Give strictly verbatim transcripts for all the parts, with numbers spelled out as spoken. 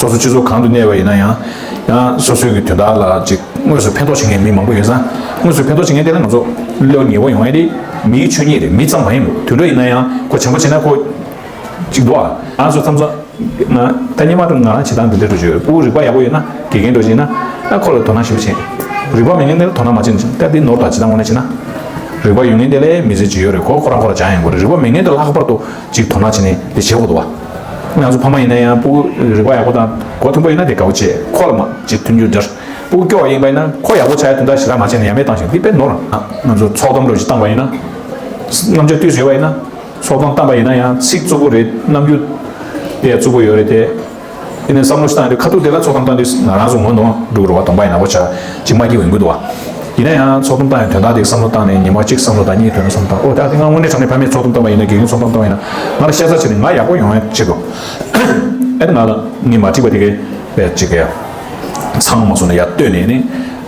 སོ་སོ་སྤྱི་ཚོགས་གང་དུ་གནས་པ་ཡིན་ན་ཡང་། ཡང་སོ་སོའི་གི་དོན་དག་ལ་ཅིག་དངོས་སུ་ཕན་ཐོགས་བྱེད་མཁན་མི་མང་པོ་ཡོད་ཙང་། དངོས་སུ་ཕན་ཐོགས་བྱེད་མཁན་དེ་ལ་ང་ཚོ་བློ་ཉེ་བོ་ཡོང་ཡ་དེ་མིའི་ཆོས་ཉིད་རེད། མི་ཙམ་མ་ཡིན་པ། དུད་འགྲོ་ཡིན་ན་ཡང་ཁོ་བྱམས་པོ་བྱེད་ན་ཁོ་ཅིག་འདུག་ཨ། ང་ཚོ་མཚམས་མཚམས་ང་ད་སྔོན་མ་དུ་ང་རང་བྱེད་སྟངས་འདི་འདྲ་འགྲོ་གི་ཡོད། ཕྲུ་གུ་རིག་པ་ཡག་པོ་ཡོད་ན། དགེ་རྒན་འདྲ་ཅིག་ཡིན་ན་ཨ་ཁོ་ལ་དོ་སྣང་ཞེ་པོ་བྱེད། རིག་པ་མེད་མཁན་དེ་ལ་དོ་སྣང་མ་བྱེད་ན་ད་དེ་ནོར་ད་བྱེད་སྟངས་དངོས་གནས་བྱེད་ན། རིག་པ་ཡོད་མཁན་དེ་ལ་མི་ཚེ་ཅིག་ཡོད་རེད། ཁོ་ཁོ་རང་ཁོ་རང་སྦྱང་ཡོང་གི་རེད། རིག་པ་མེད་མཁན་དེ་ལྷག་པར་དུ་ཅིག་དོ་སྣང་བྱེད་ནས་དེ་བྱེད་དགོས་འདུག་བ། ང་ཚོ་ཕ་མ་ཡིན་ན་ཡང་ཕྲུ་གུ་རིག་པ་ཡག་པོ་དང་གོ་མཐོན་པོ་ཡིན་ན་དེ་དགའ་བོ་བྱེད། ཁོ་ལ་མ་ཅིག་མཐུན་འགྱུར་སྦྱར། ཕྲུ་གུ་སྐྱོ་བ་ཡིན་པ་ཡིན་ན་ཁོ་ཡག་པོ་ཆགས་ཡ་དོན་དག་ཞེ་དྲག་མ་བྱས་ནས་ཡ་མེད་བཏང་ཞིང་དེ་དཔེ་ནོར། ང་ཚོ་ཚོགས་གཏམ་འདྲ་ཅིག་བཏང་བ་ཡིན་ན། རྣམ་དཔྱོད་བཏུས་ཟེར་བ་ཡིན་ན། ཚོགས་གཏམ་བཏང་བ་ཡིན་ན་ཡང་ཚིག་རྩུབ་པོ་རེད། རྣམ་འགྱུར་དེ་རྩུབ་པོ་ཡོད་རེད་དེ། དེ་ནས་བསམ་བློ་ཞིག་བཏང་དུས་ཁ་ཐུག་དེ་ལ་ཚོགས་གཏམ་བཏང་དུས་ང་རང་ཚོ་ངོ་གདོང་འགྲུག་རུ་བ་གདོང་པ་ཡིན་ན་བོ་ཆ་ཅིག་མ་སྐྱིད་འོང་གི་འདུག་བ། ཡིན་ན་ཡང་ཚོགས་གཏམ་བཏང་ཡང་དོན་དག་དེ་བསམ་བློ་བཏང་ནས་ཉི་མ་གཅིག་བསམ་བློ་བཏང་། གཉིས་དོན་དག་བསམ་བློ་བཏང་། ཨོ་ད་དེ་ང་དངོས་གནས་དྲང་གནས་ཕ་མས་ཚོགས་གཏམ་བཏང་བ་ཡིན་ན། དགེ་རྒན་ཚོགས་གཏམ་བཏང་བ་ཡིན་ན། ང་ལ་ཤ་ཚ་བྱས་ནས་ང་ཡག་པོ་ཡོང་ཡ་ཆེད་དུ། ཨེ་ང་ལ་ངས་མ་འགྲིག་པ་དེ་གས་པས་ཅིག་གས་ཚང་མ་སོང་ནས་ཡར་བསྟོད་ནས་ནི་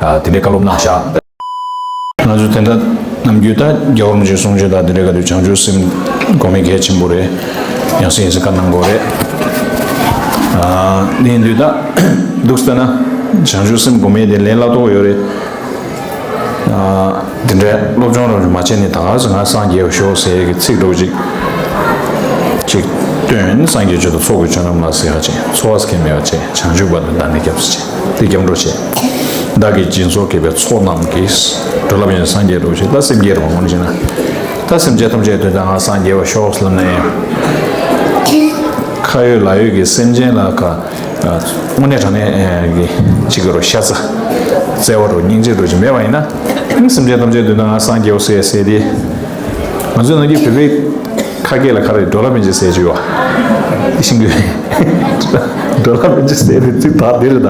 དེ་འདྲའི་བཀའ་སློབ་གནང་བཞག། ང་ཚོ་དེ་འདྲ་ནམ་རྒྱུན་ད་རྒྱལ་བ་རིན་པོ་ཆེའི་གསུང་ཆོས་དང་དེ་འདྲའི་ག་དུས་བྱང་ཆུབ་སེམས་སྒོམ་མེད་གལ་ཆེན་པོ་རེད། ཡང་སེ་ཡིན་ཟེར་བཀའ་གནང་དགོས་རེད། ཨ་ནི་འདུག་ད་འདུག་ཟེར་ན་བྱང་ཆུབ་སེམས་སྒོམ་མེད་དེ་ལས་སླ་ཏོག་ཡོད་རེད། ཨ་དེ་འདྲའི་སློབ་སྦྱོང་རོགས་མ་བྱས་ནས་ད་ག་ཟེ་ང་སངས་རྒྱས་པ་ཤོག་ཟེར་གི་ཚིག་འདྲ་བོ་ཅིག་ཅིག་བཏོན་ཡོད་ན། སངས་རྒྱས་ཆོས་དང་ཚོགས་ཀྱི་མཆོག་རྣམས་ལ་ཟེར་ཡ་ཅིག་ཚོགས་པ་ཟེར་མཁན་མེད་པ་བྱས། བྱང་ཆུབ་པ་དང་བདག་ནི་སྐྱབས་སུ་མཆི། དེ་སྐྱབས་འགྲོ་བྱས། བདག་གིས་སྦྱིན་སོགས་བགྱིས་པའི་ཚོགས་རྣམས་ཀྱིས། འགྲོ་ལ་ཕན་ཕྱིར་སངས་རྒྱས་འགྲུབ་ཕྱིར། ད་སེམས་བསྐྱེད་རེད་བ། དངོས་གནས་བྱས་ན་ད་སེམས་ཅན་ཐམས་ཅད་དོན་དག་ང་སངས་རྒྱས་པ་ཤོག་ཟེར་ལབ་ན་ཡང་། ཁ་ཡོད་ལག་ཡོད་ཀྱི་སེམས་ཅན་ལ་ག་དངོས་གནས་དྲང་གནས་ཀྱི་ཅིག་གི་རོ་ཤ་ཚ་བརྩེ་བ་རོ་སྙིང་རྗེ་རོ་ཅིག་མེད་པ་ཡིན་ན། སེམས་ཅན་ཐམས་ཅད་དོན་དག་ང་སངས་རྒྱས་པ་ཟེར་ཟེར་དེ། ང་ཚོའི་ནང་གི་བོད་པའི་ཁ་སྐད་ལ་ག་རེ་འགྲོ་ལ་ཕན་ཕྱིར་ཟེར་གྱི་ཡོད་པ། ཤིང་གི་འགྲོ་ལ་ཕན་ཕྱིར་ཟེར་དེ་ཚིག་དག་དེ་རེད་ད།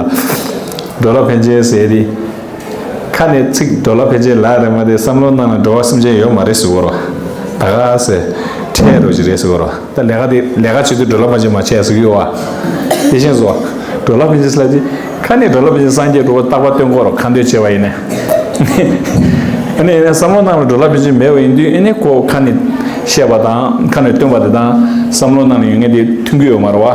འགྲོ་ལ་ཕན་ཕྱིར་ཟེར་དེ། ཁ་ནས་ཚིག་འགྲོ་ལ་ཕན་ཕྱིར་ལབ་རེད་མ་དེ་བསམ་བློ་ནང་ལ་འགྲོ་བ་སེམས་ཅན་ཡོད་མ་རེད་ཟེར་གོ་རོ། ད་ག་ཟེ་ཁྲལ་རོ་ཞིག་རེད་ཟེར་གོ་རོ། ད་ལས་ཀ་དེ་ལས་ཀ་བྱེད་དུས་འགྲོ་ལ་ཕན་ཕྱིར་མ་བྱས་ཟེར་གི་ཡོད་བ། དེ་བཞིན་སོ། འགྲོ་ལ་ཕན་ཕྱིར་ལབ་དེ། ཁ་ནས་འགྲོ་ལ་ཕན་ཕྱིར་སངས་རྒྱས་འགྲོ་བ་རྟག་པ་སྟོན་གོ་རོ། ཁ་འདོན་བྱས་པ་ཡིན་ནས། ཨ་ནི་ཡིན་ན་བསམ་བློ་ནང་ལ་འགྲོ་ལ་ཕན་ཕྱིར་མེད་པ་ཡིན་དུས། ཨ་ནི་ཁོ་ཁ་ནས་བཤད་པ་དང་ཁ་ནས་སྟོན་པ་དེ་དང་བསམ་བློ་ནང་ལ་ཡོད་མཁན་དེ་མཐུན་གི་ཡོད་མ་རེད་བ།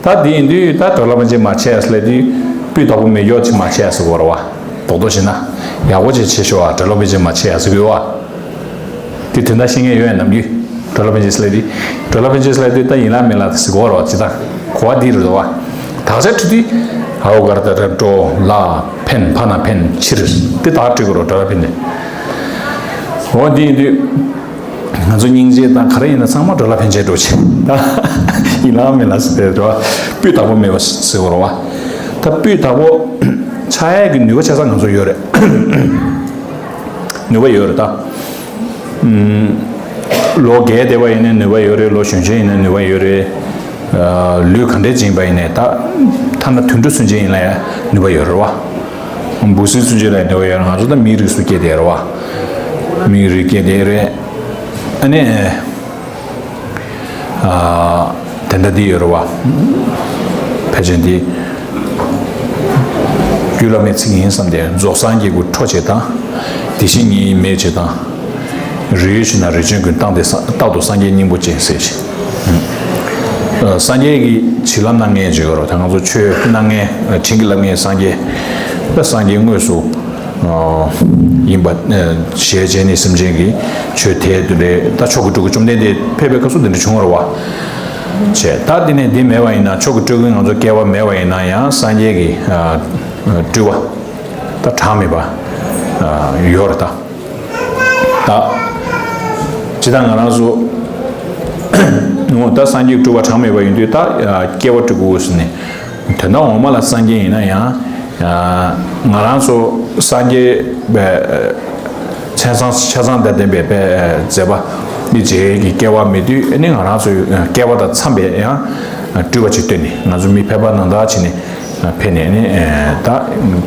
ད་དེ་ཡིན་དུས་ད་འགྲོ་ལ་ཕན་ཕྱིར་མ་བྱས་ཟེར་ལབ་དུས། སྤུས་དག་པོ་མེད་ཡོད་ཅིག་མ་བྱས་ཟེར་གོ་ར་བ། རྡོག་རྡོག་བྱས་ན་ཡག་པོ་ཅིག་བྱས་ཤོག་ཨ། འགྲོ་ལ་ཕན་ཕྱིར་མ་བྱས་ཟེར་གི་ཡོད་བ། དེ་དོན་དག་ཤེས་མཁན་ཡོད་ཡ་ནམ་རྒྱུན། འགྲོ་ལ་ཕན་ཕྱིར་ཟེར་ལབ་དུས། འགྲོ་ལ་ཕན་ཕྱིར་ཟེར་ལབ་དུས་ད་ཡིན་ལ་མིན་ལ་ཟེར་གོ་ར་བ། ཇི་ལྟར་གོ་བ་འདི་རེད་བ། དག་ཆ་ཁྲི་དུས། ཨའོ་གར་ད་ར་འགྲོ་ལ་ཕན་ཕ་ན་ཕན་ཕྱིར། དེ་དག་ཁྲི་གོ་ར་འགྲོ་ལ་ཕན་ནས། འོ་དེ་ཡིན་དུས། ང་ཚོ་སྙིང་རྗེ་དང་ག་རེ་ཡིན་ན་ཚང་མ་འགྲོ་ལ་ཕན་ཆད་འགྲོ་ཆེ། ད་ཡིན་ལ་མིན་ལ་ཟེར་ཏེ་འགྲོ་བ་སྤུས་དག་པོ་མེད་པ་ཟེར་བ་རེད་བ། ད་སྤུས་དག་པོ་ཆགས་ཡས་ཀྱི་ནུས་པ་ཆ་ཚང་ང་ཚོ་ཡོད་རེད། ནུས་པ་ཡོད་རེད་ད། ཨུམ། ལོ་རྒས་བསྡད་པ་ཡིན་ན་ནུས་པ་ཡོད་རེད། ལོ་གཞོན་ཆེན་ཡིན་ན་ནུས་པ་ཡོད་རེད། ལུས་ག་འདྲས་ཅིག་ཡིན་པ་ཡིན་ནའི་ད། ཐ་ན་དུད་འགྲོ་ཚུན་ཆད་ཡིན་ལ་ཡང་ནུས་པ་ཡོད་རེད་བ། འབུ་སྲིན་ཚུན་ཆད་ལ་ནུས་པ་ཡོད་རེད། ང་ཚོ་ད་མིའི་རིགས་སུ་སྐྱེས་བསྡད་རེད་བ། མིའི་རིགས་སྐྱེས་བསྡད་རེད། ཨ་ནི། ཨ། དེ་འདྲ་འདི་ཡོད་རེད་བ། ཕལ་ཆེར་འདི། རྒྱུད་བླ་མའི་ཚིག་ཡིན་བསམ་སྟེ། རྫོགས་སངས་རྒྱས་ཀྱི་ཁྲོ་བྱེད་དང་། དེ་བཞིན་ཉིད་ཡིན་མེད་བྱེད་དང་། རིགས་ཡོད་ཕྱིར་ན་རིགས་ཅན་ཀུན། རྟག་འདི་སངས་རྟག་ཏུ་སངས་རྒྱས་སྙིང་པོ་ཅན་ཟེར་ཞིང་། ཨ། སངས་རྒྱས་ཀྱི་བྱིན་རླབས་གནང་མཁན་ཅིག་ཡོད་རེད་བ། ད་ང་ཚོ་ཆོས་གནང་མཁན། དྲིན་གྱིས་བརླབས་མཁན་སངས་རྒྱས། ད་སངས་རྒྱས་དངོས་སུ། ཡིན་པ་ཞེས་བྱས་ནས་སེམས་ཅན་གྱི་ཆོས་དེ་དེ་འདྲའི་ད་མཆོག་གི་སྤྲུལ་སྐུ་བཅོམ་ལྡན་འདས་ཕེབས་པའི་སྐབས་སུ་དེ་འདྲ་བྱུང་བ་རེད་བ། བྱས་ད་དེ་ནས་འདི་མེད་པ་ཡིན་ན། མཆོག་གི་སྤྲུལ་སྐུ་ང་ཚོ་སྐལ་བ་མེད་པ་ཡིན་ན་ཡང་སངས་རྒྱས་ཀྱི་སྤྲུལ་པ་ད་གྲངས་མེད་པ་ཡོད་རེད་ད། ད་ཇི་ལྟར་ང་རང་ཚོ་ད་སངས་རྒྱས་སྤྲུལ་པ་གྲངས་མེད་པ་ཡིན་དུས། ད་སྐྱེ་བ་སྤྲུལ་སྐུ་ཟེར་ནས། དོན་དག་ངོ་མ་ལ་སངས་རྒྱས་ཡིན་ན་ཡང་། ང་རང་ཚོ་སངས་རྒྱས་པའི་མཚན་བཟང་ཆ་ཚང་དང་ལྡན་པའི་མཛད་པ་འདི་རྗེས་ཀྱི་སྐལ་བ་མེད་དུས། ཨ་ནི་ང་རང་ཚོའི་སྐལ་བ་དང་འཚམས་པའི་ཡང་སྤྲུལ་པ་ཅིག་བསྟན་ནས། ང་ཚོ་མི་ཕལ་པ་ནང་ལྟར་བྱས་ནས་ཕེབས་ནས། ཨ་ནི་ད་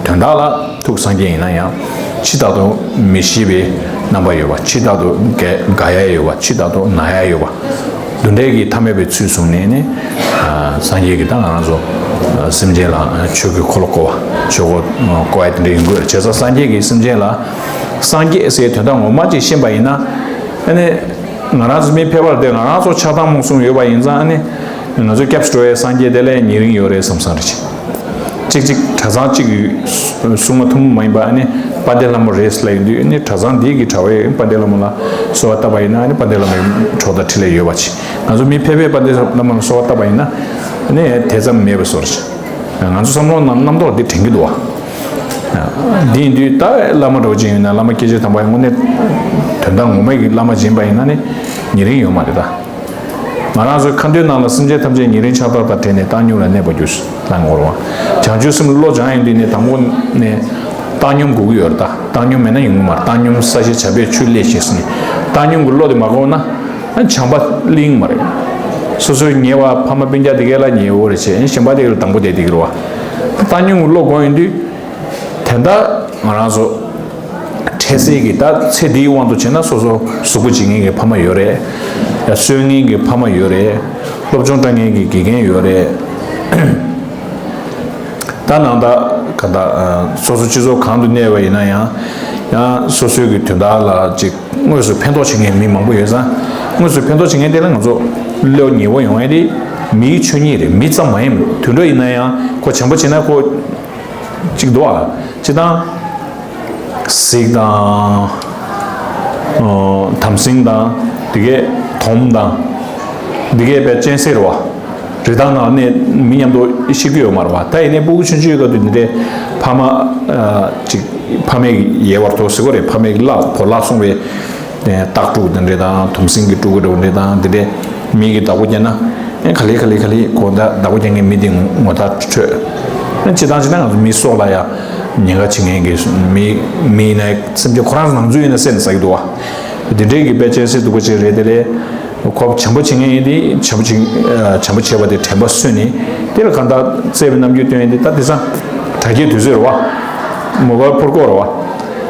དོན་དག་ལ་ཐུག་སངས་རྒྱས་ཡིན་ན་ཡང་། ཕྱི་ལྟར་དུ་མི་ཤེས་པའི་རྣམ་པ་ཡོད་པ། ཕྱི་ལྟར་དུ་དགའ་དགའ་ཡ་ཡོད་པ། ཕྱི་ལྟར་དུ་ན་ཡ་ཡོད་པ། འདི་འདྲའི་གི་ཐ་མལ་པའི་ཚུལ་བཟུང་ནས་ནི། ཨ། སངས་རྒྱས་ཀྱིས་ད་ང་རང་ཚོ་སེམས་ཅན་ལ་ཆོས་ཀྱི་འཁོར་ལོ་བསྐོར་བ། ཆོས་འཁོར་བསྐོར་བ་དེ་འདྲ་ཡིན་དགོས། བྱས་ཙང་སངས་རྒྱས་ཀྱིས་སེམས་ཅན་ལ། སངས་རྒྱས་ཟེར་དོན་དག་ངོ་མ་ཅིག་ཤེས་པ་ཡིན་ན། ཨ་ནི་ང་རང་ཚོ་མི་ཕལ་པ་དེ་ང་རང་ཚོ་ཆགས་སྡང་རྨོངས་གསུམ་ཡོད་པ་ཡིན་ཙང་། ཨ་ནི་ ང་ཚོ་སྐྱབས་སུ་འགྲོ་བའི་སངས་རྒྱས་དེ་ལ་ཉེ་རིང་ཡོད་རེད་བསམ་བསམ་རེད། གཅིག་གཅིག་གྲྭ་ཚང་གཅིག་གསུང་མ་ཐུབ་མ་ཡིན་པ། ཨ་ནི་དཔལ་ལྡན་ལྷ་མོ་རེད་ལབ་ཡོང་དུས། ཨ་ནི་གྲྭ་ཚང་འདི་གི་གྲྭ་བས་དཔལ་ལྡན་ལྷ་མོ་ལ་གསོལ་བ་བཏབ་པ་ཡིན་ན། ཨ་ནི་དཔལ་ལྡན་ལྷ་མོའི་གྲོགས་དང་འཕྲིན་ལས་ཡོད་པ་ཅིག་ང་ཚོ་མི་ཕལ་པས་དཔལ་ལྡན་ལྷ་མོ་ལ་གསོལ་བ་བཏབ་པ་ཡིན་ན། ཨ་ནི་དེ་ཙམ་མེད་པའི་བཟོ་འདྲ་ཅིག་ང་ཚོ་བསམ་བློ་ནང་རྣམ་རྟོག་འདི་དྲན་གྱི་འདུག་བ། འདི་ཡིན་དུས་ད་བླ་མ་འདྲ་བོ་ཅིག་ཡིན་ན། བླ་མ་སྐྱེས་ཆེན་དམ་པ་ཡིན་ན། དངོས་གནས་དོན་དག་ངོ་མ་གི་བླ་མ་ཅིག་ཡིན་པ་ཡིན་ན་ནི་ཉེ་རིང་ཡོད་མ་རེད་ད། ང་རང་ཚོའི་ཁ་འདོན་ནང་ལ། སེམས་ཅན་ཐམས་ཅད་ཉེ་རིང་ཕྱག་རྟགས་དང་བྲལ་ནས། བཏང་སྙོམས་ལ་གནས་པར་གྱུར་ལབ་ཡོད་རེད་བ། བྱང་ཆུབ་སེམས་བློ་སྦྱང་ཡོང་དུས་ནས་དང་པོ་ནས་བཏང་སྙོམས་དགོས་ཀྱི་ཡོད་རེད་ད། བཏང་སྙོམས་མེད་ན་ཡོང་གི་མ་རེད། བཏང་སྙོམས་ས་གཞི་བྱམས་པས་ཆོས་ལས་ཞེས་ཟེར་ནས། བཏང་སྙོམས་ཀྱི་བློ་དེ་མ་སྒོམ་ན། ཨ། བྱམས་པ་སླེབས་ཀྱི་མ་རེད། སོ་སོའི་ཉེ་བ་ཕ་མ་སྤུན་ཀྱག་དེ་གས་ལ་ཉེ་བོ་རེད་བྱས། གཞན་པ་དེ་གས་ལ་དང་པོ་བསྡད་བསྡད་ཀྱི་རེད་བ། བཏང་སྙོམས་ཀྱི་བློ་སྒོམ་ཡོང་དུས། དེ་འདྲ་ང་རང་ཚོ་འཕྲལ་སེལ་གྱི། ད་ཚེ་འདིའི་དབང་དུ་བྱས་ན་སོ་སོ་གཟུགས་པོ་བྱེད་མཁན་གྱི་ཕ་མ་ཡོད་རེད། གསོ་མཁན་གྱི་ཕ་མ་ཡོད་རེད། སློབ་སྦྱོང་སྤྲད་མཁན་གྱི་དགེ་རྒན་ཡོད་རེད། ད་ནང་ད་ག་ད་སོ་སོ་སྤྱི་ཚོགས་གང་དུ་གནས་པ་ཡིན་ན་ཡང་། ཡང་སོ་སོའི་གི་དོན་དག་ལ་ཅིག་དངོས་སུ་ཕན་ཐོགས་བྱེད་མཁན་མི་མང་པོ་ཡོད་ཙང་། དངོས་སུ་ཕན་ཐོགས་བྱེད་མཁན་དེ་ལ་ང་ཚོ་བློ་ཉེ་བོ་ཡོང་ཡ་དེ་མིའི་ཆོས་ཉིད་རེད། མི་ཙམ་མ་ཡིན། དུད་འགྲོ་ཡིན་ན་ཡང་ཁོ་བྱམས་པོ་བྱེད་ན་ཁོ་གཅིག་འདུག་ཨ། སྤྱིར་བཏང་གཟིག་དང་། ཨ། དམ་སྲིང་དང་། དེ་གས་དོམ་དང་། དེ་གས་དཔེ་གཅན་གཟན་རེད་བ། རི་དྭགས་ནང་ནས་མི་མཉམ་དུ་ཤི་གི་ཡོད་མ་རེད་བ། ད་ཡིན་ནའི་སྤུ་གུ་ཆུང་ཆུང་ཡོད་སྐབས་དུས་འདི་འདྲའི་ཕ་མ། ཨ། ཅིག་ཕ་མེས་ཀྱི་ཡལ་བར་དོ་ཟེར་གོ་རེད། ཕ་མེས་ཀྱི་བརླག་བོར་བརླག་སོང་བའི་ཨེ། སྟག་ཕྲུག་དེ་འདྲ་དང་། དོམ་སྲིན་གྱི་ཕྲུ་གུ་འདྲ་བོ་འདྲ་དང་། དེ་འདྲས་མི་གིས་བདག་པོ་བརྒྱབ་ན། ཨེ། ག་ལེ་ག་ལེ་ག་ལེ་ཁོ་ད་བདག་པོ་རྒྱག་མཁན་མི་དེ་ངོ་ཐག་ཆོད། ཨེ། སྤྱིར་བཏང་བྱས་ན་ང་ཚོ་མིའི་སྲོག་ལ་ཡང་ཉེན་ཁ་བྱེད་མཁན་གྱི་མི། མི་ཡིན་ན་སེམས་ཅན་ཁོ་རང་ནང་ཚུད་ཡིན་ན་བསད་ནས་ཟ་གི་འདུག་བ། དེ་འདྲས་ཀྱི་དཔེ་གཅན་གཟན་སྡུག་པོ་ཅིག་རེད། དེ་ལས་ཁོ་བྱམས་པོ་བྱེད་མཁན་ཡིན་དེ། བྱམས་པོ་བྱེད། ཨ། བྱམས་པོ་བྱས་པ་དེ་དྲན་པ་གསོས་ནས། དེ་ལ་གང་ལྟར་བརྩེ་བའི་རྣམ་འགྱུར་སྟོན་ཡིན་དེ། ད་དེང་སང་དྲ་རྒྱའི་དུས་ཚོད་རེད་བ། མོ་བལ་ཕུར་སྐོར་རེད་བ།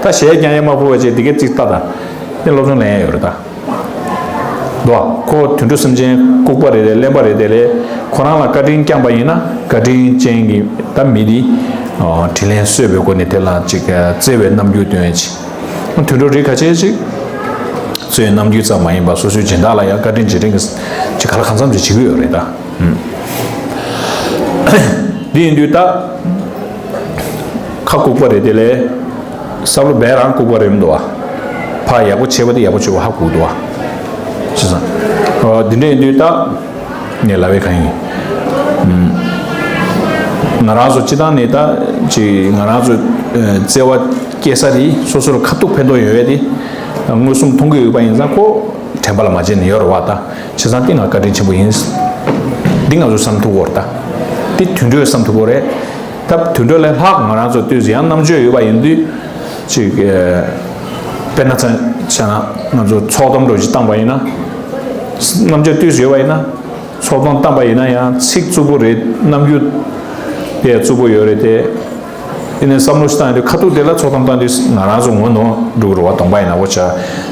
ད་གཞས་རྐྱང་རྐྱང་མ་ཕུར་བ་བྱས། དེ་གས་ཅིག་ལྟ་དང་། དེ་སློབ་སྦྱོང་ལེན་ཡ་ཡོད་རེད་ད། འདུག་བ། ཁོ་དུད་འགྲོ་སེམས་ཅན་ལྐུགས་པ་རེད་དེ། གླེན་པ་རེད་དེ། ལས་ཁོ་རང་ལ་བཀའ་དྲིན་བསྐྱངས་པ་ཡིན་ན། བཀའ་དྲིན་ཅན་གྱི་ད་མི་དེ། ཨ། དྲིན་ལན་གསོས་པའི་སྒོ་ནས་དེ་ལ་ཅིག་བརྩེ་བའི་རྣམ་འགྱུར་སྟོན་ཡ་ཅིག་དུད་འགྲོ་རིགས་ཁ་ཤས་ཅིག་བརྩེ་བའི་རྣམ་འགྱུར་ཙམ་མ་ཡིན་པར་སོ་སོའི་སྦྱིན་བདག་ལ་ཡང་བཀའ་དྲིན་རྗེས་དྲན་གྱི་ཅིག་ག་ལ་གང་འཚམ་ཅིག་བྱེད་ཀྱི་ཡོད་རེད་ད། ཨུམ། འདི་ཡིན་དུས་ད་ཁ་ལྐུགས་པ་རེད་དེ། ལས་བསམ་བློ་བས་རང་ལྐུགས་པ་རེད་མི་འདུག་བ། ཕ་ཡག་པོ་བྱས་པ་དེ་ཡག་པོ་བྱས་པ་ཧ་གོ་གི་འདུག་བ། བྱས་ཙང་། ཨོ། འདི་འདྲ་ཡིན་དུས་ད་ངས་ལབ་པའི་གང་ཡིན། ཨུམ། ང་རང་ཚོ་སྤྱིར་བཏང་ནས་ད་ཅིག་ང་རང་ཚོ་བརྩེ་བ་སྐྱེ་ས་དེ། སོ་སོ་ལ་ཁ་ཐུག་ཕན་ཐོགས་ཡོང་ཡས་དེ་མངོན་སུམ་མཐོང་གི་ཡོད་པ་ཡིན་ཙང་། ཁོ་དྲན་པ་ལ་མ་བརྗེད་ནས་ཡོད་རེད་བ་ད། བྱས་ཙང་དེ་ང་བཀའ་དྲིན་ཆེན་པོ་ཡིན། འདི་ང་ཚོ་བསམ་ཐུབ་དགོས་རེད་ད། འདི་དུད་འགྲོས་བསམ་ཐུབ་དགོས་རེད། ད་དུད་འགྲོ་ལས་ལྷག་ང་རང་ཚོ་ལྟོས་ཟེར་ཡང་རྣམ་དཔྱོད་ཡོད་པ་ཡིན་དུས། ཅིག་དཔེར་ན་ཚ་བྱས་ན་ང་ཚོ་ཚོགས་གཏམ་འདྲ་ཅིག་བཏང་པ་ཡིན་ན། རྣམ་དཔྱོད་ལྟོས་ཟེར་ཡོད་པ་ཡིན་ན། ཚོགས་གཏམ་བཏང་པ་ཡིན་ན་ཡང་ཚིག་རྩུབ་པོ་རེད། རྣམ་འགྱུར་དེ་རྩུབ་པོ་ཡོད་རེད་དེ། དེ་ནས་བསམ་བློ་ཞིག་བཏང་ཡོང་དུས། ཁ་ཐུག་དེ་ལ་ཚོགས་གཏམ་བཏང་དུས་ང་རང་ཚོ་ངོ་ནོར་འགྲོ་གི་རེད་བ། གདོང་པ་ཡིན་ན་འོ་ཆ་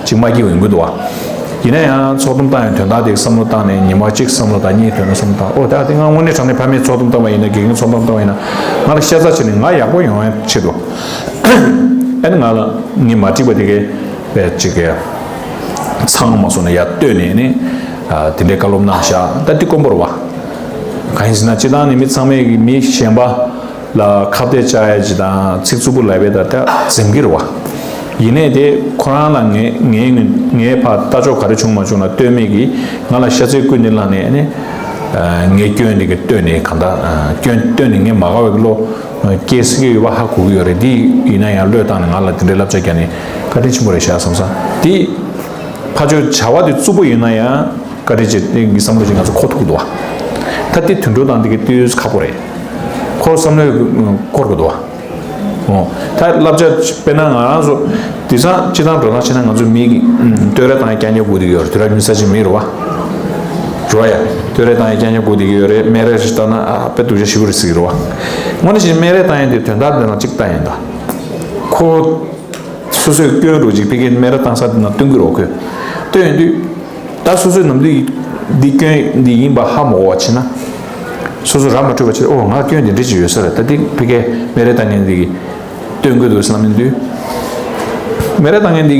ཅིག་མ་སྐྱིད་པ་ཡོང་གི་འདུག་བ། ཡིན་ན་ཡང་ཚོགས་གཏམ་བཏང་ཡོང་དོན་དག་དེ་བསམ་བློ་བཏང་ནས། ཉི་མ་གཅིག་བསམ་བློ་བཏང་། གཉིས་དོན་དག་བསམ་བློ་བཏང་། འོ་ད་དེ་ང་དངོས་གནས་དྲང་གནས་ཕ་མས་ཚོགས་གཏམ་བཏང་བ་ཡིན་ན། དགེ་རྒན་ཚོགས་གཏམ་བཏང་བ་ཡིན་ན། ང་ལ་ཤ་ཚ་བྱས་ནས་ང་ཡག་པོ་ཡོང་ཡ་ཆེད་དུ། ཨ་ནི་ང་ལ་ངས་མ་འགྲིག་པ་དེ་གས་པའི་ཅིག་གས་ཚང་མ་སོང་ནས་ཡར་བསྟོད་ནས་ནི། ཨ། དེ་འདྲའི་བཀའ་སློབ་གནང་བཞག་ད་འདི་དཀོན་པོ་རེད་བ། གང་ཡིན་ཟེར་ན། སྤྱིར་བཏང་ནས་མི་ཚང་མས་ཀྱི་མི་གཞན་པ་ལ་ཁ་གཏད་བཅག་ཡ་ཅིག་དང་། ཚིག་རྩུབ་པོ་ལབ་པའི་ད་ད་འཛེམ་གྱི་རེད་བ། ཡིན་ནའི་དེ་ཁོ་རང་ལ་ངས་ངས་ངས་ངས་ཕར་ལྟ་ཕྱོགས་ག་རེ་བྱུང་མ་བྱུང་ལ་ལྟོས་མེད་ཀྱིས་ང་ལ་ཤ་ཚའི་ཀུན་ནས་བསླངས་ནས་ནི། ཨ། ངས་སྐྱོན་དེ་གས་བསྟོད་ནས། གང་ལྟར། ཨ། སྐྱོན་བསྟོད་ནས་ངས་མ་དགའ་བའི་བློ་སྐྱེ་སྲིད་ཀྱི་ཡོད་པ་ཧ་གོ་གི་ཡོད་རེད། དེ་ཡིན་ན་ཡང་བློས་བཏང་ནས་ང་ལ་དེ་འདྲའི་བསླབ་བྱ་བརྒྱབ་ནས་བཀའ་དྲིན་ཆེན་པོ་རེད་བཞག་བསམ་བསམ། དེ་ཕར་ཕྱོགས་བྱ་བ་དེ་རྩུབ་པོ་ཡིན་ན་ཡང་བཀའ་དྲིན་ཆེ་གི་བསམ་བློ་ཞིག་ང་ཚོ་འཁོར་ཐུབ་ཀྱི་འདུག་བ། ད་དེ་དུད་འགྲོ་དང་དེ་གི་ལྟོས་ཁག་པོ་རེད། ཁོ་བསམ་བློས་འཁོར་དགོས་འདུག་བ། འོ། ད་བསླབ་བྱ་དཔེར་ན་ང་རང་ཚོ་དེང་སང་སྤྱིར་བཏང་འགྲོ་སྟངས་བྱས་ན། ང་ཚོ་མི་གི་ཨུམ། བསྟོད་ར་བཏང་ཡ་རྐྱང་རྐྱང་དགོས་བསྡད་ཀྱི་ཡོད་རེད། དུས་རབས་ཉི་ཤུ་རྩ་གཅིག་མི་རེད་བ། རེད་བ་ཡ། བསྟོད་ར་བཏང་ཡ་རྐྱང་རྐྱང་དགོས་བསྡད་ཀྱི་ཡོད་རེད། སྨད་ར་ཞིག་བཏང་ན། ཨ། དཔེ་སྡུག་ཅག་ཞེ་པོ་རེད་ཟེར་གྱི་རེད་བ། དངོས་གནས་བྱས་ན་སྨད་ར་བཏང་ཡ་དེ་དོན་དག་འདི་ནང་གཅིག་བལྟ་ཡིན་ད། ཁོ་སོ་སོའི་སྐྱོན་རུ་ཅིག་ཕ་གིར་སྨད་ར་བཏང་ས་དེ་ནང་སྟོན་གྱི་རེད་བ། ཁོས་སྟོན་ཡོང་དུས། ད་སོ་སོའི་ནམ་དུས་འདི་སྐྱོན་འདི་ཡིན་པ་ཧ་མ་གོ་བ་བྱས་ན། སོ་སོ་ར་མ་འཕྲོད་པ་བྱས། ཨོ། ང་སྐྱོན་འདི་འདྲ་ཅིག་ཡོད་ས་རེད། ད་འདི་ཕ་གིར་སྨད་ར་བཏང་མཁན་འདི་གིས་སྟོན་གྱི་འདུག་བསམ་ཡོང་དུས། སྨད་ར་བཏང་མཁན་འདི་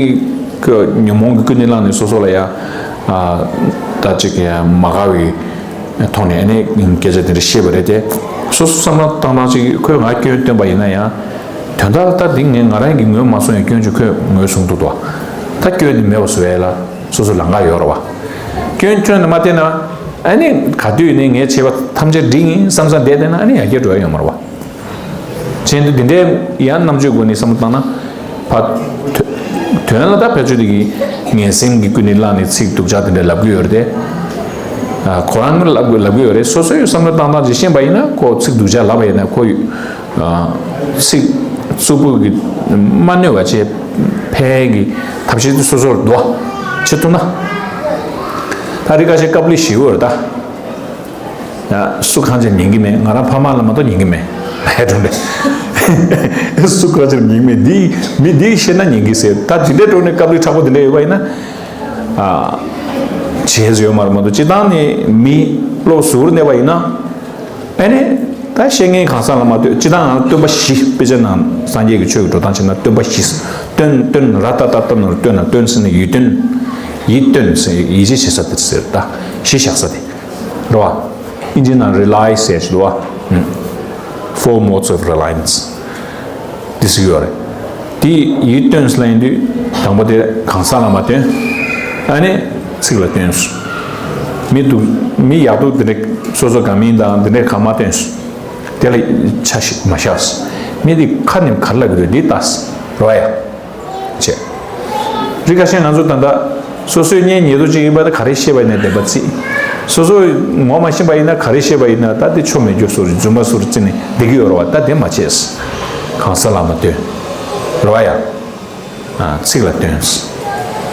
གིས་ཉོན་མོངས་ཀྱི་ཀུན་ནས་བསླངས་ནས་སོ་སོ་ལ་ཡ། ཨ། ད་ཅིག་ཡ་མ་དགའ་བའི་ ཐོག་ནས་ཨ་ནི་སྐད་ཆ་དེ་འདྲ་བཤད་པ་རེད་དེ། སོ་སོ་བསམ་བློ་བཏང་སྟངས་ཅིག་ཁོས་ང་སྐྱོན་བཏོན་པ་ཡིན་ན་ཡང་། དོན་དག་ད་འདི་ངས་ང་རང་གིས་ངོས་མ་སོང་ཡང་སྐྱོན་ཅིག་ཁོས་ངོས་བཟུང་འདུག་དོ། ད་སྐྱོན་དེ་མེད་པ་བཟོ་ཡ་ལ་སོ་སོ་ལམ་ཁ་ཡོད་རེད་བ། སྐྱོན་སྐྱོན་དེ་མ་བསྟན་ན། ཨ་ནི་ག་དུས་ནས་ངའི་བྱས་པ་ཐམས་ཅད་འགྲིག་ཡིན་བསམ་བསམ་བསྡད་བསྡད་ན་ཨ་ནི་ཡར་རྒྱས་འགྲོ་ཡ་ཡོད་མ་རེད་བ། བྱས་ཏེ་འདི་འདྲའི་ཡང་རྣམ་དཔྱོད་སྒོ་ནས་བསམ་བློ་བཏང་ན། ཕ། དོན་ལ་ད་ཕལ་ཆེར་དེ་གི་ངན་སེམས་ཀྱི་ཀུན་ནས་བསླངས་ནས་ཚིག་སྡུག་ཅག་དེ་འདྲ་ལབ་ཀྱི་ཡོད་རེད་དེ། ཨ། ཁོ་རང་ལབ་ལབ་ཀྱི་ཡོད་རེད། སོ་སོའི་བསམ་བློ་བཏང་སྟངས་ཅིག་ཤེས་པ་ཡིན་ན་ཁོ་ཚིག་སྡུག་ཅག་ལབ་པ་ཡིན་ན་ཁོ། ཨ། ཚིག་རྩུབ་པོ་གི་མ་གནོད་པ་བྱས་ཕན་གྱི་ཐབས་ཤེས་དེ་སོ་སོར་འདུག་བ་བྱེད་ཐུབ་ན། ད་རི་ཁ་ཤས་དཀའ་ལས་ཞེ་པོ་ཡོད་རེད་ད། ཡ། སུ་གང་ཅིར་ཉན་གི་མེད། ང་རང་ཕ་མ་ལ་མ་གཏོགས་ཉན་གི་མེད། ཧེ་དྲུང་རེད། སུ་གང་ཅིར་ཉན་གི་མེད། འདི་མི་འདིས་བཤད་ན་ཉན་གི་ཟེར། ད་འདི་འདྲའི་དྲུང་ནས་དཀའ་ལས་དྲག་པོ་འདི་འདྲ་ཡོད་པ་ཡིན་ན། ཨ། བྱེད་ཡོད་མ་རེད་མ་གཏོགས་སྤྱིར་བཏང་ནས་མི་བློ་གཟུར་གནས་པ་ཡིན་ན། ཨ་ནི། ད་བཤད་མཁན་གང་ཟག་ལ་མ་ལྟོས། སྤྱིར་བཏང་ང་སྟོན་པ་བཞི་དཔེ་ཆ་ནང་སངས་རྒྱས་ཀྱི་ཆོས་ཀྱི་འགྲོ་སྟངས་བྱས་ན་སྟོན་པ་བཞི། སྟོན་སྟོན་ར་ཏ་ཏ་སྟོན་ནོར་སྟོན་ན་སྟོན་ཟེར་ན་ཡིད་རྟོན། ཡིད་རྟོན་ཟེར་ཡིད་ཆེས་བྱེད་ས་དེ་ཟེར་ད་གཞི་བཞག་ས་དེ། རེད་བ། ཨིན་ཇི་ནང་rely ཟེར་ཞིག་འདུག་བ། Four modes of reliance འདི་ཟེར་གྱི་ཡོད་རེད། དེ་ཡིད་རྟོན་ཟེར་ལབ་ཡིན་དུས་དང་པོ་དེ་གང་ཟག་ལ་མ་བརྟེན། ཨ་ནི་ཚིག་ལ་བརྟེན་སོང་། མི་སྡུག་མི་ཡག་སྡུག་འདི་འདྲ་སོ་སོ་དགའ་མིན་དང་འདི་འདྲ་གང་མ་བརྟེན་སོང་། དེ་ལ་ཆ་ཞིག་མ་བཞག་སོང་། མི་འདི་ཁ་ནས་ག་རེ་ལབ་ཀྱི་འདུག་འདི་ལྟ་སོང་། རེད་བ་ཡ། བྱས། རི་ཁ་ཤས་ང་ཚོ་ད་ལྟ་སོ་སོའི་གཉེན་ཉེ་དུ་ཅིག་ཡིན་པ་ད་ག་རེ་བཤད་པ་ཡིན་ན་བདེན་པ་བརྩི། སོ་སོས་ངོ་མ་ཤེས་པ་ཡིན་ན་ག་རེ་བཤད་པ་ཡིན་ན་ད་དེ་ཆོ་མེད་རྒྱུ་སོར་རྫུན་པ་སོར་བརྩི་ནས་བསྡད་ཀྱི་ཡོད་རེད་བ། ད་དེ་མ་བྱས། གང་ཟག་ལ་མ་ལྟོས། རེད་བ་ཡ། ཨ། ཚིག་ལ་ལྟོས།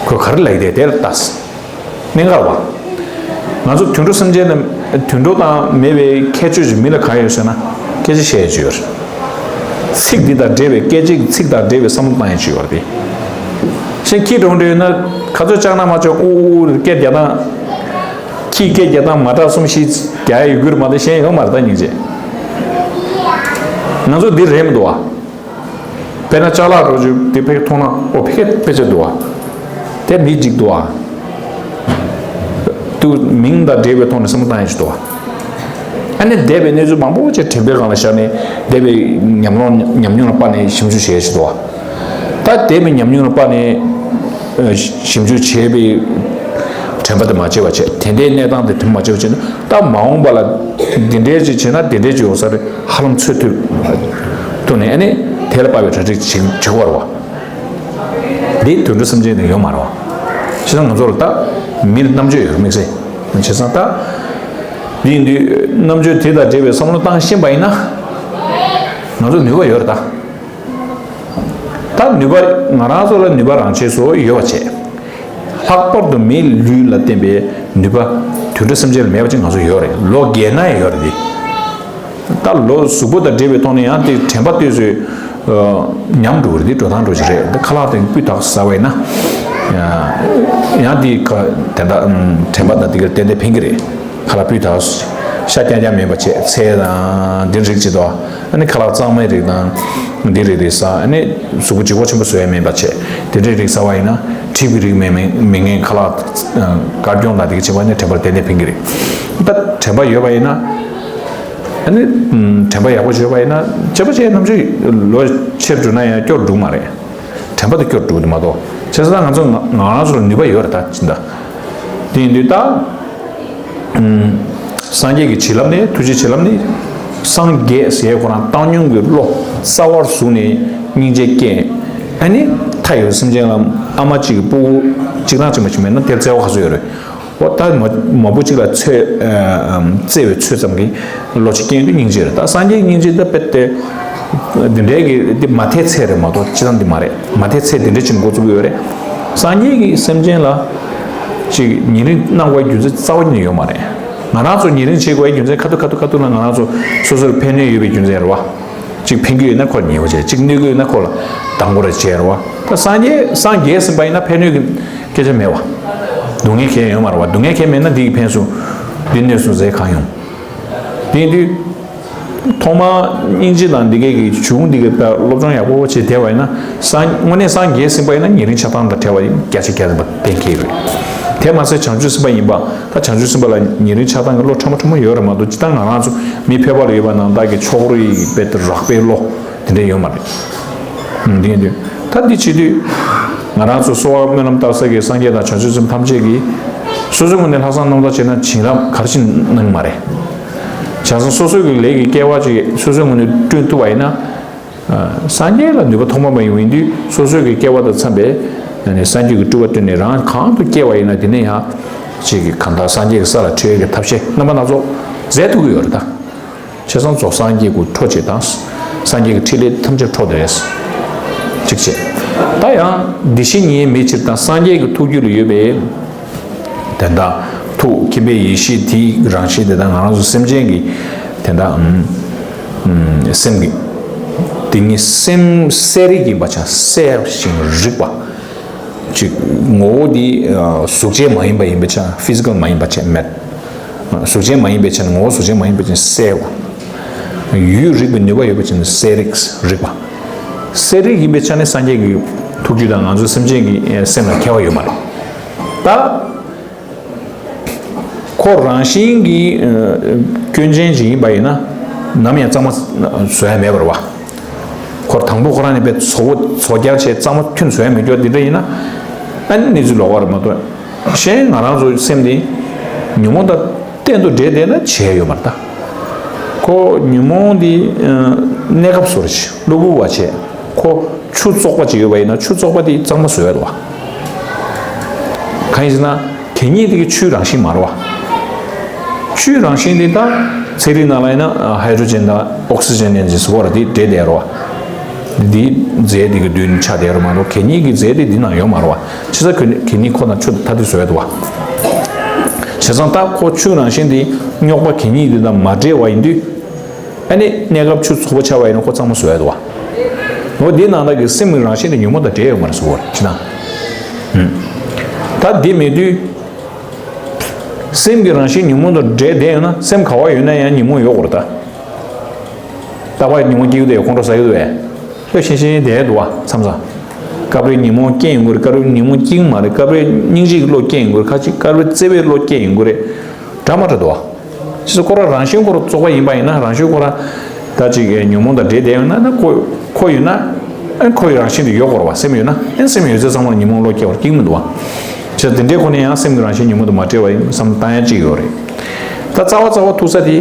ཁོས་ག་རེ་ལབ་ཀྱི་འདུག་དེ་ལ་ལྟ། གནད་འགག་བ། ང་ཚོ་དུད་འགྲོ་སེམས་ཅན་ནི་དུད་འགྲོ་དང་མེད་པའི་ཁྱད་ཆོས་ཅིག་མི་ལ་གང་ཡོད་ཟེར་ན་སྐད་ཆ་བཤད་ཡ་ཅིག་ཡོད་རེད། ཚིག་འདི་དང་འབྲེལ་བའི་སྐད་ཆའི་ཚིག་དང་འབྲེལ་བའི་བསམ་བློ་བཏང་ཡ་ཅིག་ཡོད་རེད་དེ། གཞན་ཁྱི་གྲོང་འདྲ་ཡོད་ན་ཁ་ཚོད་ཅག་ན་མ་ཆོག་ཨུ་ཨུ་ཨུ་སྐད་རྒྱག་སྟངས། ཁྱིས་སྐད་རྒྱག་སྟངས་མ་དྲག་གསུམ་བཞི་རྒྱག་ཡ་ཡོད་རྒྱུ་རེད་མ་གཏོགས་གཞན་ཡོད་མ་རེད་ད་སྙིང་རྗེ། ང་ཚོ་འདི་རེད་མི་འདུག་བ། དཔེར་ན་ཅ་ལག་འདྲ་ཅིག་དེ་ཕ་གིར་མཐོང་ན་ཨོ་ཕ་གིར་དཔེ་ཆ་འདུག་བ། དེ་མི་གཅིག་འདུག་བ། དུ་མིང་དང་འབྲེལ་བའི་ཐོག་ནས་བསམ་བློ་བཏང་ཡ་ཞིག་འདུག་བ། ཨ་ནི་འདས་པའི་གནས་ཚུལ་མང་པོ་ཅིག་དྲན་པའི་སྒང་ལ་བཞག་ནས་འདས་པའི་ཉམས་མྱོང་ཉམས་མྱོང་ལ་དཔག་ནས་ཞིབ་འཇུག་བྱེད་ཡ་ཞིག་འདུག་བ། ད་འདས་པའི་ཉམས་མྱོང་ལ་དཔག་ནས་ཨ་ཞིབ་འཇུག་བྱས་པའི་དྲན་པ་དེ་མ་བརྗེད་པ་བྱས། དེ་འདྲའི་གནས་སྟངས་དེ་དེ་མ་བརྗེད་པ་བྱས་ན་ད་མ་འོངས་པ་ལ་འདི་འདྲའི་ཅིག་བྱས་ན་འདི་འདྲའི་ཅིག་ཡོང་ས་རེད། ཧ་ལམ་ཚོད་ཐུབ་ཐུབ་ནས་ཨ་ནི་དེ་ལ་དཔག་པའི་གྲ་སྒྲིག་བྱེད་བྱེད་དགོས་རེད་བ། འདི་དུད་འགྲོ་སེམས་ཅན་དེ་ཡོད་མ་རེད་བ། བྱས་ཙང་ང་ཚོ་ལ་ད་མི་ལ་རྣམ་དཔྱོད་ཡོད་དམིགས་བསལ། བྱས་ཙང་ད་འདི་ཡིན་དུས་རྣམ་དཔྱོད་དེ་དང་འབྲེལ་བའི་བསམ་བློ་བཏང་ཤེས་པ་ཡིན་ན་ང་ཚོ་ནུས་པ་ཡོད་རེད་ད། ད་ནུས་པ་ང་རང་ཚོ་ལ་ནུས་པ་རང་ཆས་སུ་ཡོད་པ་བྱས། ལྷག་པར་དུ་མིའི་ལུས་ལ་བརྟེན་པའི་ནུས་པ་དུད་འགྲོ་སེམས་ཅན་ལ་མེད་པ་ཅིག་ང་ཚོ་ཡོད་རེད། ལོ་རྒས་ན་ཡང་ཡོད་རེད་དེ། ད་ལོ་གཟུགས་པོ་དང་འབྲེལ་བའི་ཐོག་ནས་ཡང་དེ་དྲན་པ་ལྟོས་ཚོད་ཉམས་འགྲོ་གི་རེད་དེ། འགྲོ་སྟངས་འགྲོ་གི་རེད། ད་ཁ་ལག་དེ་སྤུས་དག་ཟ་བ་ཡིན་ན་ཡང་དེ་ཁ་དེ་འདྲ་དྲན་པ་དང་དེ་གར་ཏན་ཏན་ཕན་གི་རེད། ཁ་ལག་སྤུས་དག་ཤ་རྐྱང་རྐྱང་མིན་པ་བྱས། ཚལ་དང་འདི་རིགས་ཅིག་དང་། ཨ་ནི་ཁ་ལག་གཙང་མའི་རིགས་དང་འདི་རིགས་རིགས་ཟ། ཨ་ནི་གཟུགས་པོ་ལྗིད་ཁོག་ཆེན་པོ་བཟོ་ཡ་མིན་པ་བྱས། དེ་འདྲའི་རིགས་ཟ་བ་ཡིན་ན་གྲིབ་ཀྱི་རིགས་མེད་མེད་མེད་མཁན། ཁ་ལག་དཀར་སྐྱོང་དང་དེ་ག་བྱེད་པ་ནི་དྲན་པར་ཏན་ཏན་ཕན་གི་རེད། ད་དྲན་པ་ཡོད་པ་ཡིན་ན། ཨ་ནི་དྲན་པ་ཡག་པོ་ཡོད་པ་ཡིན་ན་བྱས་པ་བྱས་རྣམ་དཔྱོད་ལོ་ཆེར་འགྲོ་ན་ཡང་སྐྱོར་འགྲོ་གི་མ་རེད། དྲན་པ་དེ་སྐྱོར་འགྲོ་གི་མ་གཏོགས། བྱས་ཙང་ང་ཚོ་ང་ང་རང་ཚོ་ལ་ནུས་པ་ཡོད་རེད་ད་ཅི་འདྲ། དེ་ཡིན་དུས་ད། སངས་རྒྱས་ཀྱི་བྱིན་རླབས་ནི། ཐུགས་རྗེ་བྱིན་རླབས་ནི། སངས་རྒྱས་ཟེར་ཁོ་རང་བཏང་སྙོམས་ཀྱི་བློ་རྩ་བར་བཟུང་ནས་སྙིང་རྗེ་སྐྱེས། ཨ་ནི་མཐའ་ཡས་སེམས་ཅན་ལ་ཨ་མ་གཅིག་གི་སྤུ་གུ་གཅིག་དང་གཅིག་མ་གཅིག་མེད་ན་དེར་བརྩེ་བ་ག་ཚོད་ཡོད་རེད། འོ་ད་མ་མ་བུ་གཅིག་ལ་ཚོད་བརྩེ་བའི་ཚོད་ཙམ་གྱི་བློ་ཅིག་སྐྱེས་དུས་སྙིང་རྗེ་རེད། ད་སངས་རྒྱས་སྙིང་རྗེ་ད་དཔེ་དེ་འདི་འདྲའི་གི་འདི་མ་མཐའི་ཚད་རེད་མ་གཏོགས་སྤྱིར་བཏང་འདི་མ་རེད། མ་མཐའི་ཚད་འདི་འདྲ་ཅིག་འགོ་བཙུགས་ཡོད་རེད། སངས་རྒྱས་ཀྱིས་སེམས་ཅན་ལ་ཅིག་ཉེ་རིང་གནང་དགོས་རྒྱུ་མཚན་རྩ་བ་ཉིད་ནས་ཡོད་མ་རེད། ང་རང་ཚོ་ཉེ་རིང་བྱེད་དགོས་རྒྱུ་མཚན་ཁ་ཐུག་ཁ་ཐུག་ཁ་ཐུག་ལ་ང་རང་ཚོ་སོ་སོར་ཕན་གནོད་ཡོད་པའི་རྒྱུ་མཚན་རེད་བ། གཅིག་ཕན་གྱི་ཡོད་ན་ཁོ་ལ་ཉེ་བོ་བྱས། གཅིག་གནོད་ཀྱི་ཡོད་ན་ཁོ་ལ་དང་པོ་རེ་བྱས་རེད་བ། ད་སངས་རྒྱས་སངས་རྒྱས་ཟིན་པ་ཡིན་ན་ཕན་གནོད་ཀྱི་སྐད་ཆ་མེད་བ། སྡུག་བསྔལ་གང་ཡང་ཡོད་མ་རེད་བ། སྡུག་བསྔལ་གང་མེད་ན་འདི་གིས་ཕན་སོང་། འདི་གནོད་སོང་ཟེར་གང་ཡོང་། དེ་ཡིན་དུས། ཐོག་མར་སྙིང་རྗེ་དང་འདི་གའི་གི་གཞུང་འདི་གའི་བར་སློབ་སྦྱོང་ཡག་པོ་བྱས་བསྡད་པ་ཡིན་ན། སངས་དངོས་གནས་སངས་རྒྱས་ཟིན་པ་ཡིན་ན་ཉེ་རིང་ཆགས་སྡང་དང་བྲལ་བ་ཡིན། བརྒྱ་ཆ་བརྒྱ་ཐམ་པ་གཏན་འཁེལ་རེད། དེ་མ་ཟད་བྱང་ཆུབ་སེམས་དཔའ་ཡིན་པ། ད་བྱང་ཆུབ་སེམས་དཔའ་ལ་ཉེ་རིང་ཆགས་སྡང་གི་བློ་ཕྲ་མོ་ཕྲ་མོ་ཡོད་རེད་མ་གཏོགས། ཇི་ལྟར་ང་རང་ཚོ་མི་ཕལ་པ་ལ་ཡོད་པ་ནང་བཞིན་གྱི་ཕྱོགས་རིས་པའི་རགས་པའི་བློ་དེ་འདྲ་ཡོད་མ་རེད། འདི་ཡིན་དུས། ད་འདི་བྱེད་དུས། ང་རང་ཚོ་གསོལ་བ་སྨོན་ལམ་བཏབ་ས་གི་སངས་རྒྱས་དང་བྱང་ཆུབ་སེམས་ཐམས་ཅད་ཀྱིས། སོ་སོའི་ངོས་ནས་ལྷག་བསམ་རྣམ་དག་བྱས་ན་བྱིན་རླབས་ག་རེ་ཞིག་གནང་གི་མ་རེད། བྱས་ཙང་སོ་སོའི་གི་ལས་ཀྱི་སྐལ་བ་ཅིག་སོ་སོའི་ངོས་ནས་བསྐྲུན་ཐུབ་པ་ཡིན་ན། སངས་རྒྱས་ལ་ནུས་པ་ཐོགས་མེད་པ་ཡོང་ཡིན་དུས། སོ་སོའི་གི་སྐལ་བ་དང་འཚམས་པའི་ཡང་ནི་སངས་རྒྱས་ཀྱི་སྤྲུལ་པ་བསྐྲུན་ནས་རང་གང་དུ་སྐྱེ་བ་ཡིན་ན། དེ་ནས་ཡང་ཅིག་གི་གང་ལྟར་སངས་རྒྱས་ཀྱི་ས་ལ་འཕྲད་ཀྱི་ཐབས་ཤེས་རྣམ་པ་སྣ་ཚོགས་མཛད་ཐུབ་ཀྱི་ཡོད་རེད་ད། བྱས་ཙང་རྫོགས་སངས་རྒྱས་ཀྱི་འཕྲོ་བཅས་དང་། སངས་རྒྱས་ཀྱི་ཕྲིན་ལས་ཐམས་ཅད་འཕྲོ་དེ་རེད། གཅིག་བྱས། ད་ཡང་བདེ་གཤེགས་ཉིད་མེད་ཕྱིར་དང་། སངས་རྒྱས་ཀྱི་ཐུགས་རྒྱུད་ལ་ཡོད་པའི་དེ་འདྲ་ཐུགས་མཁྱེན་པའི་ཡེ་ཤེས་དེའི་རང་བཞིན་དེ་དང་། ང་རང་ཚོ་སེམས་ཅན་གྱི་དེ་འདྲ་ཨུམ་ཨུམ་སེམས་ཀྱི་དེ་ཉིད་སེམས་གསལ་རིག་ཡིན་པ་ཆ་གསལ་ཞིང་རིག་པ། ཅིག་ངོ་བོ་འདི་གཟུགས་ཅན་མ་ཡིན་པ་ཡིན་པའི་ཆ། ཕི་ཟི་ཀལ་མ་ཡིན་པ་ཆ་མེད། གཟུགས་ཅན་མ་ཡིན་པའི་ཆ་ནས། ངོ་བོ་གཟུགས་ཅན་མ་ཡིན་པའི་ཆ་ནས་གསལ་བ། ཡུལ་རིག་པའི་ནུས་པ་ཡོད་པའི་ཆ་ནས་གསལ་རིག་རིག་པ། གསལ་རིག་ཡིན་པའི་ཆ་ནས་སངས་རྒྱས་ཀྱི་ཐུགས་རྒྱུད་དང་ང་ཚོའི་སེམས་ཅན་གྱི་སེམས་ལ་ཁྱད་པར་ཡོད་མ་རེད། ད་ཁོ་རང་བཞིན་གྱིས་སྐྱོན་ཅན་ཅིག་ཡིན་པ་ཡིན་ན། ནམ་ཡང་གཙང་མ་བཟོ་ཡ་མེད་པ་རེད་བ། ཁོ་དང་པོ་ཁོ་རང་ནས་དཔེ་བཙོག་པོ་བཙོག་རྐྱང་བྱས་གཙང་མ་ཁྱོན་བཟོ་ཡ་མེད་རྒྱུ་འདི་འདྲ་ཡིན་ན། ཨ་ནི་གནས་ཚུལ་ལོགས་ཀ་རེད་མ་གཏོགས། གཞན་ང་རང་ཚོའི་སེམས་འདི་ཉོན་མོངས་དང་གཏན་དུ་འདྲེས་བསྡད་ན་བྱས་ཡོད་མ་རེད་ད། ཁོ་ཉོན་མོངས་འདི་གནས་སྐབས་སུ་རེད། གློ་བུར་བ་བྱས། ཁོ་ཆུ་བཙོག་པ་ཅིག་ཡོད་པ་ཡིན་ན། ཆུ་བཙོག་པ་དེ་གཙང་མ་བཟོ་ཡ་རེད་བ། གང་ཡིན་ཟེར་ན། གད་སྙིགས་དེ་གི་ཆུའི་རང་བཞིན་མ་རེད་བ། ཆུའི་རང་བཞིན་དེ་ད་ཚན་རིག་ནང་ལ་ཡིན་ན་ཧའི་ཌྲོ་ཇན་དང་ཨོག་སི་ཇན་ཡན་ཅིག་ཟེར་བ་རེད། དེ་འདྲེས་བསྡད་རེད་བ། འདི་རྫས་དེ་གི་མདུན་ཆགས་བསྡད་རེད་མ་གཏོགས། གད་སྙིགས་ཀྱི་རྫས་དེ་འདི་ནང་ཡོད་མ་རེད་བ། བྱས་ཙང་གད་སྙིགས་ཁོ་ན་ཆུ་ཐ་དད་བཟོ་ཡ་འདུག་བ། བྱས་ཙང་ད་ཁོ་ཆུའི་རང་བཞིན་དེ་རྙོག་པ་གད་སྙིགས་དེ་དང་མ་འདྲེས་པ་ཡིན་དུས། ཨ་ནི་གནས་སྐབས་ཆུ་བཙོག་པོ་ཆགས་པ་ཡིན་ན་ཁོ་གཙང་མ་བཟོ་ཡ་འདུག་བ། འོ་འདིའི་ནང་ལ་གི་སེམས་ཀྱི་རང་བཞིན་དེ་ཉོན་མོངས་དང་འདྲེས་ཡོད་མ་རེད་ཟེར་བ་རེད། ཅི་ན། ད་འདི་མེད་དུས། སེམས་ཀྱི་རང་བཞིན་ཉོན་མོངས་དང་འདྲེས་བསྡད་ཡོད་ན། སེམས་ག་བ་ཡོད་ན་ཡང་ཉོན་མོངས་ཡོད་དགོས་རེད་ད། རྟག་པར་ཉོན་མོངས་སྐྱེ་གི་འདུག་ཡ། ཁོང་ཁྲོ་ཟ་གི་འདུག་ཡ། ལྷོད་ཤིང་ཤིང་བསྡད་འདུག་བ་མཚམས་མཚམས། སྐབས་རེ་ཉོན་མོངས་སྐྱེ་ཡོང་གི་རེད། སྐབས་རེ་ཉོན་མོངས་སྐྱེ་གི་མ་རེད། སྐབས་རེ་སྙིང་རྗེ་གི་བློ་སྐྱེ་ཡོང་གི་རེད། ཁ་ཅིག་སྐབས་རེ་བརྩེ་བའི་བློ་སྐྱེ་ཡོང་གི་རེད། འདྲ་མ་འདྲ་འདུག་བ། ཅི་སོ་ཁོ་རང་རང་བཞིན་ཁོ་རང་བཙོག་པ་ཡིན་པ་ཡིན་ན། རང་བཞིན་ཁོ་རང་ད་ཅིག་ཉོན་མོངས་དང་འདྲེས་བསྡད་ཡོད་ན། ན་ཁོ་ཁོ་ཡོད་ན། ཨ་ཁོ་ཡི་རང་བཞིན་དུ་ཡོད་དགོས་རེད་བ། སེམས་ཡོད་ན། ཨ་སེམས་ཡོད་ཚད་ཚང་མར་ཉོན་མོངས་བློ་སྐྱེ་བར་སྐྱེ་གི་མི་འདུག་བ། བྱས་དེ་འདྲའི་ཁོ་ནས་ཡང་སེམས་ཀྱི་རང་བཞིན་ཉོན་མོངས་དང་མ་འདྲེས་པ་ཡིན་བསམ་བློ་བཏང་ཡ་གཅིག་ཡོད་རེད། ད་རྩ་བ་རྩ་བ་ཐུག་ས་དེ།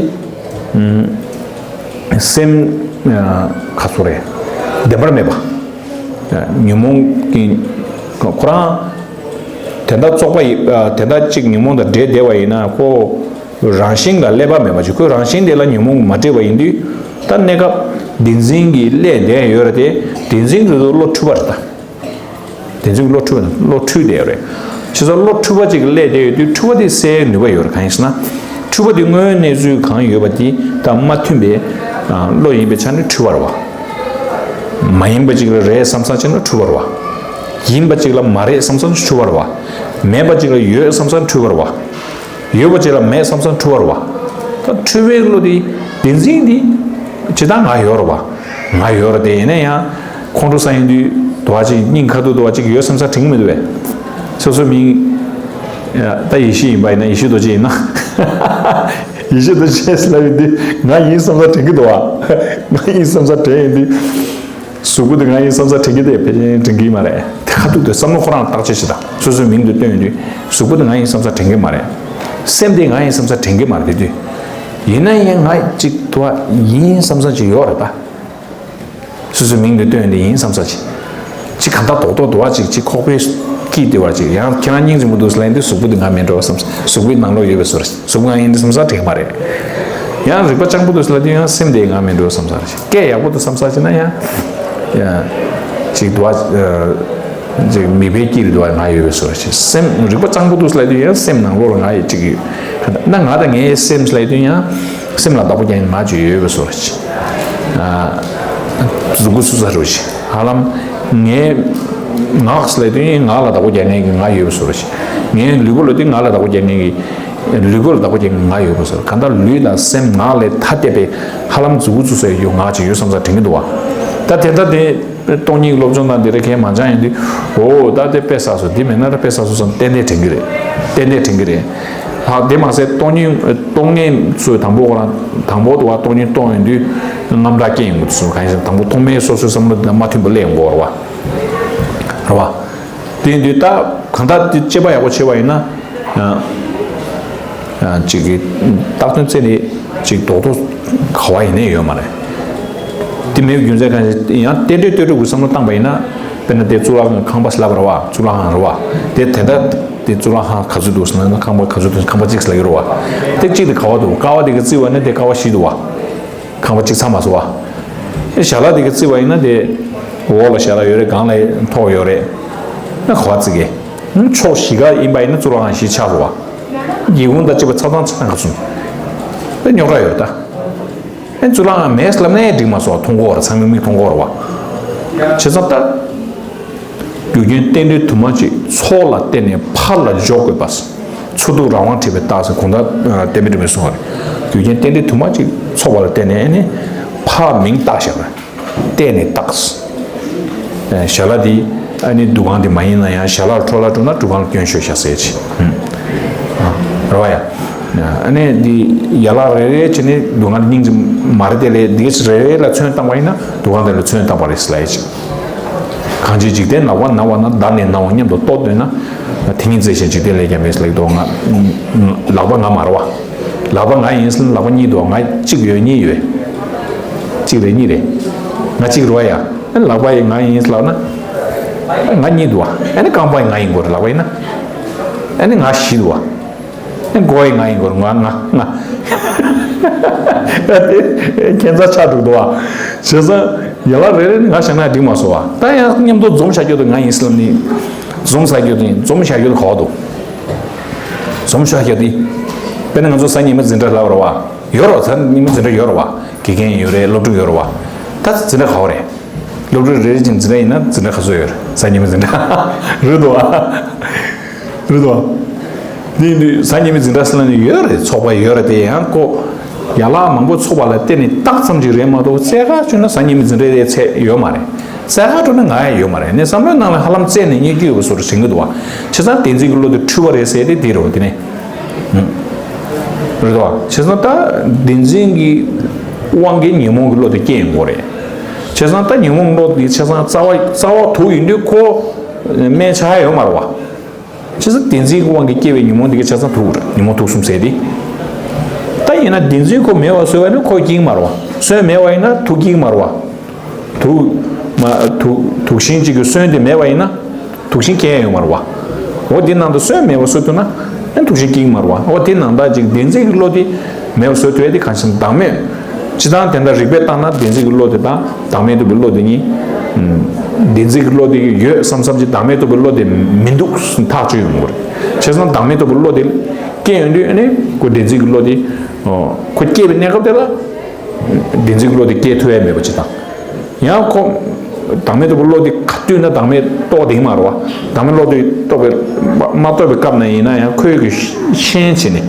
ཨུམ། སེམས་ཨ་ག་ཚོད་རེད། བདེན་པར་མེད་པ། ཨ་ཉོན་མོངས་ཀྱི་ཁོ་རང་དེ་འདྲ་བཙོག་པ་ཡི་ཨ་དེ་འདྲ་གཅིག་ཉོན་མོངས་དང་འདྲེས་བསྡད་པ་ཡིན་ན། ཁོ་རང་བཞིན་ལ་ཀླད་པ་མེད་པ་ཅིག་ཁོའི་རང་བཞིན་དེ་ལ་ཉོན་མོངས་མ་འདྲེས་པ་ཡིན་དུས། ད་གནས་སྐབས་བདེན་འཛིན་གྱི་ཀླད་དེ་ཡོད་རེད་དེ། བདེན་འཛིན་གྱི་བློ་འཁྲུལ་པ་རེད་ད། བདེན་འཛིན་གྱི་བློ་འཁྲུལ་པ་དང་བློ་འཁྲུལ་བསྡད་ཡོད་རེད། བྱས་ཙང་བློ་འཁྲུལ་པ་ཅིག་གི་ཀླད་དེ་ཡོད་དུས། འཁྲུལ་པ་དེ་སེལ་ནུས་པ་ཡོད་རེད། གང་ཡིན་ཟེར་ན། འཁྲུལ་པ་དེ་དངོས་ཡོད་གནས་ཚུལ་གང་ཡོད་པ་དེ་དང་མ་མཐུན་པའི་ཨ་བློ་ཡིན་པའི་ཆ་ནས་འཁྲུལ་པ་རེད་བ། མ་ཡིན་པ་ཅིག་ལ་རེད་བསམ་ས་ཅིག་ན་འཁྲུལ་པ་རེད་བ། ཡིན་པ་ཅིག་ལ་མ་རེད་བསམ་ས་ན་འཁྲུལ་པ་རེད་བ། མེད་པ་ཅིག་ལ་ཡོད་བསམ་ས་ན་འཁྲུལ་པ་རེད་བ། ཡོད་པ་ཅིག་ལ་མེད་བསམ་ས་འཁྲུལ་པ་རེད་བ། ད་འཁྲུལ་པའི་བློ་དེ་བདེན་འཛིན་དེ་ཇི་ལྟར་ང་ཡོད་རེད་བ། ང་ཡོད་རེད་དེ། ཡིན་ན་ཡང་ཁོང་ཁྲོ་ཟ་ཡོང་དུས་དུ་བ་ཅིག་སྙིང་ཁ་ཐུག་དུ་བ་ཅིག་ཡོད་བསམ་ས་དྲན་གྱི་མི་འདུག་བས། སོ་སོ་མིང་ད་ཡེ་ཤེས་ཡིན་པ་ཡིན་ན། ཡེ་ཤེས་རྡོ་རྗེ་ཡིན་ན། ཡེ་ཤེས་རྡོ་རྗེ་ཟེར་ལབ་ཡོང་དུས་ང་ཡིན་བསམ་ས་དྲན་གྱི་འདུག་བ། ང་ཡིན་བསམ་ས་དྲན་ཡོང་དུས། གཟུགས་པོ་དེ་ང་ཡིན་བསམ་ས་དྲན་གྱི་དེ་ཕལ་ཆེར་དྲན་གྱི་མ་རེད། དེ་ཁ་ཐུག་དེ་བསམ་བློ་ཁོ་རང་ལ་བརྟག་དཔྱད་བྱེད་དང་། སོ་སོའི་མིང་དེ་བཏོན་ཡོང་དུས་གཟུགས་པོ་དེ་ང་ཡིན་བསམ་ས་དྲན་གྱི་མ་རེད། སེམས་དེ་ང་ཡིན་བསམ་ས་དྲན་གྱི་མ་རེད། དེ་དུས་ཡིན་ན་ཡང་ང་གཅིག་དུ་བ་ཡིན་བསམ་ས་ཅིག་ཡོད་རེད་ད། སོ་སོའི་མིང་དེ་བཏོན་ཡོང་དུས་ཡིན་བསམ་ས་ཅིག་ཅིག་གང་ལྟར་རྡོག་རྡོག་དུ་བ་ཅིག་ཅིག་ཁོག་པའི་དཀྱིལ་དེ་བ་ཅིག་ཡང་ཁྱེད་རང་སྙིང་རྗེ་མོ་འདུག་ཟེར་ལབ་ཡོང་དུས་གཟུགས་པོ་དེ་ང་མིན་འགྲོ་བསམ། གཟུགས་པོའི་ནང་ལོགས་ཡོད་པའི་བཟོ་འདྲ། གཟུགས་པོ་ང་ཡིན་བསམ་ས་དྲན་གྱི་མ་རེད། ཡང་རིག་པ་སྤྱང་པོ་འདུག་ཟེར་ལབ་དུས་ཡང་སེམས་དེ་ང་མིན་འགྲོ་བསམ་ས་རེད། སྐད་ཡག་པོ་འདུག་བསམ་ས་ཅིག་ན་ཡང་ཡང་ཅིག་དུ་བ་ཅིག་མིད་པའི་དཀྱིལ་དུ་བ་ང་ཡོད་པའི་བཟོ་འདྲ་ཅིག་སེམས་རིག་པ་སྤྱང་པོ་འདུག་ཟེར་ལབ་དུས་ཡང་སེམས་ནང་ལོགས་ལ་ང་ཡི་ཅིག་ཡོད་ན། ང་དང་ངའི་སེམས་ལབ་དུས་ཡང་སེམས་ལ་བདག་པོ་རྒྱག་མཁན་ང་ཅིག་ཡོད་པའི་བཟོ་འདྲ་ཅིག་གཟུགས་པོ་སུ་ས་རུ་ཅིག་ཧ་ལམ་ངའི་ངག་ལབ་དུས་ང་ལ་བདག་པོ་རྒྱག་མཁན་གྱི་ང་ཡོད་པའི་བཟོ་འདྲ་ཅིག་ངའི་ལུས་པོ་ལབ་དུས་ང་ལ་བདག་པོ་རྒྱག་མཁན་གྱི། ལུས་པོ་ལ་བདག་པོ་རྒྱག་མཁན་ང་ཡོད་པའི་བཟོ་འདྲ། གང་ལྟར་ལུས་དང་སེམས་ངག་ལས་ཐ་དད་པའི་ཧ་ལམ་མཛུབ་གུ་བཙུགས་ས་ཡོད་ང་ཅིག་ཡོད་བསམ་ས་དྲན་གྱི་འདུག་བ། ད་དེ་ལྟར་དེ་སྟོང་ཉིད་སློབ་སྦྱོང་དང་དེ་རེ་གས་མ་སྦྱངས་ཡོང་དུས། འོ་ད་དེ་དཔེ་བསགས་སོང་། འདི་མེད་ན་ད་དཔེ་བསགས་སོང་བསམ་ཏན་ཏན་དྲན་གྱི་རེད། ཏན་ཏན་དྲན་གྱི་རེད། ཧ་དེ་མ་ཟད་སྟོང་ཉིད་སྟོང་ངེས་ཚོས་དང་པོ་ཁོ་རང་དང་པོ་དུ་བ་སྟོང་ཉིད་སྟོང་ཡོང་དུས་རྣམ་དག་སྐྱེ་ཡོང་གི་འདུག་གང་ཡིན་ཟེར་ན་དང་པོ་ཐོག་མའི་སོ་སོའི་བསམ་བློ་དང་མ་མཐུན་པ་སླེབས་ཡོང་གི་ཡོད་རེད་བ། རེད་བ། དེ་ཡིན་དུས་ད་གང་ལྟར་དེ་དཔྱད་པ་ཡག་པོ་བྱས་པ་ཡིན་ན། ཨ། ཨ། ཅིག་གི་བཏགས་དོན་བཙལ་ནས་ཅིག་རྡོག་རྡོག་ག་བ་ཡིན་ནའི་ཡོད་མ་རེད། དེ་མེད་པའི་རྒྱུ་མཚན་གང་ཞིག་ཡང་རྟེན་འབྲེལ་ལྟོས་གྲུབ་ཀྱི་བསམ་བློ་བཏང་པ་ཡིན་ན། དཔེར་ན་དེ་གཙུག་ལག་ཁང་ཁང་པ་ཞིག་ལབ་པ་རེད་བ། གཙུག་ལག་ཁང་རེད་བ། དེ་དེ་འདྲ་དེ་གཙུག་ལག་ཁང་ག་ཚོད་འདུག་ཟེར་ན་ཁང་པ་ག་ཚོད་འདུག་ཁང་པ་གཅིག་ལབ་ཀྱི་རེད་བ། དེ་གཅིག་དེ་ག་བ་འདུག་ཀ་བ་དེ་ག་བརྩིས་པ་ཡིན་ན་དེ་ཀ་བ་བཞི་འདུག་བ། ཁང་པ་གཅིག་ཚང་མ་སོང་བ། ཞལ་ལག་དེ་ག་བརྩིས་པ་ཡིན་ན་དེ། འོག་ལ་ཞལ་ལག་ཡོད་རེད། སྒང་ལ་ཐོག་ཡོད་རེད། ན་ག་བ་བརྩི་གི། ཕྱོགས་བཞི་ཀ་ཡིན་པ་ཡིན་ན་གཙུག་ལག་ཁང་བཞི་ཆགས་སོང་བ། སྒེའུ་ཁུང་དང་བཅས་པ་ཆ་ཚང་ཆ་ཚང་ག་ཚོད། དེ་རྙོག་དྲ་ཡོད་ད། ཨེ་གཙུག་ལག་ཁང་མེད་ལབ་ན་འགྲིག་མ་སོང་བ། མཐོང་གི་ཡོད་རེད། ཚང་མས་མིག་མཐོང་གི་ཡོད་རེད་བ། བྱས་ཙང་ད། རྒྱུ་རྐྱེན་རྟེན་འབྲེལ་དུ་མ་གཅིག་ཚོགས་ལ་བརྟེན་ནས་ཕར་ལ་འཇོག་དགོས་པ། ཚོགས་དྲུག་རང་དབང་ཁྲིད་པའི་རྟགས་ཟེར་གོང་ལྟར་བསྟན་པའི་སྒྲོན་མེས་གསུངས་པ་རེད། རྒྱུ་རྐྱེན་རྟེན་འབྲེལ་དུ་མ་གཅིག་ཚོགས་པ་ལ་བརྟེན་ནས་ནི་ཕར་མིང་བཏགས་བཞག་པ་རེད། བརྟེན་ནས་བཏགས། ཞལ་ལག་འདི་ཨ་ནི་འདུ་ཁང་འདི་མ་ཡིན་ན་ཡང་ཞལ་ལག་འཕྲོ་བརླག་འགྲོ་ན་འདུ་ཁང་ལ་སྐྱོན་ཤོད་བཞག་ཟེར་ཅིག་རེད་བ་ཡ། ཨ་ནི་འདི་ཡན་ལག་རེ་རེ་བྱས་ནས་འདུ་ཁང་སྙིང་རྗེ་མ་རེད་དེ་ལས་འདི་ག་རེ་རེ་ལ་ཚོན་བཏང་བ་ཡིན་ན་འདུ་ཁང་དེ་ལ་ཚོན་བཏང་བ་རེད་ཟེར་ལབ་ཡ་ཅིག་གང་ཕྱིར་འཇིག་རྟེན་ལག་པ་ན་བ་ན། བདག་ནི་ནའོ་སྙམ་དུ་རྟོག་འདོད་ན། དེ་ཉིད་མཛེས་ཤིང་འཇིག་རྟེན་ལས་ཀྱང་མེད་ལེགས་འདུག་ང་ལག་པ་ང་མ་རེད་བ། ལག་པ་ང་ཡིན་ཟེར་ན་ལག་པ་གཉིས་འདུག་ང་གཅིག་ཡོད་གཉིས་ཡོད། གཅིག་རེད་གཉིས་རེད། ང་གཅིག་རེད་བ་ཡ། ལག་པ་ཡི་ང་ཡིན་ལབ་ན། ང་གཉིས་འདུག་བ། ཨ་ནི་རྐང་པ་ཡི་ང་ཡིན་དགོས་རེད་ལག་པ་ཡིན་ན། ཨ་ནི་ང་བཞི་འདུག་བ། མགོ་ཡི་ང་ཡིན་དགོས་རེད་ང་ང་ང་། ཁྱད་མཚར་ཆགས་འགྲོ་འདུག་བ། བྱས་ཙང་ཡན་ལག་རེ་རེ་ནི་ང་བཞག་ན་འགྲིག་མ་སོང་བ། ད་ཡང་མཉམ་དུ་འཛོམས་བཞག་རྒྱུ་དེ་ང་ཡིན་ཟེར་ལབ་ནི། འཛོམས་བཞག་རྒྱུ་དེ་འཛོམས་བཞག་རྒྱུ་དེ་ག་བ་འདུག་འཛོམས་བཞག་རྒྱུ་དེ། དཔེར་ན་ང་ཚོ་གཟའ་ཉི་མ་འཛིན་གྲྭ་ལབ་རེད་བ། ཡོད་རེད་བ། གཟའ་ཉི་མ་འཛིན་གྲྭ་ཡོད་རེད་བ། དགེ་རྒན་ཡོད་རེད། སློབ་ཕྲུག་ཡོད་རེད་བ། ད་འཛིན་གྲྭ་ག་བ་རེད། སློབ་ཕྲུག་རེ་རེ་བཞིན་འཛིན་གྲྭ་ཡིན་ན་འཛིན་གྲྭ་ག་ཚོད་ཡོད་རེད། གཟའ་ཉི་མའི་འཛིན་གྲྭ། རེད་དོ། རེད་དོ། འདི་འདི་གཟའ་ཉི་མའི་འཛིན་གྲྭ་ཟེར་ན་ནི་ཡོད་རེད། ཚོགས་པ་ཡོད་རེད་དེ་ཡང་ཁོ། ཡན་ལག་མང་པོ་ཚོགས་པ་ལ་བརྟེན་ནས་བཏགས་ཙམ་ཅིག་རེད་མ་གཏོགས་རྩེ་ག་བཅུག་ན་གཟའ་ཉི་མའི་འཛིན་གྲྭ་དེ་ཚད་ཡོད་མ་རེད། རྩེ་ག་བཅུག་ན་ང་ཡང་ཡོད་མ་རེད། ནས་བསམ་བློའི་ནང་ལ་ཧ་ལམ་རྩེ་ནས་རྙེད་རྒྱུ་ཡོད་པ་བཟོ་འདྲ་དྲན་གྱི་འདུག་བ། བྱས་ཙང་བདེན་འཛིན་གྱི་བློ་དེ་འཁྲུལ་བ་རེད་ཟེར་དེ་འདི་རེད་བ་དེ་ནས། རེད་དོ། བྱས་ཙང་ད་བདེན་འཛིན་གྱི་དབང་གིས་ཉོན་མོངས་ཀྱི་བློ་དེ་སྐྱེ་ཡོང་གི་རེད། བྱས་ཙང་ད་ཉོན་མོངས་བློ་དེ་བྱས་ཙང་རྩ་བ་རྩ་བ་དུག་ཡིན་དུས་ཁོ་སྨན་ཆག་ཡ་ཡོད་མ་རེད་བ། བྱས་ཙང་བདེན་འཛིན་གྱི་དབང་གིས་སྐྱེ་བའི་ཉོན་མོངས་དེ་ག་བྱས་ཙང་དུག་རེད། ཉོན་མོངས་དུག་གསུམ་ཟེར་དེ། ད་ཡིན་ན་བདེན་འཛིན་ཁོ་མེད་པ་བཟོས་པ་ཡིན་ན་ཁོ་སྐྱེ་གི་མ་རེད་བ། སོན་མེད་པ་ཡིན་ན་དུག་སྐྱེ་གི་མ་རེད་བ། དུག་མ་དུག་དུག་ཤིང་གཅིག་གི་སོན་དེ་མེད་པ་ཡིན་ན། དུག་ཤིང་སྐྱེ་ཡ་ཡོད་མ་རེད་བ། འོ་དེ་ནང་དུ་སོན་མེད་པ་བཟོ་ཐུབ་ན། ཨ་དུག་ཤིང་སྐྱེ་གི་མ་རེད་བ། འོ་དེ་ནང་ལྟར་ཅིག་བདེན་འཛིན་གྱི་བློ་དེ་མེད་པ་བཟོ་ཐུབ་ཡ་དེ་གང་ཞིག་བདག་མེད། སྤྱིར་བཏང་དེ་འདྲ་རིགས་པས་བརྟགས་ན་བདེན་འཛིན་གྱི་བློ་དེ་དང་བདག་མེད་རྟོགས་པའི་བློ་དེ་གཉིས། བདེན་འཛིན་གྱི་བློ་དེ་ཡོད་བསམ་བསམ་ཅིག་བདག་མེད་རྟོགས་པའི་བློ་དེ་མི་འདུག་ཐག་ཆོད་ཡོང་གི་རེད། བྱས་ཙང་བདག་མེད་རྟོགས་པའི་བློ་དེ་སྐྱེ་ཡོང་དུས་ཨ་ནི་ཁོ་བདེན་འཛིན་གྱི་བློ་དེ། ཁོ་སྐྱེ་བའི་གནས་སྐབས་དེ་ལ། བདེན་འཛིན་གྱི་བློ་དེ་སྐྱེ་ཐུབ་ཡ་མེད་པ་ཅིག་དང་། ཡང་ཁོ། བདག་མེད་རྟོགས་པའི་བློ་དེ་ག་དུས་ན་བདག་མེད་རྟོགས་བསྡད་ཀྱི་མ་རེད་བ། བདག་མེད་བློ་དེ་རྟོགས་པའི་མ་མ་རྟོགས་པའི་སྐབས་ན་ཡིན་ན་ཡང་ཁོའི་གི་ཤན་བྱས་ནས་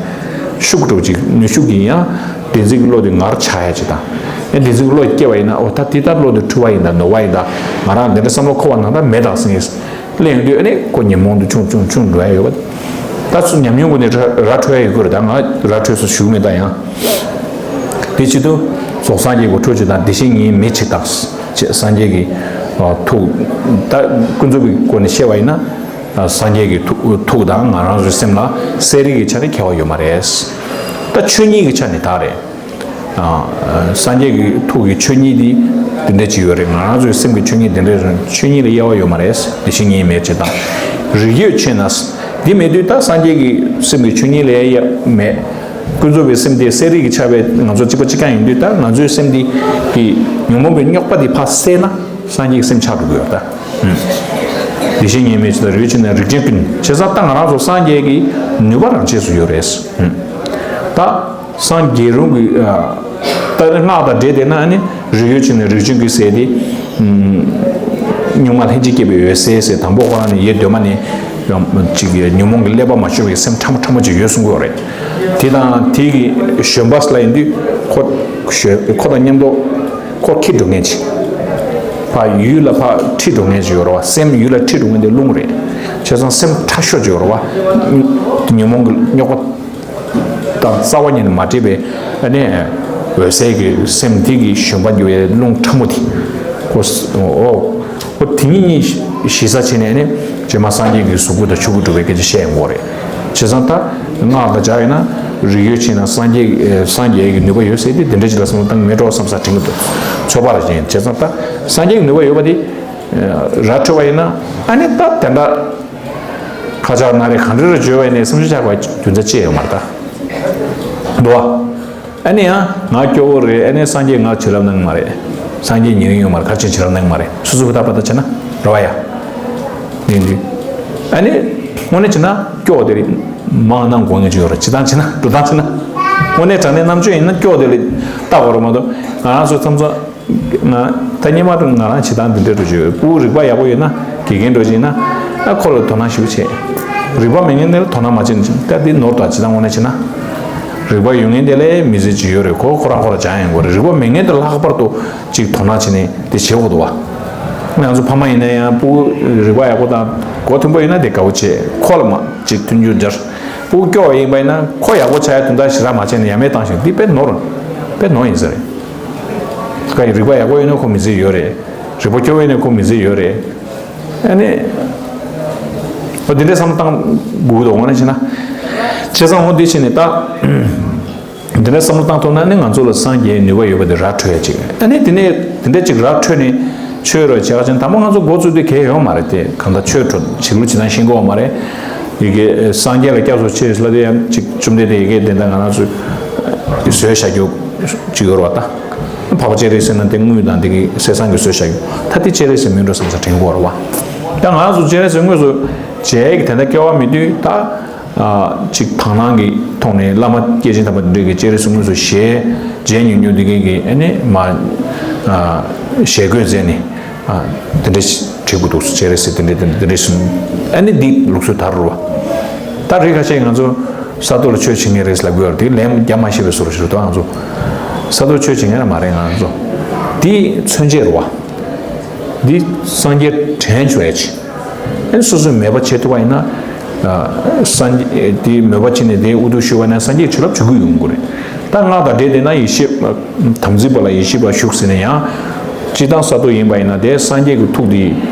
ཤུགས་འགྲོ་ཅིག་ནུས་ཤུགས་ཀྱིས་ཡང་བདེན་འཛིན་གྱི་བློ་དེ་ངར་ཆགས་ཡ་ཅིག་དང་། ཡང་བདེན་འཛིན་གྱི་བློ་སྐྱེ་བ་ཡིན་ན་འོ་ད་དེ་ལྟར་བློ་དེ་འཁྲུལ་བ་ཡིན་ད་ནོར་བ་ཡིན་ད་ང་རང་འདི་འདྲ་བསམ་བློ་འཁོར་བ་ནང་ད་མེད་དང་ཟེར་ངེས། གླེང་དུས་ཨ་ནི་ཁོ་ཉོན་མོངས་དུ་ཆུང་ཆུང་ཆུང་འགྲོ་ཡ་ཡོད་པ། ད་ཚུར་ཉམས་མྱོང་སྒོ་ནས་ར་ར་འཕྲོད་ཡ་ཡོད་དགོས་རེད། ད་ང་ར་འཕྲོད་སོ་ཞུ་མེད་ད་ཡང་། དེ་བྱེད་དུས་རྫོགས་སངས་རྒྱས་ཀྱི་ཐུགས་ཀྱི་དང་བདེ་གཤེགས་ཉིད་མེད་ཅིག་དང་། ཅེས་སངས་རྒྱས་ཀྱི་ཐུགས་ད་ཀུན་རྫོབ་ཀྱི་སྒོ་ནས་བཤད་པ་ཡིན་ན། སངས་རྒྱས་ཀྱི་ཐུགས་ཐུགས་དང་ང་རང་ཚོའི་སེམས་ལ་གསལ་རིག་གི་ཆ་ནས་ཁྱད་པར་ཡོད་མ་རེད། ད་ཆོས་ཉིད་ཀྱི་ཆ་ནས་ད་རེད། སངས་རྒྱས་ཀྱི་ཐུགས་ཀྱི་ཆོས་ཉིད་འདི་འདི་འདྲ་ཅིག་ཡོད་རེད། ང་རང་ཚོའི་སེམས་ཀྱི་ཆོས་ཉིད་འདི་འདྲ་རེད། ཆོས་ཉིད་ལ་དབྱེ་བ་ཡོད་མ་རེད། དེ་བཞིན་ཉིད་མེད་ཅེས་དང་། རིགས་ཡོད་ཆོས་ན། འདི་མེད་དུས་ད་སངས་རྒྱས་ཀྱི་སེམས་ཀྱི་ཆོས་ཉིད་ལ་དབྱེ་བ་མེད། ཀུན་རྫོབ་པའི་སེམས་དེ་གསལ་རིག་གི་ཆ་བས་ང་ཚོ་གཅིག་པ་གཅིག་རྐྱང་ཡིན་དུས་ད་ང་ཚོའི་སེམས་འདི་གི་ཉོན་མོངས་པའི་རྙོག་པ་འདི་ཕར་བསལ་ན་སངས་རྒྱས་ཀྱི་སེམས་ཆགས་འགྲོ་གི་ཡོད་ད། དེ་བཞིན་ཉིད་མེད་ཅེས་དང་། རིགས་ཡོད་ཆོས་ན། རིགས་ཅན་ཀུན། བྱས་ཙང་ད་ང་རང་ཚོ་སངས་རྒྱས་ཀྱི་ནུས་པ་རང་ཆས་སུ་ཡོད་རེད། ད། སངས་རྒྱས་རུང་གི། ད་སྔགས་དང་འབྲེལ་བསྡད་ན་ནི་རིགས་ཡོད་ཆོས་ན་རིགས་ཅན་ཀུན་ཟེར་ཏེ། གཉུག་མ་ལྷན་ཅིག་སྐྱེས་པའི་འོད་གསལ་ཟེར། དང་པོ་ཁོ་རང་ནི་ཡེ་གདོད་མ་ནས་ཅིག་ཉོན་མོངས་ཀྱི་ཀླད་པ་མ་བཅོས་པའི་སེམས་ཕྲ་མོ་ཕྲ་མོ་ཅིག་ཡོད་གསུང་གི་ཡོད་རེད། དེ་དང་དེ་གི་བཞོན་པ་ལ་ཡིན་དུས་ཁོ་ཁོ་དང་མཉམ་དུ་ཁོ་འཁྱེར་འགྲོ་མཁན་ཅིག་ཕར་ཡུལ་ལ་ཕར་ཁྲིད་འགྲོ་མཁན་ཅིག་ཡོད་རེད་བ། སེམས་ཡུལ་ལ་ཁྲིད་འགྲོ་མཁན་དེ་རླུང་རེད། བྱས་ཙང་སེམས་ཁྲ་ཤོས་ཅིག་ཡོད་རེད་བ། ཉོན་མོངས་ཀྱི་རྙོག་པ་དང་རྩ་བ་ཉིད་ནས་མ་འདྲེས་པའི་ཨ་ནི་འོད་གསལ་གྱི་སེམས་དེ་གི་ཞུན་པ་རྒྱུ་བའི་རླུང་ཕྲ་མོ་དེ། ཨོ། ཨོ་དེ་ཉིད་གཉིས་གཞི་རྩ་བྱས་ནས་ཨ་ནི་རྗེས་མ་སངས་རྒྱས་ཀྱི་གཟུགས་སྐུ་དང་ཆོས་སྐུ་འགྲུབ་པའི་སྐད་ཆ་བཤད་ཡོང་གི་རེད། བྱས་ཙང་ད་སྔགས་དང་སྦྱར་ཡོད་ན་རིགས་ཡོད་ཕྱིན་ན་སངས་རྒྱས་སངས་རྒྱས་ཀྱི་ནུས་པ་ཡོད་ཟེར་ཏེ་དེ་འདྲ་ཅིག་ལ་བསམ་བློ་བཏང་གི་མེད་འགྲོ་བསམ་ས་དྲན་གྱི་འདུག་ཚོད་དཔག་རེ་བྱས་ཡིན། བྱས་ཙང་ད་སངས་རྒྱས་ཀྱི་ནུས་པ་ཡོད་པ་དེ་ར་འཕྲོད་པ་ཡིན་ན་ཨ་ནི་ད་དེ་འདྲ་ཁ་ཆག་སྣ་རལ་གང་འདྲ་རེ་བྱོས་པ་ཡིན་ནའི་སེམས་ཤུགས་ཆག་པའི་རྒྱུ་མཚན་ཅི་ཡང་ཡོད་མ་རེད་ད། འདུག་བ། ཨ་ནི་ཡང་ང་སྐྱོ་བོ་རེད། ཨ་ནི་སངས་རྒྱས་ང་བྱིན་རླབས་གནང་གི་མ་རེད། སངས་རྒྱས་ཉེ་རིང་ཡོད་མ་རེད། ག་རེ་བྱས་བྱིན་རླབས་གནང་གི་མ་རེད། སོ་སོ་བུ་ཐག་པ་ཐག་བྱས་ན་རེད་བ་ཡ། ཡིན་དུས། ཨ་ནི་དངོས་གནས་བྱས་ན་སྐྱོ་བ་དེ་རེད། མང་གནང་དགོས་ངེས་ཅིག་ཡོད་རེད། བྱེད་སྟངས་བྱས་ན་འགྲོ་སྟངས་བྱས་ན། དངོས་གནས་དྲང་གནས་རྣམ་དཔྱོད་ཡིན་ན་སྐྱོ་བ་དེ་ལ་ལྟ་དགོས་རེད་མ་གཏོགས་ང་རང་ཚོ་མཚམས་མཚམས། ང་ད་སྔོན་མ་དུ་ང་རང་བྱེད་སྟངས་འདི་འདྲ་འགྲོ་བྱེད་ཡོད། སྤུ་གུ་རིག་པ་ཡག་པོ་ཡོད་ན་དགེ་རྒན་འགྲོ་བྱེད་ཡིན་ན་ཨ་ཁོ་ལ་དོ་སྣང་ཞེ་པོ་བྱེད། རིག་པ་མེད་མཁན་དེ་ལ་དོ་སྣང་མ་བྱེད་ན་ཅི་ད་འདི་ནོར་དང་བྱེད་སྟངས་དངོས་གནས་བྱེད་ན། རིག་པ་ཡོད་མཁན་དེ་ལ་མི་ཚེ་ཅིག་ཡོད་རེད། ཁོ་ཁོ་རང་ཁོ་རང་སྦྱང་ཡོང་གི་རེད། རིག་པ་མེད་མཁན་དེ་ལྷག་པར་དུ་ཅིག་དོ་སྣང་བྱེད་ནས་དེ་བྱེད་དགོས་འདུག་བ། ང་ཚོ་ཕ་མ་ཡིན་ན་ཡང་སྤུ་གུ་རིག་པ་ཡག་པོ་དང་མགོ་མཐོན་པོ་ཡིན་ན་དེ་དགའ་བོ་བྱེད། ཁོ་ལ་མ་ཅིག་མཐུན་འགྱུར་སྦྱར། སྤུ་གུ་སྐྱོ་བ་ཡིན་པ་ཡིན་ན་ཁོ་ཡག་པོ་ཆགས་ཡ་དོན་དག་ཞེ་དྲག་མ་བྱས་ནས་ཡ་མེད་བཏང་ཞིང་འདི་དཔེ་ནོར། དཔེ་ནོར་ཡིན་ས་རེད། ཁ་ཡི་རིག་པ་ཡག་པོ་ཡོད་ན་ཁོ་མི་ཚེ་ཡོད་རེད། རིག་པ་སྐྱོ་བོ་ཡོད་ན་ཁོ་མི་ཚེ་ཡོད་རེད། ཨ་ནི། ཨོ་དེ་འདྲའི་བསམ་བློ་བཏང་དགོས་འདུག་དངོས་གནས་བྱས་ན། བྱས་ཙང་འོ་འདི་བྱས་ནས་ད། དེ་འདྲའི་བསམ་བློ་བཏང་ཐུབ་ན་ནི་ང་ཚོ་ལ་སངས་རྒྱས་ནུས་པ་ཡོད་པ་དེ་ར་འཕྲོད་ཡ་ཅིག་ཨ་ནི་དེ་ནས་དེ་འདྲ་ཅིག་ར་འཕྲོད་ནས་ཆོས་ར་བྱེད་ཀ་ཅན་དང་པོ་ང་ཚོ་འགོ་བཙུགས་དུས་གལ་ཡོད་མ་རེད་དེ། གང་ལྟར་ཆོས་འཕྲོད་བྱེད་ལུགས་བྱེད་སྟངས་ཤེས་དགོས་མ་རེད། ཡི་གེ་སངས་རྒྱས་ལ་སྐྱབས་སུ་མཆི་ལབ་དུས་ཡང་ཅིག་བཅོམ་ལྡན་འདས་ཡི་གེ་དེ་འདྲ་ང་རང་ཚོས་བཟོས་བཞག་རྒྱུ་ཅིག་ཡོད་རེད་བ་ད། འཕགས་པ་སྤྱན་རས་གཟིགས་ན་དེ་དངུལ་དང་དེ་གི་གསེར་ཟངས་ཀྱི་བཟོས་བཞག་རྒྱུ་ད་དེ་སྤྱན་རས་གཟིགས་མིན་འགྲོ་བསམ་ས་དྲན་དགོས་རེད་བ། ད་ང་རང་ཚོ་སྤྱན་རས་གཟིགས་དངོས་སུ་མཇལ་ཡག་གི་དེ་འདྲ་སྐལ་བ་མེད་དུས་ད། ཅིག་དག་སྣང་གི་ཐོག་ནས་བླ་མ་སྐྱེས་ཆེན་དམ་པ་འདི་འདྲ་གི་སྤྱན་རས་གཟིགས་དངོས་སུ་ཞལ་མཇལ་མྱོང་མྱོང་དེ་གའི་གི་ཨ་ནི་མ་ཞལ་བཀོད་མཛད་ནས་དེ་འདྲ་བྲིས་དགོས་འདུག་སྤྱན་རས་གཟིགས་དེ་འདྲ་དེ་འདྲ་གསུངས། ཨ་ནི་འདི་ལུགས་སྲོལ་དར་རུ་བ། ད་རིགས་ཁ་ཤས་ང་ཚོ་ས་རྡོ་ལ་ཆོས་བྱེད་མཁན་རེད་ལབ་དགོས་རེད། དེ་ལན་རྒྱབ་མ་ཤེས་པའི་བཟོ་འདྲ་ཞིག་རེད་དོ། ང་ཚོ་ས་རྡོ་ཆོས་བྱེད་མཁན་ར་མ་རེད། ང་ཚོ་དེ་མཚོན་བྱེད་རེད་བ། འདི་སངས་རྒྱས་དྲན་བྱུང་ཡ་ཆེ། ཨ་ནི་སོ་སོས་མོས་པ་བྱེད་ཐུབ་པ་ཡིན་ན། སངས་རྒྱས་དེ་མོས་པ་བྱས་ནས་དེའི་དབུ་ཐུག་ཞུ་བ་ན་སངས་རྒྱས་བྱིན་རླབས་འཇུག་གི་ཡོང་གི་རེད། ད་སྔགས་དང་འབྲེལ་བསྡད་ན་ཡེ་ཤེས་དམ་ཚིག་པ་ལ་ཡེ་ཤེས་པ་བཞུགས་ཟེར་ན་ཡང་། སྤྱིར་བཏང་ས་རྡོ་ཡིན་པ་ཡིན་ན་དེ་སངས་རྒྱས་ཀྱི་ཐུགས་དེ་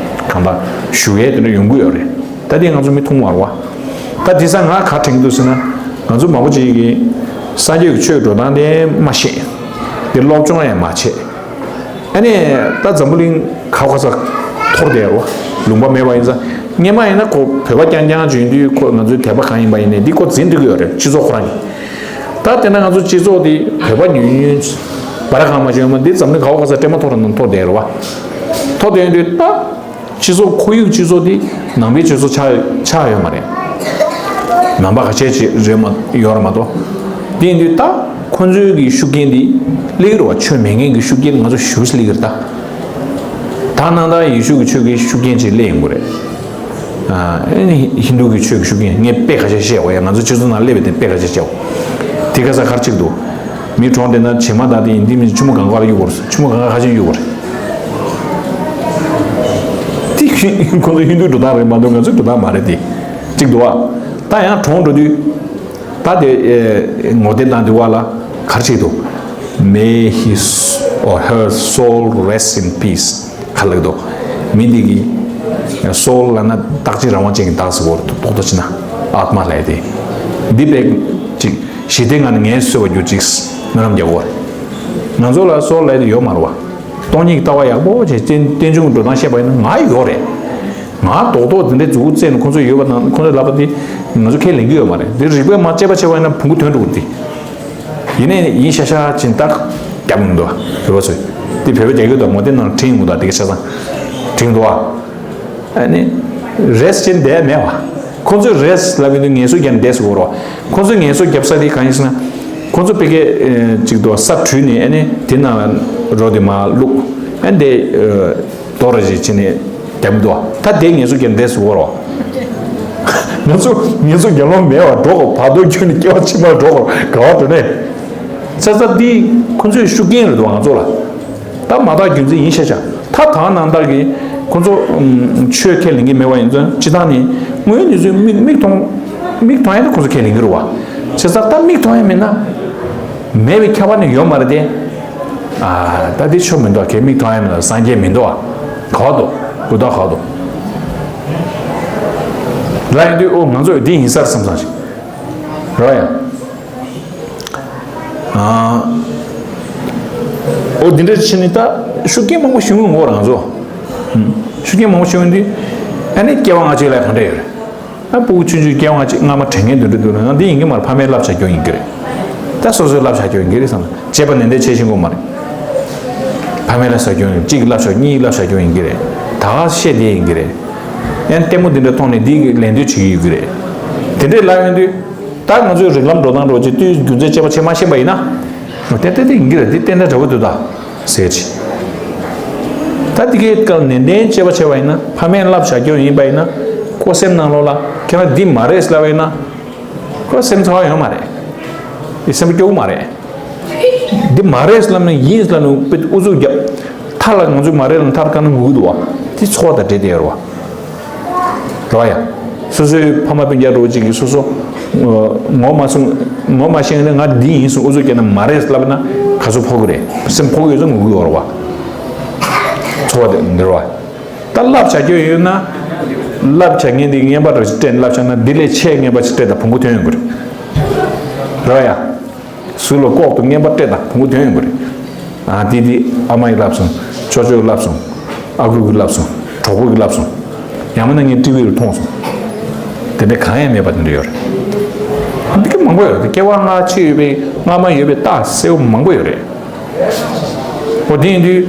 གང་ལྟར་བཞུགས་ཡས་དེ་འདྲ་ཡོང་གི་ཡོད་རེད། ད་དེ་ང་ཚོ་མི་མཐོང་བར་བ། ད་དེ་ས་ང་ག་དྲན་གྱི་འདུག་ཟེར་ན། ང་ཚོ་མང་པོ་ཅིག་གིས་སངས་རྒྱས་ཀྱི་ཆོས་འགྲོ་སྟངས་དེ་མ་ཤེས། དེ་སློབ་སྦྱོང་ཡང་མ་བྱས། ཨ་ནི་ད་འཛམ་བུ་གླིང་ག་བ་ག་ས་འཐོར་བསྡད་རོ། ལུང་པ་མེད་པ་ཡིན་ཙང་། སྔོན་མ་ཡིན་ན་ཁོ་བོད་པ་རྐྱང་རྐྱང་བྱོན་དུས་ཁོ་ང་ཚོའི་དད་པ་གང་ཡིན་པ་ཡིན་ནའི་འདི་ཁོ་འཛིན་འགྲིག་གི་ཡོད་རེད། སྤྱི་ཚོགས་ཁོ་རང་གིས། ད་དེ་ན་ང་ཚོ་སྤྱི་ཚོགས་འདི་བོད་པ་ཉུང་ཉུང་། སྦར་གང་མ་བྱོན་མ་འདི་འཛམ་གླིང་ག་བ་ག་ས་སྤྲད་མ་འཐོར་ན་འཐོར་བསྡད་རོ་བ། འཐོར་བསྡད་དུས་ད། སྤྱི་ཚོགས་ཁོར་ཡུག་སྤྱི་ཚོགས་འདི་ནང་པའི་སྤྱི་ཚོགས་ཆགས་ཆགས་ཡོད་མ་རེད། ནང་པ་ཁ་ཤས་ཅིག་རེད་མ་ཡོད་རེད་མ་གཏོགས། དེ་ཡིན་དུས་ད་ཁོ་ཚོའི་གི་ཤུགས་རྐྱེན་འདི་སླེབས་ཀྱི་རེད་བ། ཆོས་མེད་མཁན་གྱི་ཤུགས་རྐྱེན་ང་ཚོ་ཞེ་པོ་ཅིག་སླེབས་ཀྱི་རེད་ད། ད་གནའ་ད་ཡེ་ཤུ་གི་ཆོས་ཀྱི་ཤུགས་རྐྱེན་ཅིག་སླེབས་ཡོང་གི་རེད། ཨ་ནི་ཧིན་དུ་གི་ཆོས་ཀྱི་ཤུགས་རྐྱེན་ངས་དཔེ་ཁ་ཤས་བཤད་འོ་ཡ། ང་ཚོ་སྤྱི་ཚོགས་ནང་སླེབས་པའི་དེ་དཔེ་ཁ་ཤས་བཤད་འོ། དེ་ག་ས་ག་རེ་ཅིག་འདུག་མི་གྲོངས་དེ་ན་བྱེ་མ་དང་དེ་ཡིན་དེ་མིན་ཆུ་མོ་གང་ག་ལ་གཡུག་གོ་རེད། ཆུ་མོ་གང་ག་ཁ་ཆེན་གཡུག་གོ་རེད། དེ་ཁོང་ཚོ་ཧིན་དུའི་འགྲོ་སྟངས་རེད་མ་གཏོགས་ང་ཚོའི་འགྲོ་སྟངས་མ་རེད་དེ། གཅིག་འདུག་བ། ད་ཡང་གྲོངས་འགྲོ་དུས། ད་དེ་ངོ་དེབ་ནང་དུ་བ་ལ་ག་རེ་བྲིས་འདུག May his or her soul rest in peace ག་ལབ་འདུག་མི་འདི་གི་soul ལབ་ན་བདག་གཅིག་རང་དབང་ཅན་གྱི་བདག་ཟེར་བ་རེད། ཏོག་ཏོག་ཅིག་ན་ཨཱཏྨ་ལབ་དེ། འདི་པའི་ཅིག་ཞི་བདེའི་ངང་ནས་ངལ་གསོ་བར་གྱུར་ཅིག་སྨོན་ལམ་རྒྱག་དགོས་རེད། ང་ཚོ་ལ་soul ལབ་དེ་ཡོད་མ་རེད་བ། སྟོང་ཉིད་ཀྱི་ལྟ་བ་ཡག་པོ་བྱས་རྟེན་རྟེན་འབྱུང་གི་འགྲོ་སྟངས་བཤད་པ་ཡིན་ན་ང་ཡོད་རེད། ང་རྡོག་རྡོག་འདི་འདྲའི་མཛུབ་གུ་བཙལ་ནས་ཁོང་ཚོས་ཡོད་པ་དང་ཁོང་ཚོས་ལབ་པ་འདི་ང་ཚོ་ཁས་ལེན་གྱི་ཡོད་མ་རེད། འདི་རིག་པས་མ་དཔྱད་པ་བྱས་པ་ཡིན་ན་བོང་གུ་ཐོན་འགྲོ་གི་རེད། ཡིན་ནའི་ཡིན་ཤ་ཤ་ཅིག་ཏག་རྒྱབ་མི་འདུག་བོད་པ་ཚོས། འདི་བོད་པ་རྒྱག་གི་འདུག་ངོ་དེབ་ནང་བྲིས་ཡོང་གི་འདུག་དེ་ག་ཆ་ཚང་བྲིས་ཡོང་གི་འདུག་བ། ཨ་ནི་rest བྱས་བསྡད་མེད་བ། ཁོང་ཚོས་rest ལབ་ཡོང་དུས་ངལ་གསོ་རྒྱབ་ནས་བསྡད་ཟེར་གོ་རོགས། ཁོང་ཚོས་ངལ་གསོ་རྒྱབ་ས་དེ་གང་ཡིན་ཟེར་ན། ཁོང་ཚོ་ཕ་གི་ཅིག་ཏུ་ས་བྲུས་ནས་ཨ་ནི་དེ་ནང་ལ་རོ་དེ་མར་བླུགས། ཨ་ནི་དེ་རྡོ་ར་ཅིག་བྱས་ནས་རྒྱབ་འདུག་ད་དེ་ངལ་གསོ་རྒྱབ་ནས་བསྡད་ཟེར་གོ་རོགས། ང་ཚོ་ངལ་གསོ་རྒྱབ་ལོང་མེད་བ་འགྲོ་གོ་བར་དོ་ཁྱོན་ནས་སྐྱེ་བ་ཕྱི་མར་འགྲོ་གོ་ག་བ་འགྲོ་ནས། ས་ས་འདི་ཁོང་ཚོའི་ཤུགས་རྐྱེན་རེད་འདུག་ང་ཚོ་ལ། ད་མ་དག་རྒྱུ་མཚན་ཡིན་ཤ་ཤ། ད་ད་ནང་ལྟར་གྱི་ཁོ་ཚོ་ཨམ་ཆོས་ཁས་ལེན་གྱི་མེད་པ་ཡིན་ཙང་། སྤྱིར་བཏང་ནི་དངོས་ཡོད་གནས་ཚུལ་མིག་མིག་མཐོང་མིག་མཐོང་ཡ་ད་ཁོ་ཚོ་ཁས་ལེན་གྱི་རེད་བ། བྱས་ཙང་ད་མིག་མཐོང་ཡ་མེད་ན་མེད་པའི་ཁྱབ་པ་ནི་ཡོད་མ་རེད་དེ། ཨ་ད་དེ་ཆོས་མི་འདུག་ཁྱེད་མིག་མཐོང་ཡ་མེད་ན་སངས་རྒྱས་མི་འདུག་ཨ། ག་བ་འདུག་ཀུ་དག་ག་བ་འདུག་ལབ་ཡོང་དུས། ཨོ་ང་ཚོ་འདི་ཡིན་ས་རེད་བསམ་བསམ་ཞིག་རེད་བ་ཡ། ཨ། ཨོ་འདི་འདྲ་བྱས་ནས་ད་ཤུགས་རྐྱེན་མང་པོ་བྱུང་ཡོང་གི་རེད་ང་ཚོ། ཧུམ། ཤུགས་རྐྱེན་མང་པོ་བྱུང་ཡོང་དུས། ཨ་ནི་སྐྱེ་བ་སྔ་ཕྱི་ལ་གང་འདྲ་ཡོད་རེད། ཨ་ཕྲུ་གུ་ཆུང་ཆུང་སྐྱེ་བ་སྔ་ཕྱི་སྔ་མ་དྲན་མཁན་འདི་འདྲ་འདུག་ན། ཡང་འདི་ཡིན་གྱི་མ་རེད། ཕ་མའི་བསླབ་བྱ་སྐྱོན་ཡིན་གྱི་རེད། ད་སོ་སོའི་བསླབ་བྱ་སྐྱོན་ཡིན་གྱི་རེད་བསམ་ན། བྱས་པ་ནན་ཏན་བྱེད་ཤེས་ཀྱི་མ་རེད། ཕ་མའི་བསླབ་བྱ་སྐྱོན་ཡིན། གཅིག་གི་བསླབ་བྱ་གཉིས་ཀྱི་བསླབ་བྱ་སྐྱོན་ཡིན་གྱི་རེད། ད་ག་བཤད་བསྡད་ཡིན་གྱི་རེད། ཡང་ལྟད་མོ་འདི་འདྲ་མཐོང་ནས་འདི་གི་ལད་ཟློས་བྱེད་ཀྱི་ཡོད་ཀྱི་རེད། དེ་འདྲས་ལབ་ཡོང་དུས། ད་ང་ཚོའི་རིགས་ལམ་འགྲོ་སྟངས་འདྲ་བོ་ཅིག་ཏུས་རྒྱུ་མཚན་དཔྱད་པ་བྱས་མ་ཤེས་པ་ཡིན་ན། ཏན་ཏན་ཏན་ཡིན་གྱི་རེད། འདི་ཏན་ཏན་འདྲ་བོ་འདུག་ད་ཟེར་གྱི། ད་འདི་གའི་སྐབས་ནན་ཏན་དཔྱད་པ་བྱས་པ་ཡིན་ན། ཕ་མས་བསླབ་བྱ་སྐྱོན་ཡིན་པ་ཡིན་ན། ཁོ་སེམས་ནང་ལོགས་ལ་ཁྱེད་རང་འདི་མ་རེད་ལབ་པ་ཡིན་ན། ཁོ་སེམས་ཚ་བ་ཡོད་མ་རེད། འདི་སེམས་པ་སྐྱོ་གི་མ་རེད། འདི་མ་རེད་ལབ་ནས་ཡིན་ལབ་ནས་དཔེ་ཨུ་ཚུགས་རྒྱབ། མཐའ་ལ་ང་ཚོས་མ་རེད་ལབ་མཐར་བཀག་ན་ངུ་གི་འདུག་བ། དེ་ཚོར་བ་དང་འདྲེས་བསྡད་ཡོད་རེད་བ། རེད་བ་ཡ། སོ་སོའི་ཕ་མ་སྤུན་ཀྱག་འདྲ་བོ་ཅིག་གིས་སོ་སོ་ངོ་མ་སོང་། ངོ་མ་ཤེས་ན་ང་འདི་ཡིན་གསུངས་ཨུ་ཚུགས་བསྐྱལ་ན། མ་རེད་ལབ་ན་ག་ཚོད་ཕོག་གི་རེད། སེམས་ཕོག་གི་ཡོད་ཚད་ངུ་གི་ཡོད་རེད་བ། ཚོར་བ་དེ་འདི་རེད་བ། ད་བསླབ་བྱ་སྐྱོན་ཡོད་ན། བསླབ་བྱ་ངན་འདི་ངན་པ་འདྲ་ཞིག་སྤྲད་ནས་བསླབ་བྱ་ན། འདི་ལས་ཆེས་ངན་པ་ཞིག་སྤྲད་དང་བོང་གུ་ཐོན་ཡོང་གི་རེད། རེད་བ་ཡ། ཟུར་ལ་ལྐོག་ཏུ་ངན་པ་སྤྲད་དང་བོང་གུ་ཐོན་ཡོང་གི་རེད། ཨ་དེ་དེ་ཨ་མ་ཡིས་བསླབས་སོང་། ཅོ་ཅོ་ཡིས་བསླབས་སོང་། ཨ་ཁུ་གིས་བསླབས་སོང་། གྲོགས་པོ་གིས་བསླབས་སོང་། ཡང་མིན་ན་ངས་ཊི་ཝི་རུ་མཐོང་སོང་། དེ་འདྲ་གང་ཡང་མེད་པ་དེ་འདྲ་ཡོད་རེད། འདི་ག་མང་པོ་ཡོད་རེད། སྐྱེ་བ་སྔ་ཕྱི་ཡོད་པའི་སྔ་མ་ཡོད་པའི་རྟགས་གསལ་པོ་མང་པོ་ཡོད་རེད། འོ་དེ་ཡིན་དུས།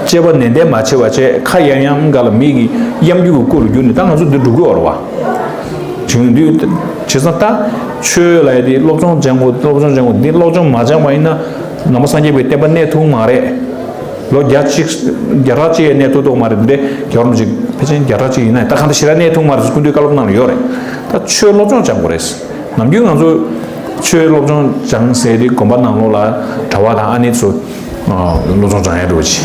དཔྱད་པ་ནན་ཏན་མ་བྱས་པ་བྱས། ཁ་གཡར་གཡར་འགའ་ལ་མི་གི་གཡམ་རྒྱུག་གི་སྐོར་རུ་གྱུར་ནས་ད་ང་ཚོ་འདི་འགྲོ་གི་ཡོད་རེད་བ། བྱུང་དུས། བྱས་ཙང་ད་ཆོས་ལབ་ཡ་དེ་སློབ་སྦྱོང་སྦྱང་དགོས། སློབ་སྦྱོང་སྦྱང་དགོས། འདི་སློབ་སྦྱོང་མ་སྦྱངས་པ་ཡིན་ན་ནང་པ་སངས་རྒྱས་པའི་བསྟན་པ་གནས་ཐུབ་མ་རེད། ལོ་བརྒྱ་གཅིག་བརྒྱ་ཕྲག་གཅིག་ཡང་གནས་ཐུབ་ཐུབ་མ་རེད། འདི་འདྲའི་རྒྱལ་བ་རིན་པོ་ཆེ་ཕལ་ཆེར་བརྒྱ་ཕྲག་གཅིག་ཡིན་ན་ད་གང་ལྟར་ཞེ་དྲག་གནས་ཐུབ་མ་རེད་ཟེར་སྐུ་མདུན་བཀའ་སློབ་ནང་ལ་ཡོད་རེད། ད་ཆོས་སློབ་སྦྱོང་སྦྱང་དགོས་རེད། ནམ་རྒྱུན་ང་ཚོ་ཆོས་སློབ་སྦྱོང་སྦྱང་ཟེར་དུས་དགོན་པ་ནང་ལོགས་ལ་གྲྭ་པ་དང་ཨ་ནེ་ཚོ་སློབ་སྦྱོང་སྦྱང་ཡ་འགྲོ་ཅི།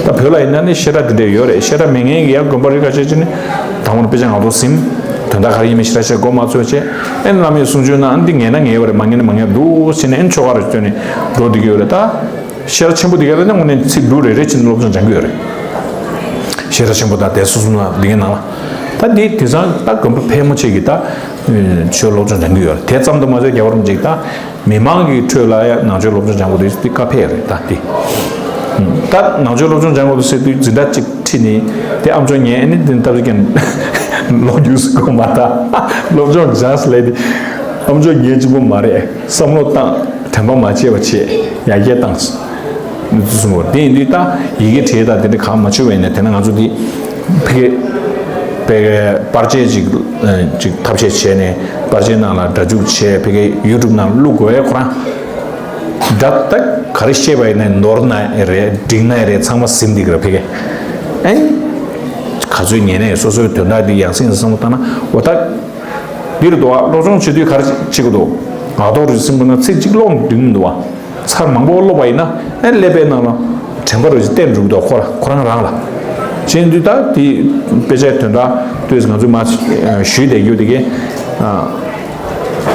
ད་བོད་ལ་ཡིན་ན་ནི་བཤད་གྲྭ་འདི་འདྲ་ཡོད་རེད། བཤད་གྲྭ་མེད་མཁན་གྱི་ཡང་དགོན་པ་རིགས་ཁ་ཤས་ཅིག་ནི་དང་པོར་དཔེ་ཆ་ངག་ཐོག་ཟིན། དོན་དག་ག་རེ་ཡིན་མིན་ཞེ་དྲག་ཤེས་གོ་མ་ཚོད་བྱས། ཨེ་བླ་མས་གསུང་ཆོས་གནང་འདི་ངེས་ན་ངེས་པ་རེད། མ་ངེས་ན་མ་ངེས་འདུག་ཟེར་ནས་ཨེ་ཆོ་ག་རུ་བསྐྱོན་ནས་འགྲོ་བསྡད་ཀྱི་ཡོད་རེད། ད་བཤད་གྲྭ་ཆེན་པོ་འདི་ག་ལ་ནི་དངོས་གནས་ཚིག་འབྲུ་རེ་རེ་བྱས་ནས་སློབ་སྦྱོང་སྦྱང་གི་ཡོད་རེད། བཤད་གྲྭ་ཆེན་པོ་དང་དེ་སོ་སོ་ན་འདི་གའི་ནང་ལ། ད་འདི་དེང་སང་ད་དགོན་པ་ཕལ་མོ་ཆེ་གིས་ད་ཆོས་སློབ་སྦྱོང་སྦྱང་གི་ཡོད་རེད། དེ་ཙམ་དུ་མ་ཟད་རྒྱལ་བ་རིན་པོ་ཆེ་གིས་ད་མི་མང་གི་ཁྲོད་ལ་ཡང་ནང་ཆོས་སློབ་སྦྱོང་སྦྱང་དགོས་དེ་དེ་བཀའ་ཕེབས་རེད། ད་དེ་ད་ནང་ཆོས་སློབ་སྦྱོང་སྦྱང་དགོས་ཟེར་དུས་འཛིན་གྲྭ་གཅིག་ཁྲིད་ནས་དེ་ཨམ་ཅོག་ཉན། ཨ་ནི་དེ་ལྟ་བུ་ཀྱང་ལོ་རྒྱུས་སུ་གོ་མ་ད་སློབ་སྦྱོང་སྦྱངས་ལས་དེ་ཨམ་ཅོག་ཉན་གཅིག་པོ་མ་རེད། བསམ་བློ་བཏང་། དྲན་པ་མ་བརྗེད་པ་བྱས། ཡར་རྒྱས་བཏང་། གསུངས་པ་དེ་ཡིན་དུས་ད་ཡི་གེ་བྲིས་དང་དེ་འདྲ་གང་མ་བྱུང་བས་ནས། དེ་ན་ང་ཚོ་འདི་ཕ་གི་ཕ་གི་པར་ཆས་ཅིག་ཅིག་ཐབས་ཤེས་བྱས་ནས་པར་ཆས་ནང་ལ་སྒྲ་འཇུག་བྱས། ཕ་གི་ཡུ་ཊུབ་ནང་བླུག་དགོས་པས། ཁོ་རང་སྒྲ་ད་ག་རེ་བཤད་པ་ཡིན་ན་ནོར་ན་རེད། འགྲིག་ན་རེད། ཚང་མ་ཟིན་འདུག་ར་ཕ་གི། ཨེ་ག་ཚོད་ཉན་ནས་སོ་སོའི་དོན་དག་འདི་ཡང་སེ་བསམ་བློ་བཏང་ན། འོ་ད་འདིར་འདུག་བ། སློབ་སྦྱོང་བྱེད་དུས་ག་རེ་བྱེད་དགོས་འདུག་ངག་ཐོག་རེ་ཟིན་པ་ན་ཚིག་གཅིག་ཀློག་འདུག་མི་འདུག་བ། ཚར་མང་པོ་ཀློག་པ་ཡིན་ན་ཨེ་ཀླད་པའི་ནང་ལ་དྲན་པ་རུ་ཞིག་བསྟན་འགྲོ་གི་འདུག་ཁོ་ར་ཁོ་རང་རང་ལ། བྱས་དུས་ད་དེ་དཔེ་ཆའི་དོན་དག་ཏོག་ཙམ་ང་ཚོས་མ་ཞུས་བསྡད་རྒྱུ་དེ་གས།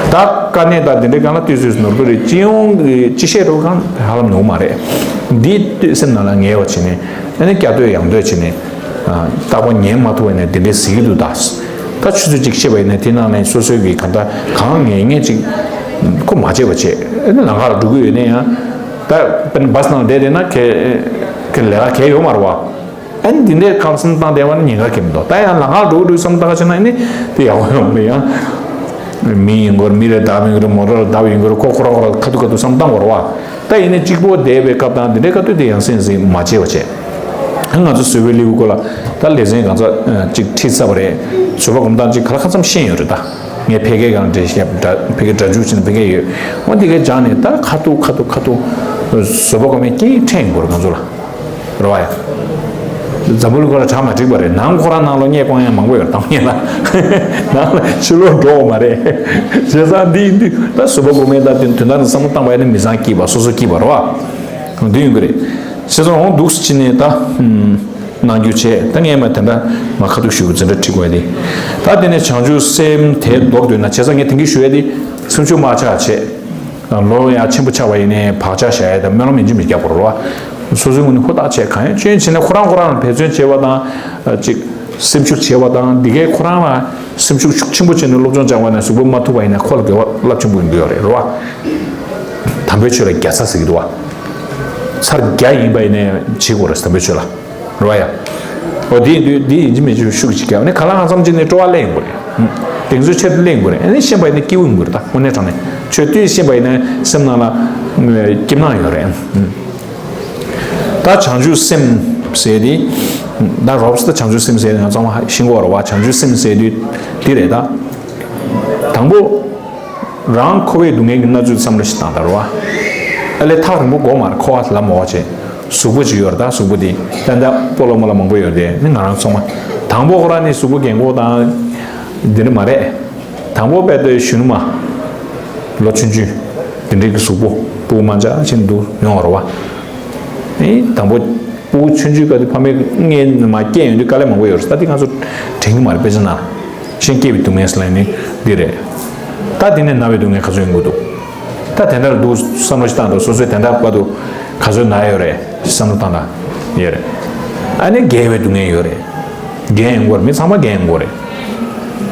ད་དཀའ་གནད་དང་དེ་འདྲའི་སྒང་ལ་ཏོག་ཙམ་ནོར་འཁྲུལ་རེ་སྤྱི་ཡོངས་ཀྱི་སྤྱི་བཤད་འགྲོ་སྒང་ཧ་ལམ་ནོར་མ་རེད། འདི་ལྟོས་སེམས་ནང་ལ་ངེས་པ་བྱས་ནས། ཨ་ནི་བསྐྱར་ཟློས་ཡང་ཟློས་བྱས་ནས། རྟག་པར་ཉན་མ་ཐུབ་པ་ཡིན་ན་དེ་འདྲའི་ཟེར་གྱི་འདུག་ད་ད་ཆུ་ཚོད་གཅིག་བཤད་པ་ཡིན་ན་དེ་ནང་ནས་སོ་སོའི་གི་གང་ལྟར་གང་ངེས་ངེས་ཅིག་ཁོ་མ་བྱས་པ་བྱས། ཨ་ནི་ལམ་ཁ་ལ་འགྲོ་གི་ཡོད་ན་ཡང་། ད་དཔེར་ན་བཱས་ནང་བསྡད་བསྡད་ན་གལ་གལ་ལས་ཀ་གལ་ཡོད་མ་རེད་བ། ཨ་ནི་འདི་འདྲའི་ཁག་སེམས་བཏང་བསྡད་པ་ནི་ཉེན་ཁ་གལ་མི་འདུག་ད་ཡང་ལམ་ཁ་ལ་འགྲོ་གི་འདུག་བསམ་བཏང་བ་བྱས་ན་ཨ་ནི་དེ་ཡག་པོ་ཡོང་གི་རེད། ཡང་མི་ཡིན་དགོས་རེད། མི་རེ་བདའ་བ་ཡིན་དགོས་རེད། མོ་ཊ་རེ་བདའ་བ་ཡིན་དགོས་རེད། ཁོ་ཁོ་རང་ཁོ་རང་ཁ་ཐུག་ཁ་ཐུག་བསམ་བཏང་དགོས་རེད་བ། ད་ཡིན་ནའི་གཅིག་པོ་བསྡད་པའི་སྐབས་དང་འདི་འདྲའི་སྐབས་དུས་དེ་ཡང་སེམས་འཛིན་མ་བྱས་པ་བྱས། ང་ཚོ་བཟོ་པའི་ལེའུ་སྐོར་ལ་ད་ལེ་ཚན་གང་ཚ་ཅིག་ཁྲིད་ཚར་བ་རེད། བཟོ་པ་སྒོམ་སྟངས་ཅིག་ག་ལ་གང་འཚམ་ཤེས་ཡོད་རེད། ད་ངས་ཕལ་སྐད་སྒང་འགྲེལ་བཤད་ཕལ་སྐད་སྒྲ་འཇུག་བྱས་ནས་ཕལ་སྐད་ཡོད། འོ་འདི་གའི་སྦྱངས་ནས་ད་ཁ་ཐུག་ཁ་ཐུག་ཁ་ཐུག་བཟོ་པ་སྒོམ་མཁན་སྐད་ཕྲན་ཡིན་དགོས་རེད་ང་ཚོ་ལ། རེད་བ་ཡ། འཛམ་བུ་གླིང་ཁོ་རང་གྲ་མ་འགྲིག་པ་རེད། ནང་ཁོ་རང་ནང་ལོགས་སྙད་སྐོང་ཡ་མང་པོ་ཡོད་རེད། གཏམ་ངན་ལ་ནང་ལ་ཕྱི་ལོགས་འགྲོ་བ་མ་རེད། བྱས་ཙང་འདི་ཡིན་དུས་ད་བཟོ་པ་སྒོམ་མཁན་ད་དེ་དོན་དག་ནི་བསམ་བློ་བཏང་བ་ཡིན་ན་མི་ཚང་སྐྱིད་པ་སོ་སོ་སྐྱིད་པ་རེད་བ། འདི་ཡོང་གི་རེད། བྱས་ཙང་འོང་འདུག་སེ་བྱས་ནས་ད། གནང་རྒྱུ་བྱས། ད་ངས་མ་དེ་འདྲ་མ་ཁ་ཐུག་ཞུ་འཛིན་གྲྭ་ཁྲིད་དགོས་ཏེ། ད་དེ་ནས་བྱང་ཆུབ་སེམས་དེ་ལྡོག་འདོད་ན། བྱས་ཙང་ངས་དེང་གི་ཞུ་ཡ་དེ། སེམས་ཤུགས་མར་ཆག་བྱས། ལོ་ཡང་ཆེན་པོ་ཆགས་པ་ཡིན་ནའི་བག་ཆགས་བཞག་ཡ་དང་སྨོན་ལམ་ཡིན་གཅིག་མིན་གཅིག་རྒྱག་དགོས་རེད་བ། སོ་སོའི་ངོས་ནས་ཧུར་ཐག་བྱས་གང་ཡང་སྐྱོན་བྱས་ན་ཁོ་རང་ཁོ་རང་ལ་འབད་བརྩོན་བྱས་པ་དང་། ཅིག་སེམས་ཤུགས་བྱས་པ་དང་། འདི་གས་ཁོ་རང་ལ་སེམས་ཤུགས་ཤུགས་ཆེན་པོ་བྱས་ནས་སློབ་སྦྱོང་སྦྱངས་པ་ནས་གཟུགས་པོ་མ་ཐུབ་པ་ཡིན་ན་ཁོ་ལ་དགེ་བ་རླབས་ཆེན་པོ་ཡོང་གི་ཡོད་རེད། རེད་བ། དམ་པའི་ཆོས་ལ་རྒྱ་ཚ་ཟེར་གྱི་འདུག་བ། ཚར་བརྒྱ་ཡིན་པ་ཡིན་ནའི་བྱེད་དགོས་རེད། དམ་པའི་ཆོས་ལ། རེད་བ་ཡ། འོ་དེ་ཡིན་དུས་འདི་ཡིན་གཅིག་མིན་གཅིག་ཤུགས་ཅིག་རྒྱག་ནས་གང་ལ་གང་འཚམ་ཅིག་ནས་སྤྲོ་བ་སླེབས་ཡོང་གི་རེད། གདེང་ཚོད་ཆེ་རུ་སླེབས་ཡོང་གི་རེད། ཨ་ནི་ཤེས་པ་ཡིན་ན་སྐྱིད་པོ་ཡོང་གི་རེད། ད་དངོས་གནས་དྲང་གནས་ཆོས་ཐོས་ཤེས་པ་ཡིན་ན་སེམས་ནང་ལ་སྐྱིད་སྣང་ཡོད་རེད། ད་བྱང་ཆུབ་སེམས་ཟེར་དེ། ད་རོབ་ཙམ་ད་བྱང་ཆུབ་སེམས་ཟེར་དེ་ང་ཚང་མ་ཤེས་ཀྱི་ཡོད་རེད་བ། བྱང་ཆུབ་སེམས་ཟེར་དུས་དེ་རེད་ད། དང་པོ། རང་འཁོར་བའི་སྡུག་བསྔལ་གྱི་མནར་གཅོད་བསམ་བློ་ཞིག་བཏང་ད་རེད་བ། ཨ་ལས་ཐག་རིང་པོ་དགོས་མ་རེད། འཁོར་བ་ལ་མོ་བ་བྱས། གཟུགས་པོ་ཅིག་ཡོད་རེད་ད། གཟུགས་པོ་དེ་ད་ད་སྤོ་ལོ་མོ་ལ་མང་པོ་ཡོད་རེད། ནི་ང་རང་ཚང་མ་དང་པོ་ཁོ་རང་ནི་གཟུགས་པོ་རྒན་གོག་དང་། འདི་འདྲ་མ་རེད། དང་པོ་དཔེ་ལྟོས་གཞོན་ནུ་མ། ལོ་ཆུང་ཆུང་། དེ་འདྲའི་གི་གཟུགས་པོ་སྤུ་གུ་མ་འཇག་ཅིག་འདུག་ཡོང་བ་རེད་བ། ཨེ་དང་པོ་སྤུ་གུ་ཆུང་ཆུང་སྐབས་དེ་ཕ་མའི་མངལ་ནས་མར་སྐྱེས་ཡོང་དུས་དཀའ་ལས་མང་པོ་ཡོད་རེད། ད་དེ་ང་ཚོ་དྲན་གི་མ་རེད། དཔེ་ཆ་ནང་གཞན་སྐྱེས་པའི་སྡུག་བསྔལ་ཟེར་ལབ་ནི་འདི་རེད། ད་དེ་ནས་ན་བའི་སྡུག་བསྔལ་ག་ཚོད་ཡོང་གི་འདུག་ད་དེ་འདྲ་འདུག་བསམ་བློ་ཞིག་བཏང་འདུག་སོ་སོས་དེ་འདྲ་བར་དུ་ག་ཚོད་ན་ཡོད་རེད་བསམ་བློ་བཏང་ན་ཡོད་རེད། ཨ་ནི་རྒས་པའི་སྡུག་བསྔལ་ཡོད་རེད། རྒས་ཡོང་གི་རེད། མི་ཚང་མ་རྒས་ཡོང་གི་རེད།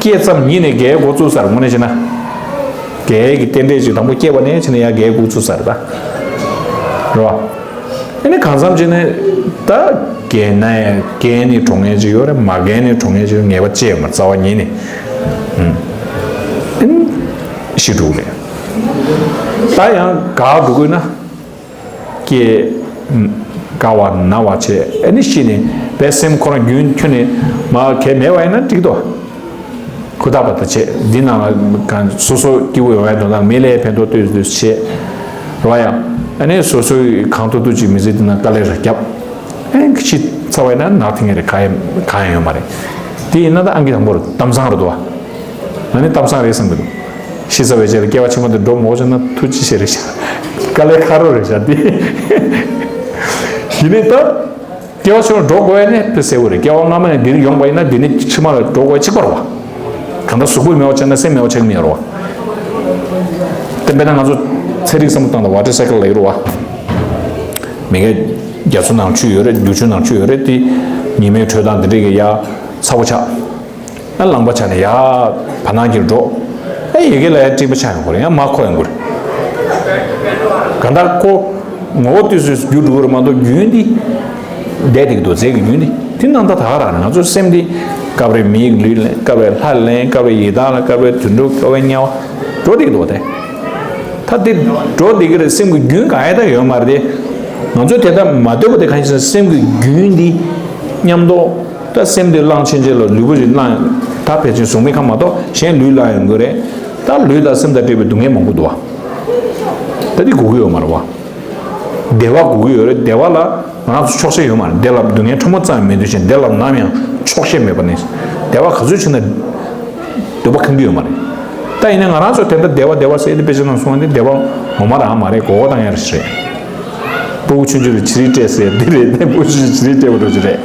སྐྱེས་ཙམ་ཉིད་ནས་རྒས་འགོ་བཙུགས་ཚར། དངོས་གནས་བྱས་ན། རྒས་ཀྱི་རྟེན་འབྲེལ་ཅིག་དང་པོ་སྐྱེས་པ་ནས་བྱས་ནས་ཡར་རྒས་འགོ་བཙུགས་ཚར་ད། རེད་བ། ཨ་ནི་གང་འཚམ་བྱས་ནས་ད་རྒས་ན་ཡང་རྒས་ནས་གྲོངས་མཁན་ཅིག་ཡོད་རེད། མ་རྒས་ནས་གྲོངས་མཁན་ཅིག་ངེས་པ་ཅིག་ཡོད་མ་རེད། རྩ་བ་ཉིད་ནས། ཨུམ། ཨ་ནི་ཤི་འགྲོ་གི་རེད། ད་ཡང་དགའ་འགྲོ་དགོས་ན། སྐྱེས། དགའ་བ་ན་བ་བྱས། ཨ་ནི་ཤི་ནས་བས་སེམས་ཁོ་རང་རྒྱུན་ཁྱོན་ནས་མ་གལ་མེད་པ་ཡིན་ན་འགྲིག་འདུག་ཧུར་ཐག་པ་ད་བྱས། འདི་ནང་ལ་གང་སོ་སོ་སྐྱིད་པོ་ཡོང་ཡ་འདོད་ན་མི་ལ་ཕན་ཐོགས་ཏོག་ཙམ་བྱས། རེད་བ་ཡ། ཨ་ནི་སོ་སོའི་གང་ཐུབ་ཐུབ་ཅིག་མི་ཚེ་འདི་ནང་དཀའ་ལས་རེ་བརྒྱབ། ཨ་ནི་ཤི་ཚར་བ་ཡིན་ན་ནག་ཐིང་ངེ་རེད། གང་ཡང་གང་ཡང་ཡོད་མ་རེད། དེ་ཡིན་ན་ད་ཨང་ཀི་དང་པོ་རེད། གཏམ་བཟང་རེད་འདུག་བ། ང་ནི་གཏམ་བཟང་རེད་བསམ་གི་འདུག་ཤི་ཚར་བའི་རྗེས་ལ་སྐྱེ་བ་ཕྱི་མ་དུ་འགྲོ་མི་དགོས་བྱུང་ན་ཐུགས་རྗེ་ཆེ་རེད་ཤག་དཀའ་ལས་ཁག་པོ་རེད་ཤག་དེ། ཡིན་ནའི་ད། སྐྱེ་བ་ཕྱི་མར་འགྲོ་དགོས་ཡ་ནི་དཔེ་གསལ་པོ་རེད། སྐྱེ་བ་སྔ་མ་ནས་འདིར་ཡོང་པ་ཡིན་ན་འདི་ནི་ཕྱི་མ་ལ་འགྲོ་དགོས་ཡ་གཅིག་པ་རེད་བ། གང་ལྟར་གཟུགས་པོ་མེད་པ་ཆགས་ན་སེམས་མེད་པ་ཆགས་ཀྱི་མེད་རེད་བ། དེ་དཔེར་ན་ང་ཚོ་ཚན་རིག་བསམ་བློ་བཏང་ན་ཝ་ཊར་སའི་ཀལ་ལབ་ཀྱི་རེད་བ། མི་འགའ་རྒྱ་མཚོ་ནང་ཆུ་ཡོད་རེད། རྒྱུག་ཆུ་ནང་ཆུ་ཡོད་རེད། དེ་ཉི་མའི་དྲོད་དང་འདི་འདྲས་ཀྱི་ཡ་ཚ་པོ་ཆགས། ཨ་རླངས་པ་ཆགས་ནས་ཡར་བར་སྣང་གི་འགྲོ། ཨ་ཡི་གེ་ལ་ཡང་སྤྲིན་པ་ཆགས་ཡོང་གི་རེད། ཡང་མར་འཁོར་ཡོང་གི་རེད། གང་ལྟར་ཁོ་ངོ་བོ་དུས་སུ་རྒྱུ་འགྲོ་གི་རེད་མ་གཏོགས་རྒྱུན་འདི་བསྡད་བསྡད་ཀྱི་འདུག་རྫས་ཀྱི་རྒྱུན་འདི་དེ་རྣམ་དག་ད་ག་རང་རེད། ང་ཚོའི་སེམས་འདི་སྐབས་རེ་མིའི་ལུས་ལེན། སྐབས་རེ་ལྷ་ལེན། སྐབས་རེ་ཡི་དྭགས་ལ། སྐབས་རེ་དུད་འགྲོ། སྐབས་རེ་དམྱལ་བ་འགྲོ་བསྡད་ཀྱི་འདུག་དེ། ད་དེ་འགྲོ་བསྡད་ཀྱི་རེད། སེམས་ཀྱི་རྒྱུན་གང་ཡང་ད་ཡོད་མ་རེད་དེ། ང་ཚོས་དེ་ལྟར་མ་འདོད་པ་དེ་གང་ཡིན་ཟེར་ན་སེམས་ཀྱི་རྒྱུན་འདི་མཉམ་དུ། ད་སེམས་དེ་བླངས་ཕྱིན་ཆད་ལ་ལུས་པོ་ཞིག་བླངས། ད་ཕལ་ཆེར་གཟུགས་མེད་ཁ་མ་གཏོགས་གཞན་ལུས་བླངས་ཡོང་གི་རེད། ད་ལུས་དང་སེམས་དང་འབྲེལ་བའི་སྡུག་བསྔལ་མང་པོ་འདུག་བ། ད་འདི་དགོས་ཀྱི་ཡོད་མ་རེད་བ། བདེ་བ་དགོས་ཀྱི་ཡོད་རེད། བདེ་བ་ལ་ང་རང་ཚོ་ཆོག་ཤེས་ཡོད་མ་རེད། བདེ་ལ་སྡུག་བསྔལ་ཕྲ་མོ་ཙམ་ཡང་མེད་དུས་ཕྱིན་བདེ་ལ་ནམ་ཡང་ཆོག་ཤེས་མེད་པ་ནི། བདེ་བ་ག་ཚོད་ཕྱིན་ན་འདོད་པ་ཁེངས་ཀྱི་ཡོད་མ་རེད། ད་ཡིན་ན་ང་རང་ཚོ་དེ་འདྲ་བདེ་བ་བདེ་བ་ཟེར་ཏེ་དཔེ་ཆ་ནང་གསུངས་པ་འདི་བདེ་བ་ངོ་མ་རང་མ་རེད། མགོ་སྐོར་བཏང་ཡ་རེད། སྤུ་གུ་ཆུང་ཆུང་ལ་བྱི་རིལ་སྤྲད་ཟེར་འདི་རེད། ནས་སྤུ་གུ་ཆུང་ཆུང་བྱི་རིལ་སྤྲད་པ་འགྲོ་གི་རེད།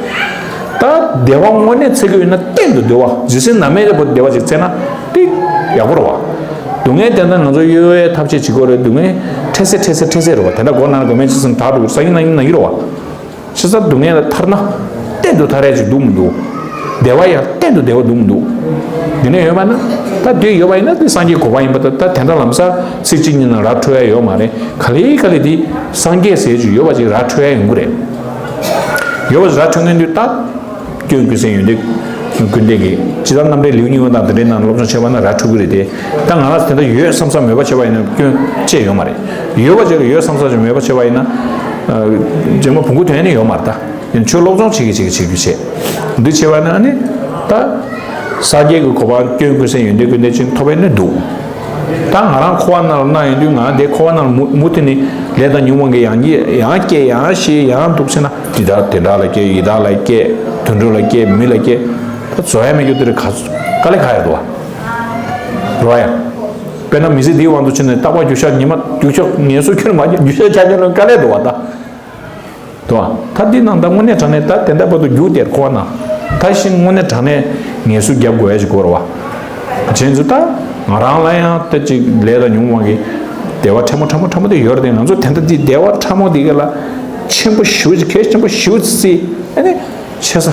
ད་བདེ་བ་དངོས་གནས་འཚོལ་གྱི་ཡོད་ན་གཏན་དུ་བདེ་བ། རྗེས་ཟིན་ནམ་མེད་པ་བདེ་བ་ཅིག་འཚོལ་ན་དེ་ཡག་པོ་རེད་བ། སྡུག་བསྔལ་དེ་འདྲ་ང་ཚོ་གཡོལ་བའི་ཐབས་ཤེས་བྱེད་དགོས་རེད། སྡུག་བསྔལ་འཕྲལ་སེལ་འཕྲལ་སེལ་འཕྲལ་སེལ་རེད་བ། དེ་འདྲ་མགོ་ནང་ལ་དགོས་མེད་ཅིག་སེམས་ཐག་འགྲོ་གི་སང་ཉིན་གནངས་ཉིན་གནངས་ཉིན་རེད་བ། ཕྱི་གསལ་སྡུག་བསྔལ་ལ་ཐར་ན་གཏན་དུ་ཐར་ཡ་ཅིག་འདུག་མི་འདུག་བདེ་བ་ཡང་གཏན་དུ་བདེ་བ་འདུག་མི་འདུག་འདི་ནས་ཡོད་པ་ན་ད་དེ་ཡོད་པ་ཡིན་ན་དེ་སངས་རྒྱས་གོ་འཕང་ཡིན་པ། ད་ད་དེ་འདྲ་ལམ་སང་ཚིག་གཅིག་གཉིས་ནང་ར་འཕྲོད་ཡ་ཡོད་མ་རེད། ག་ལེ་ག་ལེ་དེ་སངས་རྒྱས་ཟེར་ཅིག་ཡོད་པ་ཅིག་ར་འཕྲོད་ཡ་ཡོང་གི་རེད། ཡོད་པ་ཅིག་ར་འཕྲོད་མཁན་དུས་ད། སྐྱོན་ཀུན་ཟད་ཡོན་ཏན་ཀུན་ལྡན་གྱི་ཇི་ལྟར་རྣམ་འགྲེལ་ལེའུ་གཉིས་པ་དང་དེ་འདྲའི་ནང་སློབ་སྦྱོང་བྱས་པ་ན་ར་འཕྲོད་ཀྱི་རེད་དེ། ད་ང་རང་ཚོ་དེ་འདྲ་ཡོད་བསམ་བསམ་མོས་པ་བྱས་པ་ཡིན་ན་སྐྱོན་ཅི་ཡང་ཡོད་མ་རེད། ཡོད་པ་ཅིག་ཡོད་བསམ་བསམ་ཅིག་མོས་པ་བྱས་པ་ཡིན་ན། རྗེས་མ་བོང་གུ་དོན་ནི་ཡོད་མ་རེད་ད། ཡིན་ཆོས་སློབ་སྦྱོང་བྱེད་ཀྱི་བྱེད་ཀྱི་བྱེད་རྒྱུ་བྱེད། འདི་བྱས་པ་ན་ནི་ད། སངས་རྒྱས་ཀྱི་གོ་འཕང་སྐྱོན་ཀུན་ཟད་ཡོན་ཏན་ཀུན་ལྡན་ཅིག་ཐོབ་པའི་ནི་འདུག་ད་ང་རང་འཁོར་བ་ནང་ལ་སྣང་ཡོང་དུས་ང་དེ་འཁོར་བ་ནང་ལ་མུ་མུ་མཐུད་ནས་ལས་དང་ཉོན་མོངས་ཀྱི་ཡང་སྐྱེ་ཡང་སྐྱེ་ཡང་ཤི་ཡང་འདུག་ཟེར་ན། དེ་དག་དེ་འདྲ་ལ་སྐྱེ། ཡི་དྭགས་ལ་སྐྱེ། དུད་འགྲོ་ལ་སྐྱེ། མི་ལ་སྐྱེ། ད་རྫོགས་ཡ་མེད་རྒྱུ་དེ་རེད། ག་དཀའ་ལས་ཁག་ཡ་འདུག་བ། རོ་ཡ། དཔེར་ན་མི་ཚེ་འདིའི་དབང་དུ་བྱས་ནས་རྟག་པར་རྒྱུ་ཤ་ཉི་མ་རྒྱུ་ཤ་ངལ་གསོ་ཁྱོན་མ་རྒྱུ་ཤ་ཆ་ཉོ་ལ་དཀའ་ལས་འདུག་བ་ད། དོ། ད་འདི་ནང་ད་དངོས་གནས་དྲང་གནས་ད་དེ་འདྲ་བར་དུ་རྒྱུགས་དེར་གོ་ན། ད་ཤིང་དངོས་གནས་དྲང་གནས་ངལ་གསོ་རྒྱབ་དགོས་ཡ་ཞིག་དགོས་ར་བ། བྱས་ཚུལ་ད་ང་རང་ལ་ཡང་ད་ཅིག་ལས་དང་ཉོན་མོངས་ཀྱི་བདེ་བ་ཕྲ་མོ་ཕྲ་མོ་ཕྲ་མོ་དེ་ཡོད་རེད་དེ། ང་ཚོ་དེ་འདྲ་འདི་བདེ་བ་ཕྲ་མོ་འདི་ག་ལ་ཆེན་པོ་ཞེ་པོ་ཅིག་གལ་ཆེན་པོ་ཞེ་པོ་ཅིག་བརྩི། ཨ་ནི་ཆེ་ས།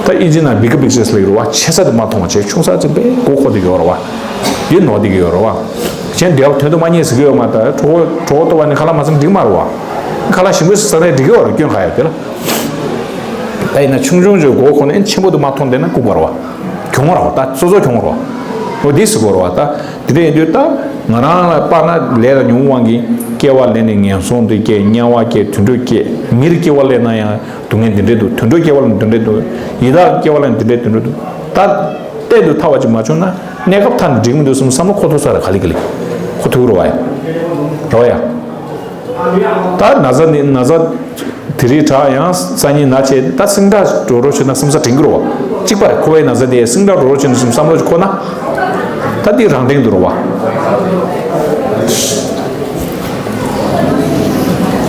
ད་ཨིན་ཇི་ནང་big picture་ཟེར་གྱི་རེད་བ། ཆེ་ས་དེ་མ་མཐོང་བ་བྱས། ཆུང་ས་ཅིག་དཔེ་མགོ་འཁོར་དེ་ཡོད་རེད་བ། འདི་ནོར་དེ་གི་ཡོད་རེད་བ། གཞན་བདེ་བ་དོན་དུ་མ་རྙེད་ཟེར་གྱི་ཡོད་མ་རེད། གྲོད་ཁོག་གྲོད་ཁོག་ལྟོགས་པ་ནི་ཁ་ལག་མ་ཟ་ན་འགྲིག་མ་རེད་བ། ཁ་ལག་ཞིམ་པོ་ཟ་ན་འགྲིག་གི་ཡོད་རེད། སྐྱོན་ག་ཡོད་དེ་ལ། ད་ཡིན་ན་ཆུང་ཆུང་ཅིག་མགོ་འཁོར་ནས་ཆེན་པོ་དེ་མ་མཐོང་བསྡད་ན་ལྐུགས་པ་རེད་བ། གྱོང་རེད་བ། ད་སོ་སོ་གྱོང་རེད་བ། འོ་འདི་ཟེར་དགོས་རེད་བ། ད་དེ་འདྲ་ཡིན་དུས་ད་ང་རང་ལ་དཔེར་ན་ལས་དང་ཉོན་མོངས་དབང་གིས་སྐྱེ་བ་ལེན་ནས་ངན་སོང་དུ་སྐྱེ། དམྱལ་བ་སྐྱེ། དུད་འགྲོ་སྐྱེ། མིར་སྐྱེ་བ་ལེན་ན་ཡང་སྡུག་བསྔལ་འདི་འདྲས་འདུག། དུད་འགྲོ་སྐྱེ་བ་ལ་འདི་འདྲས་འདུག། ཡི་དྭགས་སྐྱེ་བ་ལ་འདི་འདྲས་འདི་འདྲས་འདུག། ད་གཏན་དུ་ཐར་བ་ཅིག་མ་བྱུང་ན་གནས་སྐབས་ཐར་ན་འགྲིག་མི་འདུག་བསམ་བསམ་བློ་འཁོར་ཐུབ་ས་རེད། ག་ལེ་ག་ལེ་འཁོར་ཐུབ་རེད་བ་ཡ། རེད་བ་ཡ། ད་ན་ཚ་ནི་ན་ཚ་དེ་རིགས་དྲག་ཡང་སང་ཉིན་ན་བྱས། ད་སིང་དྲག་འགྲོ་རོགས་བྱས་ན་བསམ་ས་དྲན་གྱི་རེད་བ། གཅིག་པ་རེད། ཁོ་བའི་ན་ཚ་དེ་སིང་དྲག་འགྲོ་རོགས་བྱས་ན་བསམ་བསམ་བློ་ཅིག་འཁོར་ན། ད་འདི་རང་སྟེང་དུ་རེད་བ།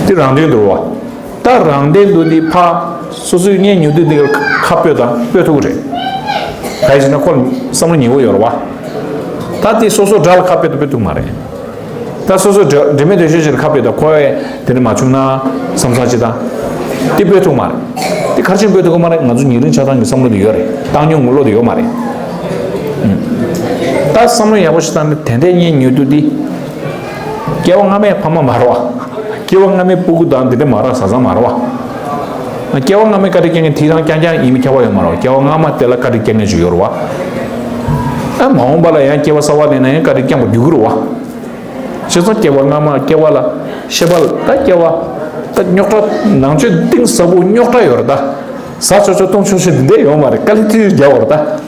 འདི་རང་སྟེང་དུ་རེད་བ། ད་རང་སྟེང་དུ་འདི་ཕ་སོ་སོའི་གཉེན་ཉེ་དུ་འདི་ཁ་སྤོས་དང་སྤོས་ཐུབ་ཀྱི་རེད། ག་ཡིན་ཟེར་ན་ཁོ་ལ་བསམ་བློ་ཉེ་བོ་ཡོད་རེད་བ། ད་འདི་སོ་སོ་དགྲ་ལ་ཁ་སྤོས་དང་སྤོས་ཐུབ་མ་རེད། ད་སོ་སོ་དགྲ་དགྲ་མེད་འདོད་ཤེས་ཅིག་ལ་ཁ་སྤོས་དང་ཁོ་བས་དེ་འདྲ་མ་བྱུང་ན་བསམ་ས་ཅིག་དང་། འདི་སྤོས་ཐུབ་མ་རེད། འདི་ག་རེ་བྱས་སྤོས་ཐུབ་ཀྱི་མ་རེད། ང་ཚོ་ཉེ་རིང་ཆགས་སྡང་གི་བསམ་བློ་དེ་ཡོད་རེད། བཏང་སྙོམས་ངོ་ལོག་དེ་ཡོད་མ་རེད། ད་བསམ་བློ་ཡག་པོ་ཞིག་བཏང་ནས་དེ་འདྲའི་གཉེན་ཉེ་དུ་འདི། སྐྱེ་བ་སྔ་མའི་ཕ་མ་མ་རེད་བ། སྐྱེ་བ་སྔ་མའི་སྤུ་གུ་དང་འདི་འདྲ་མ་རེད། བཟའ་ཚང་མ་རེད་བ། སྐྱེ་བ་སྔ་མའི་བཀའ་དྲིན་རྐྱང་རྐྱང་དེ་རང་རྐྱང་རྐྱང་ཡིན་མི་ཁྱབ་པ་ཡོད་མ་རེད་བ། སྐྱེ་བ་སྔ་མ་དེ་ལ་བཀའ་དྲིན་རྐྱང་མཁན་ཞིག་ཡོད་རེད་བ། ཨ་མ་འོངས་པ་ལ་ཡང་སྐྱེ་བ་གསར་པ་ལེན་ན་ཡང་བཀའ་དྲིན་རྐྱང་པ་འགྱུར་གྱི་རེད་བ། བྱས་ཙང་སྐྱེ་བ་སྔ་མ་སྐྱེ་བ་ལ་ཤེས་པ་ལ་ད་སྐྱེ་བ་ད་རྙོག་དྲ་ནང་ཆོས་གཏིང་ཟབ་པོ་རྙོག་དྲ་ཡོད་རེད། ད་ཟ་ཆོག་ཆོག་བཏུང་ཆོག་ཆོག་འདི་འདྲ་ཡོད་མ་རེད། དཀའ་ལས་ཁྲིད་རྒྱག་པ་རེད་ད།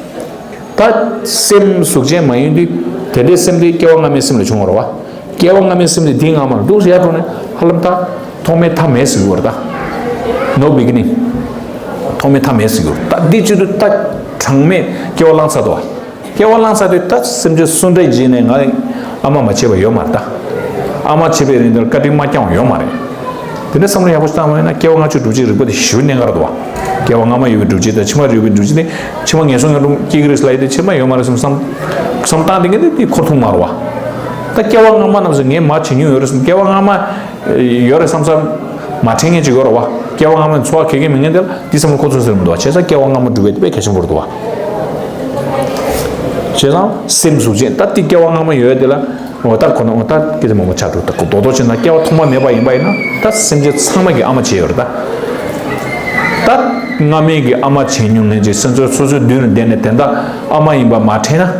ད་སེམས་གཟུགས་ཅན་མ་ཡིན་དུས་དེ་འདྲའི་སེམས་དེ་སྐྱེ་བ་སྔ་མའི་སེམས་ལས་བྱུང་བ་རེད་བ། སྐྱེ་བ་སྔ་མའི་སེམས་དེ་དེའི་སྔ་མར་འདུག་ཡར་འགྲོ་ནས་ཧ་ལམ་ད་ཐོག་མའི་མཐའ་མེད་ཟེར་གྱི་ཡོད་རེད་ད། No beginning། ཐོག་མའི་མཐའ་མེད་ཟེར་གྱི་ཡོད་རེད་ད། འདི་བྱེད་དུས་ད་གྲངས་མེད་སྐྱེ་བ་བླངས་ཚར་འདུག་བ། སྐྱེ་བ་བླངས་ཚར་དུས་ད་སེམས་ཅན་གསུམ་འདྲེས་བྱས་ནས་ང་ཨ་མ་མ་བྱས་པ་ཡོད་མ་རེད་ད། ཨ་མ་བྱས་པའི་རིང་དུ་བཀའ་དྲིན་མ་བསྐྱངས་པ་ཡོད་མ་རེད། དེ་འདྲ་བསམ་བློ་ཡག་པོ་ཞིག་བཏང་བ་ཡིན་ན་སྐྱེ་བ་སྔ་ཕྱིའི་སྒྲུབ་བྱེད་རིག་པ་དེ་ཞེ་པོ་གནད་འགག་རེད་འདུག་བ། སྐྱེ་བ་སྔ་མ་ཡོད་པའི་སྒྲུབ་བྱེད་དང་ཕྱི་མ་ཡོད་པའི་སྒྲུབ་བྱེད་དེ། ཕྱི་མ་ངན་སོང་ངན་སོང་སྐྱེ་གི་རེད་ལབ་ཡས་དེ་ཕྱི་མ་ཡོད་མ་རེད་བསམ་བསམ་བསམ་བཏང་དེ་ངས་དེ་དེ་འཁོར་ཐུབ་མ་རེད་བ། ད་སྐྱེ་བ་སྔ་མ་རྣམས་སུ་ངས་མ་བྱེད་མྱོང་ཡོད་རེད་བསམ། སྐྱེ་བ་སྔ་མ་ཡོད་རེད་བསམ་བསམ་མ་དྲན་མཁན་ཅིག་ཡོད་རེད་བ། སྐྱེ་བ་སྔ་མའི་འཚོ་བ་ག་གེ་མེད་མཁན་དེ་ལ་དེ་བསམ་བློ་འཁོར་ཚོད་ཟེར་མི་འདུག་བ། བྱས་ཙང་སྐྱེ་བ་སྔ་མ་སྒྲུབ་པའི་དེ་དཔེ་གལ་ཆེན་པོ་རེད་འདུག་བ། བྱས་ཙང་སེམས་གཟུགས་ཅན་ད་དེ་སྐྱེ་བ་སྔ་མ་ཡོད་དེ་ལ། འོ་ད་ཁོ་ན་འོ་ད་སྐྱེ་དེ་མང་པོ་ཆགས་འགྲོ། ད་རྡོག་རྡོག་བྱས་ན་སྐྱེ་བ་ཐོག་མ་མེད་པ་ཡིན་པ་ཡིན་ན་ད་སེམས་ཅན་ཚང་མ་གི་ཨ་མ་བྱས་ཡོད་རེད་ད། ད་སྔ་མའི་གི་ཨ་མ་བྱས་མྱོང་མཁན་ཅིག་སེམས་ཚོར་སོ་སོའི་མདུན་ལ་བསྡད་ནས་དེ་འདྲ་ཨ་མ་ཡིན་པ་མ་དྲན་ན།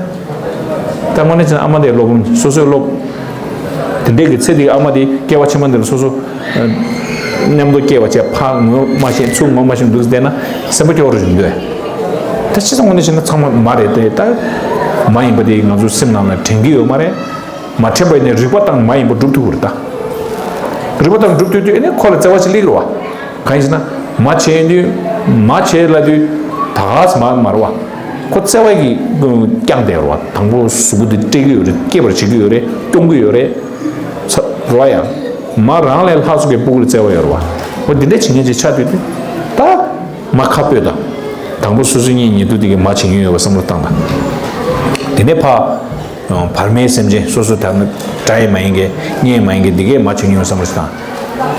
ད་དངོས་གནས་བྱས་ན་ཨ་མ་དེ་སློབ་དཔོན་སོ་སོའི་སློབ། དེ་འདྲའི་གི་ཚེ་དེའི་ཨ་མ་དེ་སྐྱེ་བ་ཕྱི་མ་འདི་ལ་སོ་སོ་མཉམ་དུ་སྐྱེ་བ་བྱས། ཕར་ངོ་མ་ཤེས་ཚུར་ངོ་མ་ཤེས་འདུག་བསྡད་ན་སེམས་པ་སྐྱོ་བོ་རུ་འགྲོ་འདུག་ཨེ། ད་བྱས་ཙང་དངོས་གནས་བྱས་ན་ཚང་མ་མ་རེད་དེ། ད་མ་ཡིན་པ་དེ་ང་ཚོའི་སེམས་ནང་ལ་དྲན་གྱི་ཡོད་མ་རེད། མ་དྲན་པ་ཡིན་ན་རིག་པ་དང་མ་ཡིན་པ་སྒྲུབ་ཐུབ་ཀྱི་རེད་ད། རིག་པ་དང་སྒྲུབ་ཐུབ་དུས་ཨེ་ནས་ཁོ་ལ་བརྩེ་བ་ཞིག་སླེབས་ཀྱི་རེད་བ། གང་ཡིན་ཟེར་ན། མ་བྱས་དུས། མ་བྱས་ལབ་དུས། ད་ག་སེ་མ་མ་རེད་བ། ཁོ་བརྩེ་བ་གིས་བསྐྱངས་བསྡད་རེད་བ། དང་པོ་གཟུགས་པོ་འདི་སྤྲད་ཀྱི་ཡོད་རེད། སྐྱེད་པར་བྱེད་ཀྱི་ཡོད་རེད། སྐྱོང་གི་ཡོད་རེད། ཚ་རེད་བ་ཡ། མ་རང་ལས་ལྷག་ཙམ་གྱི་སྤུ་གུ་ལ་བརྩེ་བ་ཡོད་རེད་བ། འོ་འདི་འདྲ་བྱེད་མཁན་ཅིག་ཆགས་དུས་དེ། ད་མ་ཁ་སྤོས་དང་། དང་པོ་སོ་སོའི་གཉེན་ཉེ་དུ་དེ་གིས་མ་བྱེད་མྱོང་ཡོད་པ་བསམ་བློ་བཏང་དང་། དེ་ནས་ཕ། བར་མའི་སེམས་ཅན་སོ་སོ་དང་དགྲ་ཡང་མ་ཡིན་གྱི་གཉེན་མ་ཡིན་གྱི་འདི་གས་མ་བྱེད་མྱོང་བསམ་བློ་ཞིག་བཏང་།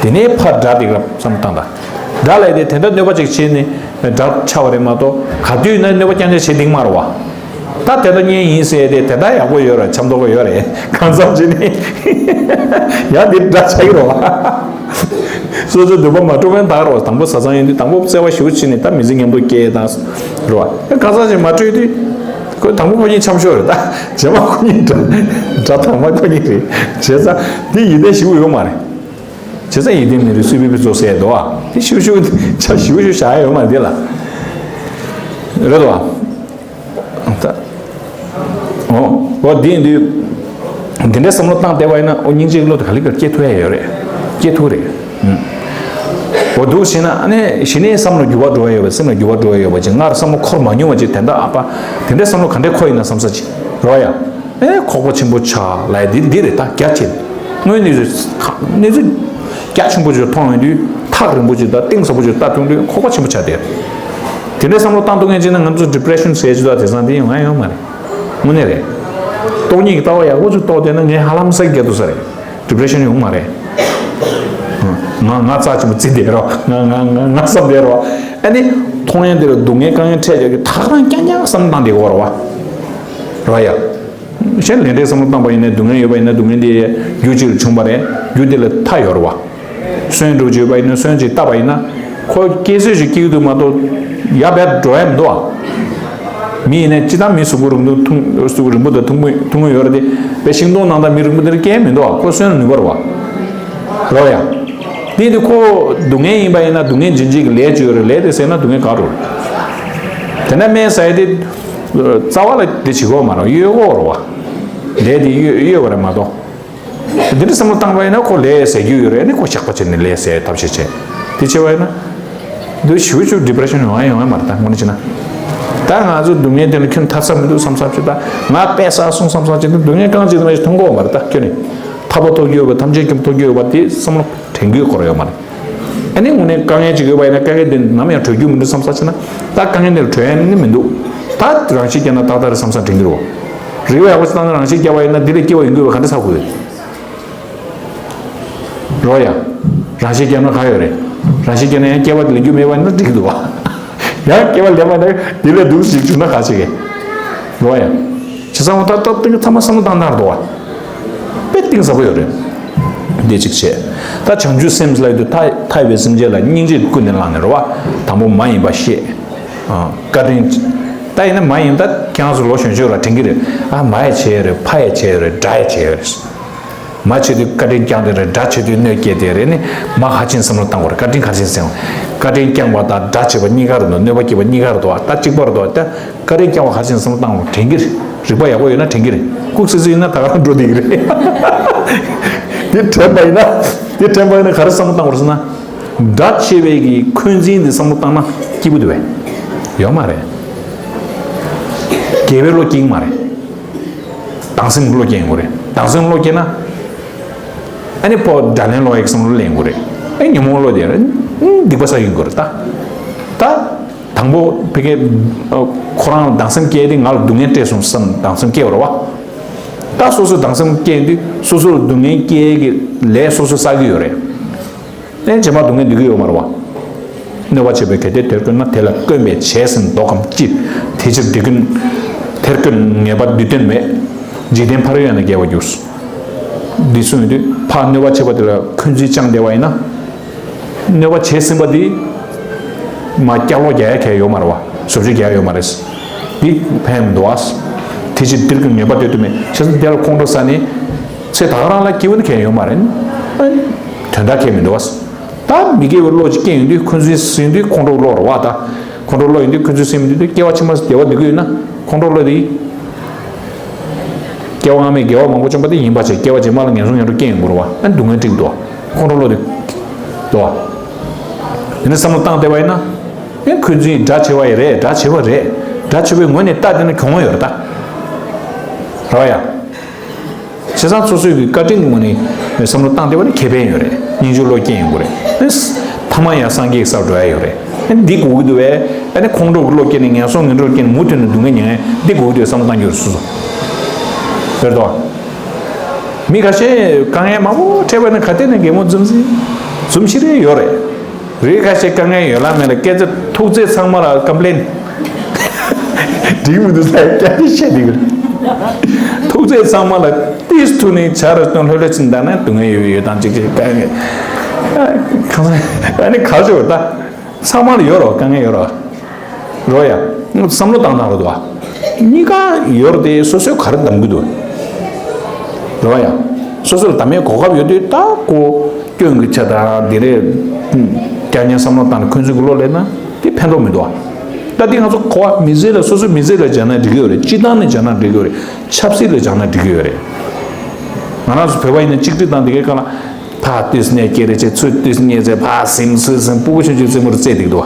དེ་ནས་ཕར་དགྲ་དེ་ག་བསམ་བློ་བཏང་དང་། དགྲ་ལས་དེ་དེ་འདྲ་གནོད་པ་ཅིག་བྱས་ནས་དགྲ་ཆགས་པ་རེད་མ་གཏོགས་ག་དུས་ན་གནོད་པ་རྐྱང་རྐྱང་བྱེད་འདིང་མ་རེད་བ། ད་དེ་འདྲ་གཉེན་ཡིན་ཟེར་དེ་དེ་འདྲ་ཡག་པོ་ཡོད་རེད། འཆམ་ཏོག་ཡོད་རེད། གང་འཚམ་བྱས་ནས་ཡང་འདི་དགྲ་ཆགས་ཀྱི་རེད་བ། སོ་སོའི་འདོད་པ་མ་འགྲུབ་པ་ཡིན་ན་ད་རེད་བ། དང་པོ་བཟའ་ཚང་ཡིན་དུས་དང་པོ་བརྩེ་བ་ཞེ་པོ་བྱས་ནས་ད་མི་ཚེ་མཉམ་དུ་སྐྱེལ་དང་རེད་བ། གང་ཟག་ཅིག་མ་འཕྲོད་དུས། ཁོ་དང་པོ་ཁོ་གཉིས་འཆམ་ཤོས་རེད། ད་རྗེས་མ་ཁོ་གཉིས་དགྲ་དགྲ་དང་པོ་ཁོ་གཉིས་རེད། བྱས་ཙང་འདི་ཡིད་བརྟན་ཞེ་པོ་ཡོད་མ་རེད། བྱས་ཙང་ཡིད་བརྟན་མི་རུང་སྲིད་པའི་ཕུན་ཚོགས་ཟེར་འདུག་བ། དེ་ཞེ་པོ་ཞེ་པོ་ཆ་ཞེ་པོ་ཞེ་པོ་བཞག་ཡ་ཡོད་མ་རེད་དེ་ལ། རེད་དོ། ད་འོ་འོ་འདི་ཡིན་དུས། འདི་འདྲའི་བསམ་བློ་བཏང་བསྡད་པ་ཡིན་ན་འོ་སྙིང་རྗེའི་བློ་དེ་ག་ལེ་ག་ལེ་སྐྱེ་ཐུབ་ཡ་ཡོད་རེད། སྐྱེ་ཐུབ་རེད། ཨུམ། འོ་འདུག་བྱས་ན་ཨ་ནི་གཞི་ནས་བསམ་བློ་འགྱུར་བ་འགྲོ་ཡ་ཡོད་པ། སེམས་ལ་འགྱུར་བ་འགྲོ་ཡ་ཡོད་པ་ཅིག་སྔར་བསམ་བློ་འཁོར་མ་མྱོང་བ་ཅིག་དེ་འདྲ་ཨ་ཕ། དེ་འདྲའི་བསམ་བློ་ག་འདྲས་འཁོར་ཡིན་ན་བསམ་ས་ཅིག་རོ་ཡ། ཨེ་ཁོག་པ་ཆེན་པོ་ཆགས་ལབ་ཡ་འདི་འདི་རེད། ད་རྒྱ་ཆེ། དངོས་གནས་ཚུལ་གནས་ཚུལ། རྒྱ་ཆེན་པོ་ཅིག་མཐོང་ཡོང་དུས་ཐག་རིང་པོ་ཅིག་དང་གཏིང་ཟབ་པོ་ཅིག་ལྟ་ཐུབ་དུས་ཁོག་པ་ཆེན་པོ་ཆགས་བསྡད། དེ་འདྲའི་བསམ་བློ་བཏང་ཐུབ་མཁན་ཅིག་ན་ང་ཚོ་depression་ཟེར་ཅིག་དང་དེང་སང་དེ་ཡོང་ཡ་ཡོད་མ་རེད། དངོས་གནས་རེད། སྟོང་ཉིད་ཀྱི་ལྟ་བ་ཡག་པོ་ཅིག་རྟོགས་བསྡད་ན་ངས་ཧ་ལམ་ས་རྒྱ་དུ་ས་རེད། depression་ཡོང་མ་རེད། ང་ང་རྩ་ཆེན་པོ་བརྩི་བསྡད་རོགས། ང་ང་ང་ང་བསམ་བསྡད་རོགས། ཨ་ནི་མཐོང་ཡ་དེ་ལ་སྡུག་བསྔལ་དཀའ་ངལ་འཕྲད་ཡོད་ཀྱི་ཐག་རང་རྐྱང་རྐྱང་བསམ་བློ་བཏང་བསྡད་དགོས་རེད་བ། རོ་ཡ། གཞན་ལས་འབྲས་བསམ་བློ་བཏང་པ་ཡིན་ན་སྡུག་བསྔལ་ཡོད་པ་ཡིན་ན་སྡུག་བསྔལ་དེ་རྒྱུ་གཅིག་ལ་བྱུང་བ་རེད། རྒྱུ་དེ་ལ་མཐའ་ཡོད་རེད་བ། སོན་འགྲོ་རྒྱུ་ཡོད་པ་ཡིན་ན་སོན་གཅིག་བཏབ་པ་ཡིན་ན་ཁོ་སྐྱེ་ཚོད་ཅིག་སྐྱེ་གི་འདུག་མ་གཏོགས་ཡར་བས་འགྲོ་ཡ་མི་འདུག་བ། མི་ཡིན་ན་ཅི་ལྟར་མི་གཟུགས་པོ་རིང་པོ་ཐུང་གཟུགས་པོ་རིང་པོ་དང་ཐུང་པོ་ཐུང་པོ་ཡོད་རེད་དེ་བས་ཤིང་སྡོང་ནང་ད་མི་རིང་པོ་དེར་སྐྱེ་མི་འདུག་བ། ཁོ་སོན་ལ་ནུས་པ་རེད་བ། རོ་ཡ། དེ་དུས་ཁོ་སྡུག་བསྔལ་ཡིན་པ་ཡིན་ན་སྡུག་བསྔལ་འབྱིན་བྱེད་ཀྱི་ལས་བཅོས་རེད། ལས་དེ་ཟད་ན་སྡུག་བསྔལ་ག་རུ་རེད། དེ་ནས་སྨན་ཟ་ཡ་དེ་རྩ་བ་ལ་དེ་བྱེད་དགོས་མ་རེད། གཡོལ་དགོས་རེད་བ། ལས་དེ་གཡོལ་གཡོལ་བ་རེད་མ་གཏོགས། འདི་འདྲ་བསམ་བློ་བཏང་པ་ཡིན་ན་ཁོ་ལས་ཟད་རྒྱུ་ཡོད་རེད། ཨ་ནི་ཁོ་ཇག་པ་བྱས་ནས་ལས་ཟད་ཐབས་ཤེས་བྱས། དེ་བྱས་པ་ཡིན་ན། འདི་ཞུ་ཞུ་depression་ཡོང་ཡ་ཡོང་ཡ་མ་རེད་ད་དངོས་གནས་བྱས་ན། ད་ང་ཚོ་སྡུག་བསྔལ་དེ་ལ་ཁྱོན་ཐར་ས་མི་འདུག་བསམ་བསམ་བྱས། ད་ང་དཔེ་བསགས་སོང་བསམ་བསམ་བྱས་ད་སྡུག་བསྔལ་རྐང་གཅིག་ཙམ་ཞིག་མཐོང་གི་ཡོད་མ་རེད་ད་ཁྱོན་ནས། ཐར་པ་ཐོབ་རྒྱུ་ཡོད་པ་ཐམས་ཅད་མཁྱེན་པ་ཐོབ་རྒྱུ་ཡོད་པ་དེ་བསམ་བློ་དྲན་རྒྱུའི་སྐོར་ཡོད་མ་རེད། ཨ་ནི་དངོས་གནས་དཀའ་ངལ་ཅིག་ཡོད་པ་ཡིན་ན་དཀའ་ངལ་དེ་ནམ་ཡང་གྲོལ་རྒྱུ་མི་འདུག་བསམ་བསམ་བྱས་ན། ད་དཀའ་ངལ་དེ་ལ་གྲོལ་ཡ་ནི་མི་འདུག་ད་རང་ཤི་བརྒྱབ་ན་ཏག་ཏག་རེད་བསམ་བསམ་དྲན་གྱི་རེད། རིག་པ་ཡག་པོ་ཞིག་བཏང་ན་རང་ཤི་བརྒྱབ་པ་ཡིན་ན་འདི་ལས་སྐྱིད་པ་ཡོང་གི་ཡོད་པ་ག་འདྲ་ཚ་དགོས་རེད། རོ་ཡ། རང་ཤི་བརྒྱབ་ན་ག་ཡོད་རེད། རང་ཤི་བརྒྱབ་ན་ཡང་སྐྱེ་བ་ལེན་རྒྱུ་མེད་པ་ཡིན་ན་འགྲིག་གི་འདུག་བ། ཡང་སྐྱེ་བ་ལེན་པ་ན་འདི་ལས་སྡུག་ཞིག་བྱུང་ན་ག་བྱེད་གི། རོ་ཡ། བྱས་ཙང་ད་སྟབས་བདེ་ཚང་མ་བསམ་བློ་བཏང་ན་འདུག་བ། དཔེ་གཏིང་ཟབ་པོ་ཡོད་རེད། འདི་གཅིག་བྱས། ད་བྱང་ཆུབ་སེམས་ལ་ཡོད་དུས་མཐའ་མཐའ་ཡས་པའི་སེམས་ཅན་ལ་སྙིང་རྗེ་ཀུན་ནས་བསླངས་ནས་རོ་བ། དང་པོ་མ་ཡིན་པ་ཤེས། བཀའ་དྲིན། ད་ཡིན་ན་མ་ཡིན་ད་ཁྱེད་རང་ཚོ་ལོ་གཞོན་ཤོས་ལ་དྲན་གྱི་རེད། ཨ་མ་ཡ་བྱས་ཡོད་རེད། ཕ་ཡ་བྱས་ཡོད་རེད། དགྲ་ཡ་བྱས་ཡོད་རེད། མ་བྱེད་དུས་བཀའ་དྲིན་བསྐྱངས་དེ་རེད། དགྲ་བྱེད་དུས་གནོད་སྐྱེལ་དེ་རེད། ནི་མ་ཧ་ཅིན་བསམ་བློ་བཏང་དགོས་རེད། བཀའ་དྲིན་ག་རེ་བྱས་ཟེར། བཀའ་དྲིན་བསྐྱངས་པ་དང་དགྲ་བྱེད་པ་གཉིས་ཀ་རེད་འདུག་གནོད་པ་སྐྱེལ་བ་གཉིས་ཀ་རེད་འདུག་ད་གཅིག་པ་རེད་འདུག་ད་བཀའ་དྲིན་བསྐྱངས་པ་ག་རེ་བྱས་བསམ་བློ་བཏང་དགོས་དྲན་གྱི་རེད། རིག་པ་ཡག་པོ་ཡོད་ན་དྲན་གྱི་རེད། ལྐུགས་སི་སི་ཡིན་ན་ད་ག་རང་འགྲོ་བསྡད་ཀྱི་རེད། དེ་དྲན་པ་ཡིན་ན་དེ་དྲན་པ་ཡིན་ན་ག་རེ་བསམ་བློ་བཏང་དགོས་ཟེར་ན། དགྲ་བྱེད་པའི་གི་འཁོན་འཛིན་དེ་བསམ་བློ་བཏང་ན་སྐྱིད་པོ་འདུག་བས། ཡོད་མ་རེད། དགེ་བའི་བློ་སྐྱེ་གི་མ་རེད། སྡང་སེམས་ཀྱི་བློ་སྐྱེ་ཡོང་གི་རེད། སྡང་སེམས་བློ་སྐྱེ་ན། ཨ་ནི་ཕོ་དགྲ་ལན་སློག་ཡག་བསམ་བློ་སླེབས་ཡོང་གི་རེད། ཨ་ཉོན་མོངས་བློ་དེ་རེད། སྡིག་པ་བསགས་ཡོང་གི་རེད་ད། ད། དང་པོ་ཕ་གི་ཁོ་རང་ལ་སྡང་སེམས་སྐྱེས་ཏེ་ང་ལ་སྡུག་བསྔལ་སྤྲད་སོང་བསམ་སྡང་སེམས་སྐྱེ་བ་རེད་བ། ད་སོ་སོ་སྡང་སེམས་སྐྱེས་དུས་སོ་སོ་ལ་སྡུག་བསྔལ་སྐྱེ་གི་ལས་སོ་སོ་བསགས་ཀྱི་ཡོད་རེད། ཨེ་རྗེས་མ་སྡུག་བསྔལ་འདོད་ཀྱི་ཡོད་མ་རེད་བ། གནོད་པ་བྱེད་པའི་གལ་ཏེ་དེར་བཀོད་ན་དེ་ལ་བཀོད་པའི་བྱས་ཟིན་བཟློག་གམ་ཅི། དེ་ཕྱིར་དེ་ཀུན་དེར་བཀོད་ངེས་པར་འདུལ་དོན་མེད། འཇིག་རྟེན་ཕ་རོལ་ཡོད་ན་སྐྱེ་བར་འགྱུར། འདི་གསུངས་ཡོད་དུས་ཕར་གནོད་པ་བྱེད་པ་དེ་ལ་འཁོན་འཛིན་བཅངས་བསྡད་པ་ཡིན་ན། གནོད་པ་བྱས་ཟིན་པ་འདི། མ་སྐྱག་ལོག་རྒྱག་ཡ་གལ་ཡོད་མ་རེད་བ། བཟོ་བཅོས་རྒྱག་ཡ་ཡོད་མ་རེད། འདི་ཕན་མི་འདུག་བ། དེ་ཕྱིར་འདིར་གྱི་ངེས་པ་འདོད་དུ་མེད། བྱས་ཙང་དེ་ལ་ཁོང་ཁྲོ་ཟ་ནས། ཚེ་ད་ག་རང་ལ་སྐྱིད་པོ་ནི་གལ་ཡོད་མ་རེད། དོན་དག་གལ་མི་འདུག་བ། ད་མི་དགེ་བའི་བློ་ཅིག་སྐྱེ་ཡོང་དུས་འཁོན་འཛིན་ཟིན་དུས་ཁོང་ཁྲོ་བློ་རེད་བ་ད། ཁོང་ཁྲོ་བློ་ཡིན་དུས་འཁོན་འཛིན་ཟིན་མི་འདུག་དུས་སྐྱེ་བ་ཕྱི་མ་བདེ་བ་འདོད་ཀྱི་ཡོད་ན་ཁོང་ཁྲོ་བློ་དེ། སྐྱེ་བ་སྔ་མའི་དགེ་བ་མང་པོ་བཅོམ་པ་དེ་ཡིན་པ་བྱས་སྐྱེ་བ་རྗེས་མ་ལ་ངན་སོང་ངན་འགྲོ་སྐྱེ་ཡོང་དགོས་རེད་བ། ཨ་སྡུག་བསྔལ་འཁྲིད་འདུག་ཁོང་ཁྲོ་བློ་དེ། འདུག་བ། དེ་ནས་བསམ་བློ་བཏང་བསྡད་པ་ཡིན་ན། ཨེ་འཁོན་འཛིན་དགྲ་བྱེད་པ་ཡི་རེད། དགྲ་བྱེད་པ་རེད། དགྲ་བྱེད་པའི་ངོས་ནས་ལྟ་བསྡད་ན་གྱོང་ཡོད་རེད་ད། རེད་བ་ཡ། བྱས་ཙང་སོ་སོའི་གི་བཀའ་དྲིན་གྱི་ངོས་ནས་བསམ་བློ་བཏང་བསྡད་པ་ནི་ཁེ་ཕན་ཡོད་རེད། སྙིང་རྗེ་བློ་སྐྱེ་ཡོང་གི་རེད། ཨེ་ཐ་མ་ཡང་སངས་རྒྱས་ཀྱི་སར་འགྲོ་ཡ་ཡོད་རེད། ཨེ་འདི་དགོས་ཀྱི་འདུག་བས། ཨ་ནི་ཁོང་ཁྲོ་གི་བློ་སྐྱེས་ནས་ངན་སོང་ངན་འགྲོར་སྐྱེས་ནས་མུ་མཐུད་ནས་སྡུག་བསྔལ་མྱོང་ཡ་འདི་དགོས་ཀྱི་འདུག་བསམ་བློ་བཏང་རྒྱུ་རེད་སོ་སོ། རེད་དོ། མི་ཁ་ཤས་དཀའ་ངལ་མང་པོ་འཕྲད་པ་ནི་ག་དེ་ནས་གད་མོ་འཛུམ་ཟིན། འཛུམ་ཤི་རེ་ཡོད་རེད། རིགས་ཁ་ཤས་དཀའ་ངལ་ཡོད་ལ་མེད་ལ་སྐད་ཆ་ཐུག་ཚེ་ཚང་མ་ལ་ཀམ་པི་ལེན། འགྲིག་མི་འདུག་ས་སྐད་ཆ་བཤད་འདུག་ཐུག་ཚེ་ཚང་མ་ལ་ཏིས་ཐུག་ནས་ཆ་ར་སྟོན་ལྷོད་ལྷོད་ཕྱིན་ད་ན་སྡུག་བསྔལ་ཡོད་ཡོད་དང་ཅིག་ཅིག་དཀའ་ངལ། གང་ས་ཨ་ནི་གར་ཞོར་ད་ཚང་མ་ལ་ཡོད་རོགས་དཀའ་ངལ་ཡོད་རོགས། རོ་ཡ། བསམ་བློ་བཏང་ན་རོ་དོ། གཉིས་ཀ་ཡོད་རེད་དེ་སོ་སོའི་ག་རེ་གདམ་གི་འདུག་རོ་ཡ། སོ་སོ་ལ་གདམ་ཡའི་གོ་སྐབས་ཡོད་དུས་ད་ཀོ་སྐྱོན་གི་ཆ་དང་དེ་རེད། རྐྱང་རྐྱང་བསམ་བློ་བཏང་ནས་འཁོན་འཛིན་གི་བློ་སླེབས་ན་དེ་ཕན་ཐོགས་མི་འདུག་ད་དེ་ང་ཚོ་གོ་བ་མི་ཚེ་ལ་སོ་སོའི་མི་ཚེ་ལ་སྦྱར་ན་འགྲིག་གི་ཡོད་རེད། སྤྱི་བཏང་ནས་སྦྱར་ན་འགྲིག་གི་ཡོད་རེད། ཆབ་སྲིད་ལ་སྦྱར་ན་འགྲིག་གི་ཡོད་རེད། ང་རང་ཚོ་བོད་པ་ཡིན་ན་གཅིག་སྒྲིལ་དང་དེ་གའི་སྒང་ལ། ཕ་དུས་ནས་སྐྱེ་རེ་ཆེ་ཚུལ་དུས་ཉེ་ཚེ་ཕ་སིམ་སུ་སིམ་སྤུ་གུ་ཆུང་ཆུང་རྩེད་མོ་རྩེ་འདུག་འདུག་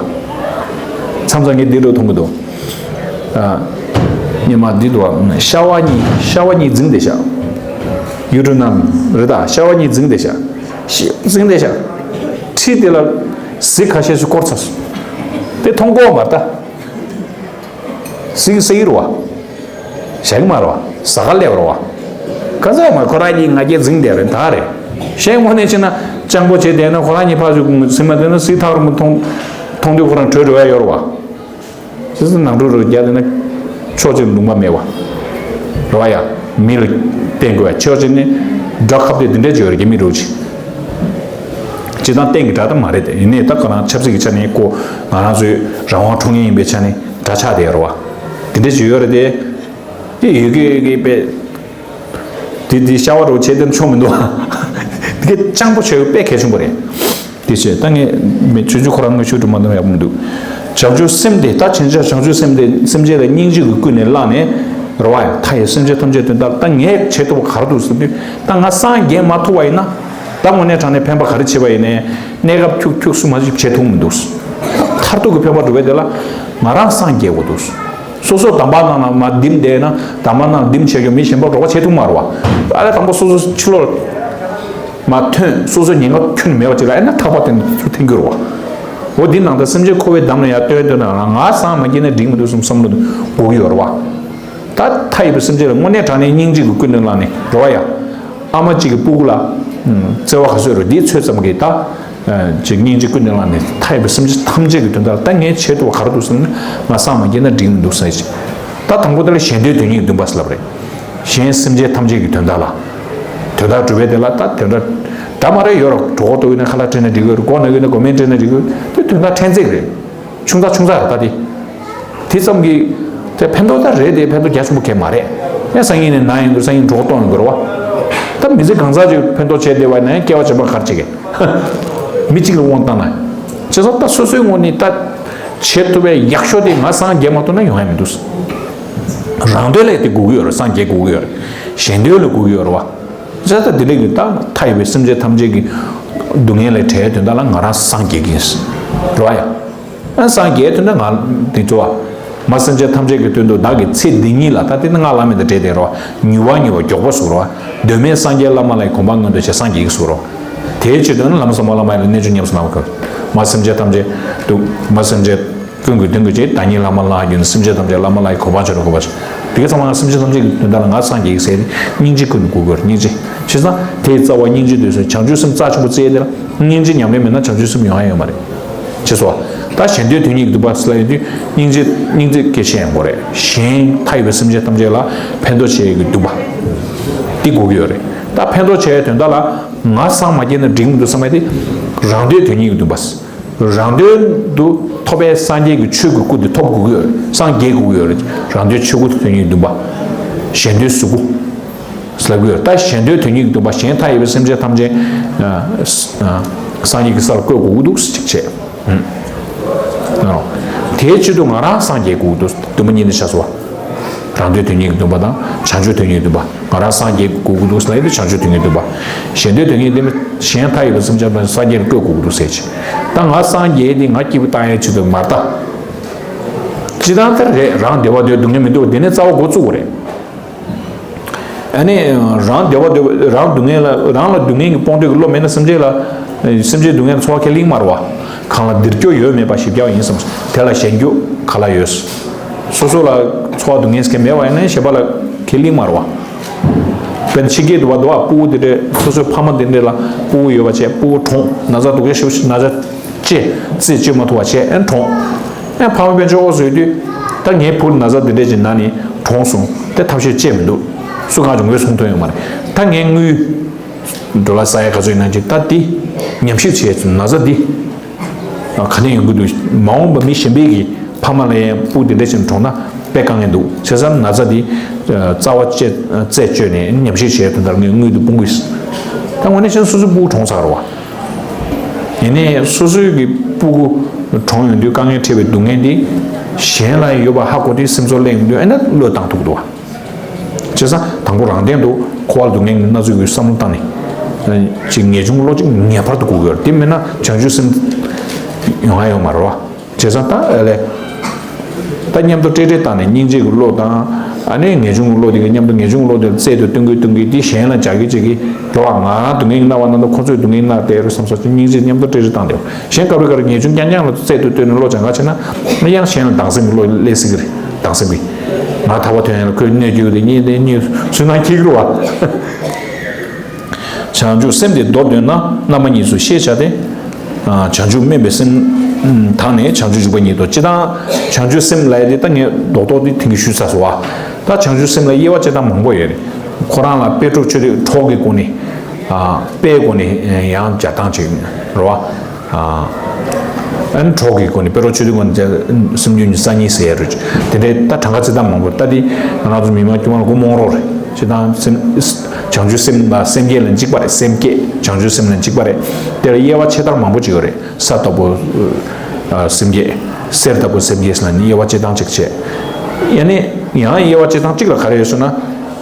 མཚམས་མཚམས་ངས་འདི་འདྲ་མཐོང་གི་འདུག་ཉི་མ་འདི་འདུག་ཤ་བ་གཉིས་ཤ་བ་གཉིས་འཛིང་བསྡད་ཤག་ཡུ་ཊུབ་ནང་རེད་ད་ཤ་བ་གཉིས་འཛིང་བསྡད་ཤག་འཛིང་བསྡད་ཤག་ཚིག་དེ་ལ་གཟིག་ཁ་ཤས་སུ་བསྐོར་ཚར་སོང་། དེ་མཐོང་གོ་མ་རེད་ད། གཟིག་གཟིག་རུ་བ། བཞག་གི་མ་རེད་བ། ཟ་ག་སླེབས་རུ་བ། ག་ཚོད་མ་ཁོ་རང་གཉིས་ང་རྒྱལ་འཛིང་བསྡད་རེད་ད་རེད། གཞན་དངོས་གནས་བྱས་ན་སྤྱང་པོ་བྱས་བསྡད་ན་ཁོ་རང་གཉིས་ཕར་ཚུར་ཟིན་མ་བསྡད་ན་གཟིག་ཐག་རིང་པོ་མཐོང་མཐོང་དུས་ཁོ་རང་བྲོས་འགྲོ་ཡ་ཡོད་རུ་བ། ཟེར་ཟེར་ནང་འགྲོ་རུ་རྒྱག་དེ་ན་ཕྱོགས་གཅིག་ལུང་པ་མེད་བ། རེད་བ་ཡ། མི་ལ་བསྟན་དགོས་བ་ཕྱོགས་གཅིག་ནི་དགྲ་ཁ་གཏད་དེ་འདྲ་ཅིག་ཡོད་རེད་རྒྱ་མི་འགྲོ་ཅིག་ཅི་དང་གཏན་གྱི་དགྲ་ད་མ་རེད་དེ་ཡིན་ནའི་ད་ག་རང་ཆབ་སྲིད་ཀྱི་ཆ་ནས་ཀོ་ང་རང་ཚོའི་རང་དབང་འཕྲོག་མཁན་ཡིན་པའི་ཆ་ནས་དགྲ་ཆགས་དེ་ཡོད་རེད་བ། དེ་འདྲ་ཅིག་ཡོད་རེད་དེ། དེ་ཡོད་གི་ཡོད་གི་པས། དེ་དེ་ཤ་བ་རོ་བྱེད་དེ་ཆོག་མི་འདུག་དེ་གི་སྤྱང་པོ་བྱེད་དགོས་དཔེ་གལ་ཆེན་པོ་རེད། དེ་བྱས་ད་ངས་མི་ཆུང་ཆུང་ཁོ་རང་ངས་ཤུགས་དྲི་མ་འདོན་ཡག་པོ་མི་འདུག་བྱང་ཆུབ་སེམས་དེ་ད་བྱང་ཆུབ་བྱང་ཆུབ་སེམས་དེ་སེམས་ཅན་ལ་སྙིང་རྗེ་གི་ཀུན་ནས་བསླངས་ནས་རེད་བ་ཡ། མཐའ་ཡས་སེམས་ཅན་ཐམས་ཅད་དོན་དག་ད་ངས་བྱེད་ཐུབ་པ་ག་རེ་འདུག་ཟེར་དུས་ད་ང་སངས་རྒྱས་མ་ཐུབ་པ་ཡིན་ན་ད་དངོས་གནས་དྲང་གནས་ཕན་པ་ག་རེ་བྱེད་པ་ཡིན་ནའི་གནས་སྐབས་ཁྱུག་ཁྱུག་སུ་མ་ཞིག་བྱེད་ཐུབ་མི་འདུག་མཐར་ཐུག་གི་ཕན་པ་སྒྲུབ་པའི་དེ་ལ་ང་རང་སངས་རྒྱས་དགོས་འདུག་སོ་སོ་དམ་པ་ནང་ལ་མ་བསྡིམ་བསྡད་ན་དམ་པ་ནང་བསྡིམ་བྱེད་རྒྱུ་མི་གཞན་པ་རོགས་པ་བྱེད་ཐུབ་མ་རེད་བ། ཨ་ལས་དང་པོ་སོ་སོ་ཕྱི་ལོགས་མ་ཐོན་སོ་སོ་ཉེན་ཁ་ཁྱོན་མེད་པ་ཅིག་ལ་ཨེ་ན་ཐག་པ་དེ་ཚུར་འཐེན་རྒྱུ་རེད་བ། འོ་འདི་ནང་ད་སེམས་ཅན་འཁོར་བའི་འདམ་ལ་ཡར་བཏོན་བཏོན་ན་ང་སངས་མ་རྒྱས་ན་འགྲིག་མི་འདུག་བསམ་བསམ་བློ་འགོག་གི་ཡོད་རེད་བ། ད་མཐའ་ཡས་པའི་སེམས་ཅན་ལ་དངོས་གནས་དྲང་གནས་སྙིང་རྗེ་གི་ཀུན་ནས་བསླངས་ནས་རེད་བ་ཡ། ཨ་མ་གཅིག་གི་སྤུ་གུ་ལ་བརྩེ་བ་ག་ཚོད་རེད་འདིའི་ཚོད་ཙམ་གྱིས་ད། ཅིག་སྙིང་རྗེ་ཀུན་ནས་བསླངས་ནས་མཐའ་ཡས་པའི་སེམས་ཅན་ཐམས་ཅད་ཀྱི་དོན་དག་ལ་ད་ངས་བྱེད་ཐུབ་པ་ག་རེ་འདུག་ཟེར་ན་ང་སངས་མ་རྒྱས་ན་འགྲིག་མི་འདུག་ཟེར་ཅིག་ད་དང་པོ་དེ་ལ་གཞན་དོན་དོན་གཉེར་འདུན་པ་ཟེར་ལབ་རེད། གཞན་སེམས་ཅན་ཐམས་ཅད་ཀྱི་དོན་དག་ལ། དོན་དག་སྒྲུབ་པའི་དེ་ལ་ད་དོན་དག་འདྲ་མ་རེད་ཡོད་རོགས་གྲོགས་པོ་ལྟོས་ན་ཁ་ལག་སྤྲད་ན་འགྲིག་གི་རེད་མགོ་ན་གི་ན་མགོ་སྨན་སྤྲད་ན་འགྲིག་གི་རེད་དེ་དོན་དག་ཕྲན་ཚེགས་རེད། ཆུང་ཙག་ཆུང་ཙག་རེད་ད་དེ། དེ་ཙམ་གྱིས་དེ་ཕན་ཐོགས་ད་རེད་དེ་ཕན་ཐོགས་རྒྱ་ཆེན་པོ་གས་མ་རེད། ཡང་སང་ཉིན་ནས་ན་ཡིན་དུས་སང་ཉིན་གྲོགས་གཏོང་ཡོང་དགོས་རེད་བ། ད་མི་ཚེ་གང་ཙག་ཅིག་ཕན་ཐོགས་བྱས་བསྡད་པ་ཡིན་ན་ཡང་སྐྱེ་བ་གཞན་པ་ག་རེ་བྱེད་གས། མི་གཅིག་ལ་དབང་བཏང་ན། བྱས་ཙང་ད་སོ་སོའི་ངོས་ནས་ད་བྱེད་ཐུབ་པའི་ཡག་ཤོས་དེ་ང་སངས་རྒྱས་མ་ཐུབ་ན་ཡོང་ཡ་མི་འདུག་རང་དོན་ལ་དེ་དགོས་ཀྱི་ཡོད་རེད་སངས་རྒྱས་དགོས་ཀྱི་ཡོད་རེད། གཞན་དོན་ལ་དགོས་ཀྱི་ཡོད་རེད་བ། བྱས་ཙང་ད་དེ་འདྲ་གི་ད་མཐའ་ཡས་པའི་སེམས་ཅན་ཐམས་ཅད་ཀྱི་སྡུག་བསྔལ་ལས་བྲལ་དོན་དག་ལ་ང་རང་སངས་རྒྱས་ཀྱི་ཡིན། རེད་བ་ཡ། ཨ་སངས་རྒྱས་དོན་དག་ང་དེ་ཚོ་བ། མ་སེམས་ཅན་ཐམས་ཅད་ཀྱི་དོན་དུ་བདག་གི་ཚེ་འདི་ཉིད་ལ་ད་དེ་ནི་སྔགས་བླ་མེད་དང་འབྲེལ་ཏེ་རོ། མྱུར་བ་མྱུར་བ་མགྱོགས་པ་སུ་རོ། གདོད་མའི་སངས་རྒྱས་བླ་མ་ལ་ཡི་གོ་འཕང་མངོན་དུ་བྱེད་སངས་རྒྱས་ཀྱི་སུ་རོ། དེའི་ཆེད་དུ་ནི་ལམ་ཟབ་མོ་བླ་མ་ཡི་ལ་གནས་མཆོག་ཉམས་སུ་བླང་བར་བསྐུལ། མ་སེམས་ཅན་ཐམས་ཅད་དུ་མ་སེམས་ཅན་ཀུན་གྱི་དོན་གྱི་ཆེད་བདག་ཉིད་བླ་མ་ལ་རྒྱུ་ནི་སེམས་ཅན་ཐམས་ཅད་བླ་མ་ལ་ཡི་གོ་འཕང་མཆོག་ཏུ་གོ་བར་ཤོག་དེ་ག་ཚང་མ་སེམས་ཅན་ཐམས་ཅད་ཀྱི་དོན་དག་ལ་ང་སངས་རྒྱས་ཀྱི་ཟེར་ཏེ་སྙིང་རྗེ་ཀུན་ནས་དགོས་དགོས་སྙིང་རྗེ། བྱས་ཙང་དེའི་རྩ་བ་སྙིང་རྗེ་འདོད་སོང་བྱང་ཆུབ་སེམས་རྩ་ཆེན་པོ་བཙལ་ཡས་དེ་ལ་སྙིང་རྗེ་ཉམས་ལེན་མེད་ན་བྱང་ཆུབ་སེམས་ཡོང་ཡ་ཡོད་མ་རེད། ཅེས་སོ། ད་གཞན་དོན་དོན་གཉེར་གྱི་འདུན་པ་ཟེར་ལ་ཡོད་དུས་སྙིང་རྗེ་སྙིང་རྗེ་སྐད་ཆ་ཡང་དགོས་རེད། གཞན་མཐའ་ཡས་པའི་སེམས་ཅན་ཐམས་ཅད་ལ་ཕན་ཐོགས་བྱེད་ཡས་ཀྱི་འདུན་པ། འདི་དགོས་ཀྱི་ཡོད་རེད། ད་ཕན་ཐོགས་བྱེད་ཡས་དོན་དག་ལ་ང་སངས་མ་རྒྱས་ན་འགྲིག་མི་འདུག་བསམ་ཡས་དེ་རང་དོན་དོན་གཉེར་གྱི་འདུན་པ། རང་དོན་དུ་ཐོབ་པའི་སངས་རྒྱས་ཀྱི་ཆོས་ཀྱི་སྐུ་འདི་ཐོབ་དགོས་ཀྱི་ཡོད་རེད། སངས་རྒྱས་དགོས་ཀྱི་ཡོད་རེད། རང་དོན་ཆོས་སྐུ་དོན་གཉེར་གྱི་འདུན་པ། གཞན་དོན་གཟུགས་སྐུ། ལབ་ཀྱི་ཡོད། ད་གཞན་དོན་དོན་གཉེར་གྱི་འདུན་པ་གཞན་མཐའ་ཡས་པའི་སེམས་ཅན་ཐམས་ཅད་ཨ་ཨ་སངས་རྒྱས་ཀྱི་ས་ལ་བཀོད་དགོས་ཀྱི་འདུག་ཅིག་བྱས། ཨ་དེའི་ཆེད་དུ་ང་རང་སངས་རྒྱས་དགོས་ཀྱི་འདུག་འདུན་པ་གཉིས་འདི་ཆགས་སོང་བ། རང་དོན་དོན་གཉེར་གྱི་འདུན་པ་དང་བྱང་ཆུབ་དོན་གཉེར་གྱི་འདུན་པ། ང་རང་སངས་རྒྱས་དགོས་ཀྱི་འདུག་ཟེར་ལབ་ཡོད་དུས་བྱང་ཆུབ་དོན་གཉེར་གྱི་འདུན་པ། གཞན་དོན་དོན་གཉེར་འདི་ནི་གཞན་མཐའ་ཡས་པའི་སེམས་ཅན་ཐམས་ཅད་སངས་རྒྱས་ལ་བཀོད་དགོས་ཀྱི་འདུག་ཟེར་ཅིག་ད་ང་སངས་རྒྱས་འདི་ང་སྐྱིད་པོ་བཏང་ཡས་ཆེད་དུ་མ་རེད་ད། སྤྱིར་བཏང་ལྟར་རེད། རང་བདེ་བ་འདོད་སྡུག་བསྔལ་མི་འདོད་པ་འདི་ནས་རྩ་བ་འགོ་བཙུགས་པ་རེད། ཨ་ནི་རང་བདེ་བ་འདོད་པ་རང་སྡུག་བསྔལ་ལ་རང་ལ་སྡུག་བསྔལ་གྱི་སྤོང་འདོད་ཀྱི་བློ་མེད་ན་སེམས་ཅན་ལ་སེམས་ཅན་སྡུག་བསྔལ་ལ་ཚོར་བ་ཁས་ལེན་མ་རེད་བ། གང་ལ་འདིར་སྐྱོ་ཡོད་མེད་པ་ཞིབ་རྒྱག་ཡིན་བསམ་དེ་ལ་གཞན་སྐྱོ་ག་ལ་ཡོད། སོ་སོ་ལ་ཚོར་བ་སྡུག་བསྔལ་ཟེར་མཁན་མེད་པ་ཡིན་ན་གཞན་པ་ལ་ཁས་ལེན་མ་རེད་བ། དཔེར་ན་ཕྱི་རྒྱལ་དུ་བ་དུ་བ་སྤུ་གུ་དེ་འདྲས་སོ་སོའི་ཕ་མ་དེ་འདྲས་ལ་སྤུ་གུ་ཡོད་པ་བྱས་སྤུ་གུ་གྲོངས་ན་ཚ་སྡུག་ཅག་ཞེ་པོ་ཅིག་ན་ཚ་བཅད་རྩིས་གཅོད་མ་ཐུབ་པ་བྱས་ཨེ་གྲོངས། ཨེ་ཕ་མ་དཔལ་འབྱོར་འོག་སུ་ཡོད་དུས་ད་ངའི་བུ་ན་ཚ་འདི་འདྲས་ཀྱི་ན་ནས་གྲོངས་སོང་དེ་ཐབས་ཤེས་བཅད་མི་འདུག་སུ་གང་བྱུང་གིས་གསུང་ཐོན་ཡོད་མ་རེད། ད་ངའི་དངུལ་ཌོ་ལར་ས་ཡ་ག་ཚོད་ཡིན་ན་ཅིག་ད་འདི་ཉམས་ཞིབ་བྱས་ཚུལ་ན་ཚ་འདི་ག་ནས་ཡོང་གི་འདུག་མ་འོངས་པ་མི་གཞན་པའི་གི་ཕ་མ་ལ་ཡང་སྤུ་འདི་འདྲས་ཅིག་གྲོངས་ན་དཔེ་དཀའ་ངལ་འདུག་བྱས་ཙང་ན་ཚ་འདི་རྩ་བ་བཅད་རྩད་གཅོད་ནས་ཉམས་ཞིབ་བྱས་དོན་དག་ངའི་དངུལ་འདི་སྤུངས་དགོས། ད་དངོས་གནས་བྱས་ན་སོ་སོའི་སྤུ་གུ་གྲོངས་ཚར་བ། ཡིན་ནའི་སོ་སོའི་གི་སྤུ་གུ་གྲོངས་ཡོང་དུས་དཀའ་ངལ་འཕྲད་པའི་སྡུག་བསྔལ་འདི་གཞན་ལ་ཡོད་པ་ཧ་གོ་དུས་སེམས་ཚོར་སླེབས་ཡོང་དུས་ཨེ་ན་བློས་བཏང་ཐུབ་ཀྱི་འདུག་བ། བྱས་ཙང་དང་པོ་རང་སྟེང་དུ་འཁོར་བ་སྡུག་བསྔལ་གྱི་སྣ་ཚོགས་ཀྱི་བསམ་བློ་བཏང་ནས་ཅིག་ངེས་འབྱུང་བློ་ཅིག་ངེས་པར་དུ་དགོས་ཀྱི་ཡོད་རེད། དེ་མིན་ན་བྱང་ཆུབ་སེམས་ཡོང་ང་ཡོད་མ་རེད་བ། བྱས་ཙང་ད་ཨེ་ལས་ད་མཉམ་དུ་སྤྲེལ་སྤྲེལ་བཏང་ནས་སྙིང་རྗེ་གི་བློ་དང་ ཨ་ནི་ངེས་འབྱུང་གི་བློ་དེ་གི་མཉམ་དུ་ངེས་འབྱུང་གི་བློ་དེ་རྩལ་དུ་སྟོན་གི་སྟོན་གི་དེ་གཞན་ལ་འཇགས་གི་བྱེད་གི་འགྲོ་བ། ང་རང་སྡུག་བསྔལ་གྱིས་མནར་བ་ན་ད་ཁོ་ཚོས་སྡུག་བསྔལ་མནར་བསྡད་རེད་བསམ་སོང་ཅིག་སྙིང་རྗེ་མཉམ་དུ་བཀྲ་ཤིས་བཏང་དེ། གཞན་སྐབས་རེ་སྐབས་རེ་ངེས་འབྱུང་རྐྱང་རྐྱང་ལ་རྩལ་དུ་བཏོན་ནས་བློ་སྦྱང་ག་བྱས་ན་ཡང་གཞན་ལ་སྡང་སེམས་ཀྱི་བློ་སླེབས་སྲིད་གི་རེད། སྡང་སེམས་ཀྱི། ང་ཐར་པ་ཐོན་ཡ་ལ་ཁོས་གནོད་སྐྱེལ་གི་རེད། གཉིས་དེ་གཉིས་སུན་སྣང་འཁྱེར་གི་རེད་བ། བྱང་ཆུབ་སེམས་དེ་མདོར་བསྡུས་ན་རྣམ་པ་གཉིས་སུ་ཤེས་བྱ་སྟེ། ཨ། བྱང་ཆུབ་སྨོན་པའི་སེམས་དང་ནི་བྱང་ཆུབ་འཇུག་པ་ཉིད་དོ། སྤྱིར་བཏང་བྱང་ཆུབ་སེམས་ལབ་ཡ་དེ་ད་ངས་རྡོག་རྡོག་དེ་དེང་གི་ཞུས་ཚར་སོང་བ། ད་བྱང་ཆུབ་སེམས་ལ་དབྱེ་བ་བྱེད་སྟངས་མང་པོ་ཡོད་རེད། ཁོ་རང་ལ་དཔེ་གྲོགས་ཆོས་སྡུད་གྲོགས་ཀྱི་སྒོ་ནས། ཨ། དཔེའི་སྒོ་ནས་ཡང་སྦྱར་སྟངས་བྱེད་རེད་བ། ཨ། ཨན་གྲོགས་ཀྱི་སྒོ་ནས་དཔེ་རོགས་ཆོས་སྡུད་སྒོ་ནས་སེམས་རྒྱུད་གཉིས་རྩ་གཉིས་ཟེར་ཡ་རེད། དེ་འདྲའི་ད་གྲངས་ཀ་རྩི་སྟངས་མང་པོ། ད་འདི་ང་རང་ཚོ་མི་མང་དཀྱུས་མ་ལ་མགོ་རྨོངས་རོགས་རེད། སྤྱིར་བཏང་སེམས། བྱང་ཆུབ་སེམས་དང་སེམས་བསྐྱེད་ལ་འཇིགས་པ་རེད། སེམས་བསྐྱེད་བྱང་ཆུབ་སེམས་ལ་འཇིགས་པ་རེད། དེ་ལ་དབྱེ་བ་ཕྱེ་སྟངས་མང་པོ་ཅིག་ཡོད་རེད། ས་ལྟ་བུ་སེམས་བསྐྱེད། གསེར་ལྟ་བུ་སེམས་བསྐྱེད་ཟེར་ལ་ནི་དབྱེ་བ་ཕྱེ་སྟངས་ཅིག་བྱས། ཡང་ནི་ཡང་དབྱེ་བ་ཕྱེ་སྟངས་གཅིག་ལ་ག་རེ་ཡོད་ཟེར་ན།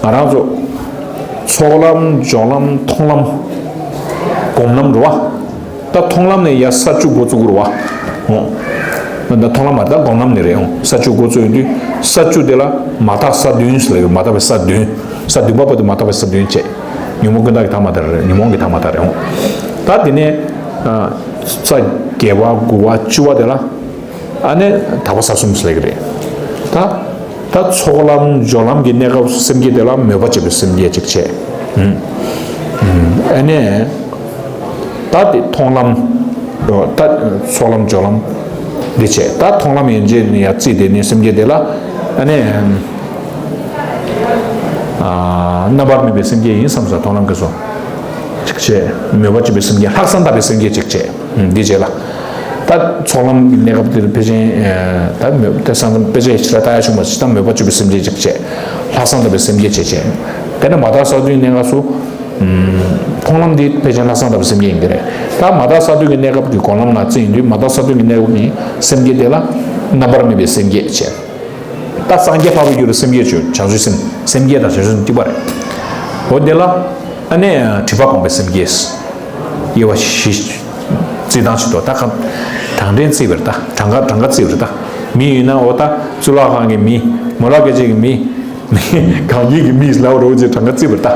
ང་རང་ཚོ་ཚོགས་ལམ་སྦྱོར་ལམ་མཐོང་ལམ་སྒོམ་ལམ་རེད་བ། ད་མཐོང་ལམ་ནས་ཡར་ས་བཅུ་འགོ་བཙུགས་རེད་བ། འོང་། ད་མཐོང་ལམ་མ་རེད། ད་སྒོམ་ལམ་ནས་རེད། འོང་། ས་བཅུ་འགོ་བཙུགས་ཡོང་དུས་ས་བཅུ་དེ་ལ་མ་དག་ས་བདུན་ཟེར་ལ་ཡོད། མ་དག་པའི་ས་བདུན། ས་བདུན་པ་བར་དུ་མ་དག་པའི་ས་བདུན་བྱས། ཉོན་མོངས་ཀུན་བཏགས་ཀྱི་མཐའ་མ་དག་རེད། ཉོན་མོངས་ཀྱི་མཐའ་མ་དག་རེད། འོང་། ད་དེ་ནས་ས་བརྒྱད་པ་དགུ་པ་བཅུ་པ་དེ་ལ། ཨ་ནི་དག་པ་ས་གསུམ་ཟེར་གི་རེད། ད་ད་ཚོགས་ལམ་སྦྱོར་ལམ་གྱི་གནས་སྐབས་སུ་སེམས་བསྐྱེད་དེ་ལ་མོས་པ་བྱེད་པའི་སེམས་བསྐྱེད་ཅིག་བྱས། ཨ་ནི་ད་དེ་མཐོང་ལམ། ད་ཚོགས་ལམ་སྦྱོར་ལམ་འདི་བྱས། ད་མཐོང་ལམ་ཡན་ཆད་ནི་ཡར་རྩིས་དེ་ནི་སེམས་བསྐྱེད་དེ་ལ་ཨ་ནི་རྣམ་པར་སྨིན་པའི་སེམས་བསྐྱེད་ཡིན་བསམ་ས། མཐོང་ལམ་གྱི་སོ་ཅིག་བྱས། མོས་པ་བྱེད་པའི་སེམས་བསྐྱེད། ལྷག་བསམ་དག་པའི་སེམས་བསྐྱེད་ཅིག་བྱས། འདི་རྗེས་ལ། ད་ཚོགས་ལམ་གྱི་གནས་སྐབས་འདིར་ཕལ་ཆེར། ད་མོས་ད་སང་ཙམ་དཔེ་ཆ་ཞིག་ལ་ལྟ་ཡ་བྱུང་བ་ཞིག་དང་། མོས་པ་བྱེད་པའི་སེམས་བསྐྱེད་ཅིག་བྱས། ལྷག་བསམ་དག་པའི་སེམས་བསྐྱེད་ཅིག་བྱས། དེ་ནས་མ་དག་ས་བདུན་གནས་སྐབས་སུ། མཐོང་ལམ་འདི་ཕལ་ཆེར་ལྷག་བསམ་དག་པའི་སེམས་བསྐྱེད་ཡིན་གྱི་རེད། ད་མ་དག་ས་བདུན་གྱི་གནས་སྐབས་ཀྱི་སྒོམ་ལམ་ལ་རྩིས་ཡིན་དུས། མ་དག་ས་བདུན་གྱི་གནས་སྐབས་ཀྱི་སེམས་བསྐྱེད་དེ་ལ་རྣམ་པར་སྨིན་པའི་སེམས་བསྐྱེད་བྱས། ད་སངས་རྒྱས་འཕགས་པའི་རྒྱུ་ལ་སེམས་བསྐྱེད་བྱོས། བྱང་ཆུབ་སེམས། སེམས་བསྐྱེད་དང་བྱང་ཆུབ་སེམས་གཅིག་པ་རེད། འོ་དེ་ལ་ཨ་ནི་སྒྲིབ་པ་སྤངས་པའི་སེམས་བསྐྱེད། དབྱེ་བ་བཞི་རྩི་སྟངས་ཤིག་འདུག་ད་གང་གྲངས་འདྲེན་རྩིས་པར། ད་གྲངས་ཀ་གྲངས་ཀ་རྩིས་པར། ད་མི་ཡིན་ན་འོ་ད་གཙུག་ལག་ཁང་གི་མི། མོན་ལག་སྐྱེས་ཆེན་གྱི་མི། མི་གང་ཡིན་གྱི་མི་ལབ་རོགས་ཅེས་གྲངས་ཀ་རྩིས་པར་ད།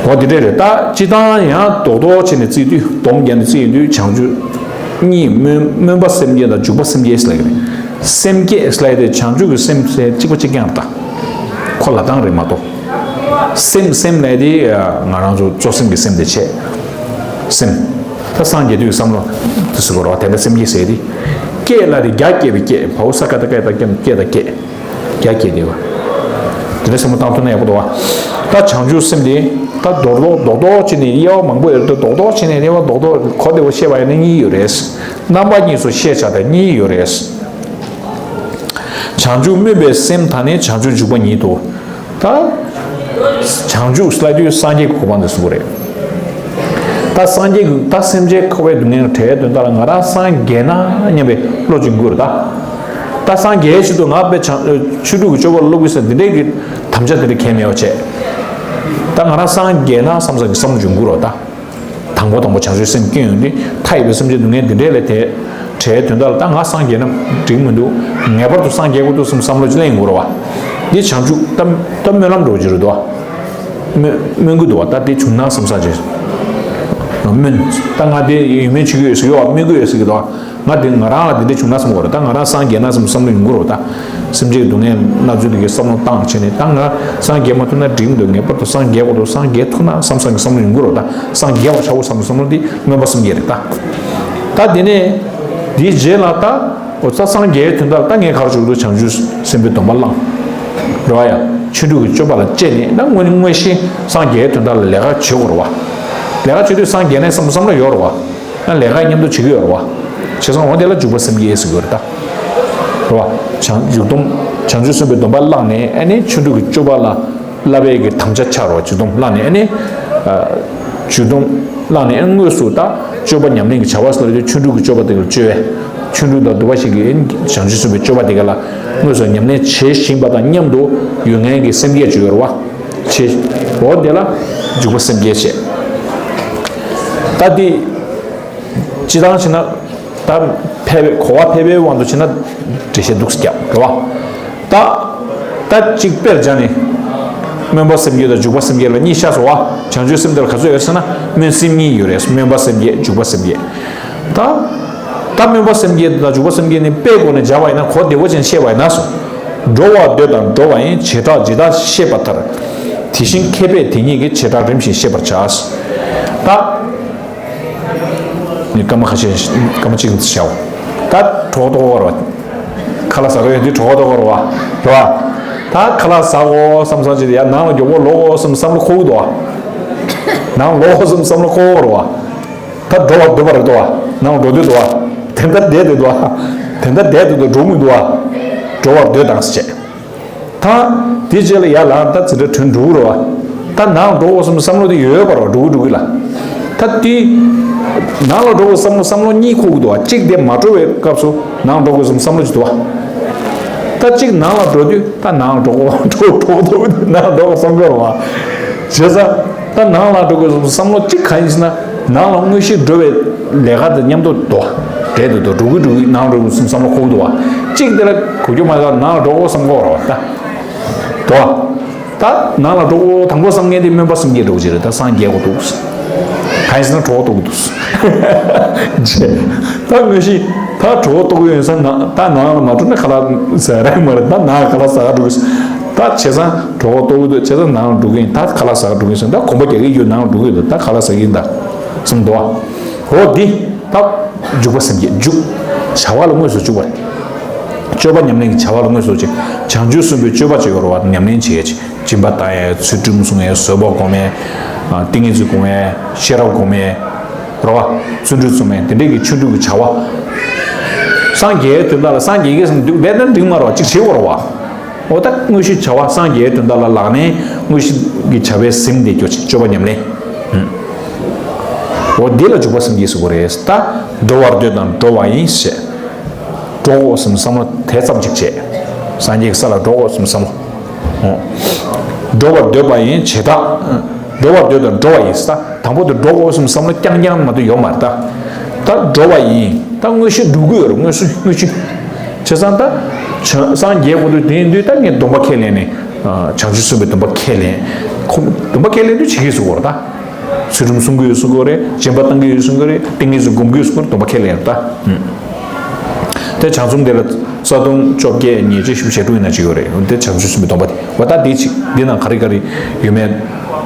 འོ་དེ་འདྲས་རེད། ད་སྤྱི་བཏང་ཡང་རྡོག་རྡོག་བྱས་ནས་རྩིས་དུས། སྡོམ་བརྒྱབ་ནས་རྩིས་ཡོང་དུས་བྱང་ཆུབ་གཉིས། སྨོན་སྨོན་པ་སེམས་བསྐྱེད་དང་འཇུག་པ་སེམས་བསྐྱེད་ཟེར་ལབ་ཀྱི་རེད། སེམས་བསྐྱེད་ཟེར་ལབ་ཡ་དེ་བྱང་ཆུབ་ཀྱི་སེམས་ཟེར་གཅིག་པ་གཅིག་རྐྱང་རེད་ད། ཁོ་ལ་དང་རེད་མ་གཏོགས། སེམས་སེམས་ལབ་ཡ་དེ་ང་རང་ཚོ་གཙོ་སེམས་ཀྱི་སེམས་དེ་བྱས། སེམས། ད་སངས་རྒྱས་དུས་བསམ་བློ་དེ་ཟེར་དགོས་རེད་བ། དེ་འདྲ་སེམས་བསྐྱེད་ཟེར་ཡ་དེ། བསྐྱེད་ལབ་དེ་རྒྱ་བསྐྱེད་པའི་བསྐྱེད། བའོ་ས་ཀ་བཏགས་སྐྱ་ད་སྐྱེད། རྒྱ་སྐྱེད་དེ་བ། དེ་འདྲ་བསམ་བློ་བཏང་ཐུབ་ན་ཡག་པོ་འདུག་བ། ད་བྱང་ཆུབ་སེམས་དེ་ད་རྡོག་རྡོག་རྡོག་རྡོག་བྱས་ནས་དབྱེ་བ་མང་པོ་ཡོད་རེད། རྡོག་རྡོག་བྱས་ནས་དབྱེ་བ་རྡོག་རྡོག་གོ་བདེ་བོ་བཤད་པ་ཡིན་ན་གཉིས་ཡོད་རེད། རྣམ་པ་གཉིས་སུ་ཤེས་བྱ་དང་གཉིས་ཡོད་རེད། བྱང་ཆུབ་སྨོན་པའི་སེམས་དང་ནི་བྱང་ཆུབ་འཇུག་པ་ཉིད་དོ། ད་བྱང་ཆུབ་ལབ་དུས་སངས་རྒྱས་ཀྱི་གོ་འཕང་དེ་གསུངས་པ་རེད། ད་སངས་རྒྱས་ཀྱི། ད་སེམས་ཅན་འཁོར་བའི་སྡུག་བསྔལ་བྲལ་དོན་དག་ལ་ང་རང་སངས་རྒྱས་ན་སྙམ་པའི་བློ་ཅིག་འགུལ་རེད་ད། ད་སངས་རྒྱས་ཆེད་དུ་ང་དཔེ་བྱང་ཆོས་དྲུག་གི་སྤྱོད་པ་སློབ་དགོས་ཟེར་འདི་འདྲའི་གི་དམ་བཅའ་དེ་འདྲ་གང་ཡང་མེད་པ་བྱས། ད་ང་རང་སངས་རྒྱས་ན་བསམ་བསམ་གྱི་བསམ་བློ་ཅིག་འགུལ་རེད་ད། དང་པོ་དང་པོ་བྱང་ཆུབ་སེམས་སྐྱེ་ཡོང་དུས། མཐའ་ཡས་པའི་སེམས་ཅན་སྡུག་བསྔལ་འདི་འདྲས་ལས་དེ་བྲལ་དོན་དག་ལ་ད་ང་སངས་རྒྱས་ན་འགྲིག་མི་འདུག་ངེས་པར་དུ་སངས་རྒྱས་དགོས་འདུག་བསམ་བསམ་བློ་ཅིག་གླེང་དགོས་རེད་བ། འདི་བྱང་ཆུབ་ད་ད་སྨོན་ལམ་འགྲོ་གི་རེད་དོ། སྨོན་སྨོན་གྱི་འདུག་བ། ད་དེ་བྱུང་ན་བསམ་ས་ཅིག་སྨོན། ད་ང་དེ་ཡོད་མེད་བྱེད་ཀྱི་ཡོད་ཟེར་གྱི་ཡོད་བ། སྨོན་གྱི་ཡོད་ཟེར་གྱི་འདུག་བ། ང་དེ་ང་རང་ལ་དེ་འདྲ་བྱུང་ན་བསམ་གྱི་ཡོད་རེད། ད་ང་རང་སངས་རྒྱས་ན་བསམ་བསམ་བློ་ཡོང་གི་རེད་བ། ད་སེམས་ཅན་གྱི་སྡུག་བསྔལ་སྣ་ཚོགས་དེ་གའི་བསམ་བློ་བཏང་བྱས་ནས། ད་ང་སངས་རྒྱས་མ་ཐུབ་ན་འགྲིག་མི་འདུག་ངེས་པར་དུ་སངས་རྒྱས་དགོས་འདུག་སངས་རྒྱས་ཐུབ་ན་བསམ་བསམ་གྱི་བསམ་བློ་ཡོང་གི་རེད་བ། ད་སངས་རྒྱས་པར་བྱའོ་བསམ་བསམ་བློ་དེ་སྨོན་པ་སེམས་བསྐྱེད་རེད་ད། ད་དེ་ནས་དེའི་རྗེས་ལ་ད། འོ་ད་སངས་རྒྱས་དོན་དག་ལ་ད་ངས་ག་རེ་བྱེད་དགོས་འདུག་བྱང་ཆུབ་སེམས་དཔའི་སྡོམ་པ་བླངས། རེད་བ་ཡ། ཆོས་དྲུག་གི་སྤྱོད་པ་ལ་སྤྱད་ནས། ད་དངོས་དངོས་གཞི་སངས་རྒྱས་དོན་དག་ལ་ལས་ཀ་བྱེད་དགོས་རེད་བ། ལས་ཀ་བྱེད་དུས་སངས་རྒྱས་ནས་བསམ་བསམ་བློ་ཡོད་རེད་བ། ད་ལས་ཀ་མཉམ་དུ་བྱེད་ཀྱི་ཡོད་རེད་བ། བྱས་ཙང་འོ་དེ་ལ་འཇུག་པ་སེམས་བསྐྱེད་ཟེར་གྱི་ཡོད་རེད་ད། རེད་བ། བྱང་འཇུག་སྡོམ། བྱང་ཆུབ་སེམས་དཔའི་སྡོམ་པ་བླངས་ནས། ཨ་ནི་ཆོས་དྲུག་གི་སྤྱོད་པ་ལ་བསླབ་པའི་གི་དམ་བཅའ་འཆའ་རོགས། འཇུག་སྡོམ་བླངས་ནས། ཨ་ནི་ཨ། འཇུག་སྡོམ་བླངས་ནས། ཨ། དངོས་སུ་ད་སྤྱོད་པ་ཉམས་ལེན་གྱི་བྱ་བ་ཟེར་ལ་དེ་ཆོས་དྲུག་གི་སྤྱོད་པ་དེ་ག་ལ་སྤྱོད་པས། ཆོས་དྲུག་དང་བསྡུ་བ་ཞིག་གིས་བྱང་ཆུབ་སེམས་དཔའི་སྤྱོད་པ་དེ་ག་ལ་དངོས་སུ་ཉམས་ལེན་བྱེད་བཞིན་པ་དང་མཉམ་དུ་ཡུལ་ངན་གྱི་སེམས་བསྐྱེད་ཅིག་ཡོད་རེད་བ། བྱེད། འོ་དེ་ལ་འཇུག་པ་སེམས་བསྐྱེད་བྱེད། ད་དེ་སྤྱི་བཏང་བྱས་ན། ད་ཕལ་པའི་གོ་བ་ཕལ་པའི་དབང་དུ་བྱས་ན་འགྲེལ་བཤད་འདུག་སེ་རྒྱབ་རེད་བ། ད་གཅིག་དཔེར་བྱས་ནས། སྨོན་པ་སེམས་བསྐྱེད་དང་འཇུག་པ་སེམས་བསྐྱེད་ལ་གཉིས་ཆགས་སོང་བ། བྱང་ཆུབ་སེམས་དེ་ལ་ག་ཚོད་ཡོད་ཟེར་ན། སྨོན་སེམས་གཉིས་ཡོད་རེད། སྨོན་པ་སེམས་བསྐྱེད། འཇུག་པ་སེམས་བསྐྱེད། ད། ད་སྨོན་པ་སེམས་བསྐྱེད་དང་འཇུག་པ་སེམས་བསྐྱེད་ནི་དཔེའི་སྒོ་ནས་སྦྱར་བ་ཡིན་ན། གོ་བདེ་བོ་ཅན་བཤད་པ་ཡིན་ན་སོ། འགྲོ་བར་འདོད་དང་འགྲོ་བ་ཡི། བྱེ་བྲག་ཇི་ལྟར་ཤེས་པ་ལྟར། དེ་བཞིན་མཁས་པས་དེ་གཉིས་ཀྱི། བྱེ་བྲག་རིམ་བཞིན་ཤེས་པར་བྱ། ད། ནི་སྐར་མ་ཁ་ཤས། སྐར་མ་གཅིག་བྱའོ། ད་གྲོགས་ཏོག་བར་བ། ཁ་ལག་ཟ་གི་ཡོད་དུས་གྲོགས་ཏོག་བར་བ། རེད་བ། ད་ཁ་ལག་ཟ་གོ་བསམ་བསམ་བྱས་ཏེ། ཡ་ནང་ལ་མགྱོགས་པོ་ལོག་གོ་བསམ་བསམ་བློ་འཁོར་གི་འདུག་བ། ནང་ལོག་གོ་བསམ་བསམ་བློ་འཁོར་གི་རེད་བ། ད་འགྲོ་བར་འདོད་པ་རེད་འདུག་བ། ནང་འགྲོ་འདོད་འདུག་བ། དེ་འདྲ་བསྡད་དེ་འདུག་བ། དེ་འདྲ་བསྡད་དེ་འདུག་འགྲོ་མི་འདུག་བ། འགྲོ་བར་འདོད་དང་ཟེར་བྱས། ད། དེ་རྗེས་ལ་ཡར་ལངས། ད་ཚེ་འདྲ་དོན་འགྲུབ་རེད་བ། ད་ནང་འགྲོ་དགོས་བསམ་བསམ་བློ་དེ་ཡོད་པ་རེད་བ། འགྲོ་གི་འགྲོ་གི་ལ། ད་དེ། ནང་ལ་འགྲོ་དགོས་བསམ་བློ་བསམ་བློ་གཉིས་འཁོར་གི་འདུག་བ། གཅིག་དེ་མ་འགྲོ་བའི་སྐབས་སུ་ནང་འགྲོ་དགོས་བསམ་བསམ་བློ་ཅིག་འདུག་བ། ད་གཅིག་ནང་ལ་འགྲོ་དུས་ད་ནང་འགྲོ་དགོས་འགྲོ་འགྲོ་འགྲོ་ནང་འགྲོ་དགོས་བསམ་གི་རེད་བ། བྱས་ཙང་། ད་ནང་ལ་འགྲོ་དགོས་བསམ་བསམ་བློ་གཅིག་གང་ཡིན་ཟེར་ན། ནང་ལ་དངོས་གཞི་འགྲོ་བའི་ལས་ཀ་དང་མཉམ་དུ་འགྲོ། འབྲེལ་དུ་འགྲོ། འགྲོ་གི་འགྲོ་གི་ནང་འགྲོ་དགོས་བསམ་བསམ་བློ་འཁོར་གི་འདུག་བ། གཅིག་དེ་ལ་གོ་རྒྱུ་མ་གཏོགས་ནང་ལ་འགྲོ་དགོས་བསམ་གི་རེད་བ། ད། འགྲོ། ད་ནང་ལ་འགྲོ་དགོས་དང་པོ་བསམ་མཁན་དེ་སྨོན་པ་སེམས་བསྐྱེད་འགྲོ་གི་རེད། ད་སངས་རྒྱས་དགོས་འདུག་གང་ཡིན་ཟེར་ན་གྲོགས་ཏོག་གི་འདུག་ད་དངོས་གཞི་ད་གྲོགས་ཏོག་གི་ཡོད་ས་ན། ད་ནང་ལ་མ་འགྲོ་ན་ཁ་ལག་ཟ་རག་མ་རེད། ད་ནང་ཁ་ལག་ཟ་ག་འགྲོ་གི་ད་བྱས་ཙང་གྲོགས་ཏོག་གི་འདུག་བྱས་ཙང་ནང་ལ་འགྲོ་གི་ཡིན། ད་ཁ་ལག་ཟ་ག་འགྲོ་གི་ཡིན་ཟེར། ད་གོམ་པ་རྒྱག་གི་ཡོད། ནང་ལ་འགྲོ་གི་ཡོད། ད་ཁ་ལག་ཟ་གི་ཡིན། ད་བསམ་འདུག་བ། འོ་འདི། ད། འཇུག་པ་སེམས་བསྐྱེད། འཇུག་བྱ་བ་ལ་དངོས་སུ་འཇུག་པ་རེད། སྤྱོད་པ་ཉམས་ལེན་གྱི་བྱ་བ་ལ་དངོས་སུ་བྱེད། བྱང་ཆུབ་སེམས་དཔའི་སྤྱོད་པ་ཅིག་ཡོད་རེད་བ། ཉམས་ལེན་བྱེད་ཡས་ཅིག་སྦྱིན་པ་བཏང་ཡས། ཚུལ་ཁྲིམས་སྲུང་ཡས། བཟོད་པ་སྒོམ་ཡས། ཏིང་ངེ་འཛིན་སྒོམ་ཡས། ཤེས་རབ་སྒོམ་ཡས། རེད་བ། བརྩོན་འགྲུས་རྩོམ་ཡས། དེ་འདྲས་ཀྱི་ཆོས་དྲུག་གི་བྱ་བ། སངས་རྒྱས་དོན་དག་ལ། སངས་རྒྱས་ཀྱི་སེམས་འདུག་བསྡད་ན་འགྲིག་མ་རེད་བ། ཅིག་བྱེད་དགོས་རེད་བ། འོ་ད་དངོས་གཞི་བྱ་བ་སངས་རྒྱས་དོན་དག་ལ་ལག་ལེན། དངོས་གཞི་གི་བྱ་བའི་ཟིན་བསྡད་རྒྱུ་ཅིག་སྤྱོད་པ་ཉམས་ལེན། འོ་འདི་ལ་འཇུག་པ་སེམས་བསྐྱེད་ཟེར་གྱི་རེད། ད་འགྲོ་བར་འདོད་དང་འགྲོ་བ་ཡི་ཞེས། འགྲོ་དགོས་བསམ་བསམ་བློ་དེ་ཙམ་ཅིག་བྱས། སངས་རྒྱས་ཀྱི་ས་ལ་འགྲོ་དགོས་བསམ་བསམ་བློ། འགྲོ་བར་འདོད་པ་ཡི་བྱེ་བྲག་འགྲོ་བར་འདོད་དང་འགྲོ་བ་ཡི་ས། དང་པོ་དེ་འགྲོ་དགོས་བསམ་བསམ་བློ་རྐྱང་རྐྱང་མ་གཏོགས་ཡོད་མ་རེད་ད། ད་འགྲོ་བ་ཡིན། ད་དངོས་གཞི་འགྲོ་གི་ཡོད་རེད། དངོས་སུ་དངོས་གཞི། བྱས་ཙང་ད། བྱང་སངས་རྒྱས་དགོས་དུས་དེ་ཡིན་དུས་ད་ངས་སྡོམ་པ་ཁས་ལེན་ནས། བྱང་ཆུབ་སེམས་དཔའི་སྡོམ་པ་ཁས་ལེན། ཁོ་སྡོམ་པ་ཁས་ལེན་དུས་བྱེད་ཀྱི་ཟེར་གྱི་རེད་ད། ཚུལ་ཁྲིམས་སྲུང་གི་ཡོད་ཟེར་གྱི་རེད། སྦྱིན་པ་བཏང་གི་ཡོད་ཟེར་གྱི་རེད། ཏིང་ངེ་འཛིན་སྒོམ་གྱི་ཡོད་ཟེར་གྱི་རེད། སྡོམ་པ་ཁས་ལེན་རེད་ད། དེ་བྱང་སྡོམ་དེ་ལ་རྩ་ལྟུང་བཅོ་བརྒྱད། ཉེས་བྱས་བཞི་བཅུ་ཞེ་དྲུག་ཡིན་ན་ཅིག་ཡོད་རེད། དེ་བྱང་ཆུབ་སེམས་དཔའི་སྡོམ་པ་དེ། འོ་ད་དེ་ཅིག་འདི་ནང་ག་རེ་ག་རེ་ཡོད་མེད།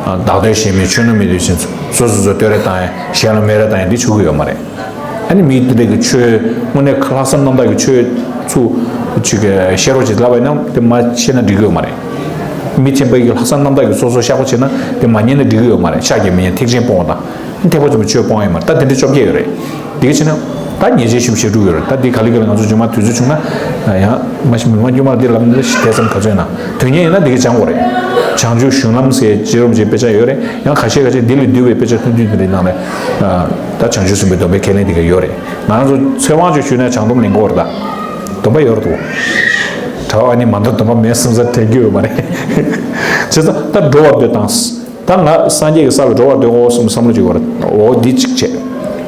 བདག་བསྟོད་བྱེད་མིན། ཆོས་ནོར་མི་འདོད་བཞིན་དུ། སོ་སོ་སོ་བསྟོད་ར་བཏང་ཡ། གཞན་ལ་སྨད་ར་བཏང་ཡ། འདི་ཆོག་གི་ཡོད་མ་རེད། ཨ་ནི་མི་དེ་འདྲ་གི་ཆོས་དངོས་གནས་ལྷག་བསམ་རྣམ་དག་གི་ཆོས་ཚུ་ཅིག་བཤད་རོགས་བྱེད་ལབ་པ་ཡིན་ན་དེ་མ་བཤད་ན་འགྲིག་གི་ཡོད་མ་རེད། མི་ཆེན་པོ་གི་ལྷག་བསམ་རྣམ་དག་གི་སོ་སོ་བཤགས་པ་བྱེད་ན་དེ་མ་ཉན་ན་འགྲིག་གི་ཡོད་མ་རེད། ཤཱཀྱ་མི་ཉན། ཐེག་ཆེན་སྤོང་བ་དང་། ཐེག་པ་ཆེན་པོའི་ཆོས་སྤོང་ཡ་ཡོད་མ་རེད། ད་དེ་འདྲ་བཅོ་བརྒྱད་ཡོད་རེད། དེ་ག་བྱས་ན་ད་ཉེས་བྱས་བཞི་བཅུ་ཞེ་དྲུག་ཡོད་རེད། ད་འདི་ག་ལེ་ག་ལེ་ང་ཚོ་རྗེས་མ་དུས་ཚོད་བྱུང་ན་ཡང་མ་ཤེས། མི་མང་དཀྱུས་མར་འདི་ལབ་ན་དེ་ཙམ་ག་ཚོད་ཡིན་ན། དོན་གཉེར་ཡིན་ན་འདི་ག་སྦྱང་དགོས་རེད། བྱང་ཆུབ་གཞུང་ལམ་ཟེར་རྗེ་རིན་པོ་ཆེའི་དཔེ་ཆ་ཡོད་རེད། ཡང་ཁ་ཤས་ཁ་ཤས་འདི་ལས་བསྡུས་པའི་དཔེ་ཆ་ཐུང་ཐུང་དེ་འདྲའི་ནང་ལ་ད་བྱང་ཆུབ་སེམས་དཔའི་སྡོམ་པའི་ཁས་ལེན་འདི་ག་ཡོད་རེད། ང་རང་ཚོ་ཚེ་དབང་ཆོས་ཞུས་ན་བྱང་སྡོམ་ལེན་དགོས་རེད། ད་སྡོམ་པ་ཡོད་རེད་དོ། གྲྭ་པ་ནི་མ་འདོད་སྡོམ་པ་མེད་བསམ་ས་དྲན་རྒྱུ་ཡོད་མ་རེད། བྱས་ཙང་ད་འགྲོ་བར་འདོད་དང་། ད་ང་སངས་རྒྱས་ཀྱི་ས་ལ་འགྲོ་བར་འདོད་འོ་བསམ་བསམ་བློ་ཅིག་ཡོད་རེད། འོ་འདི་གཅིག་བྱས།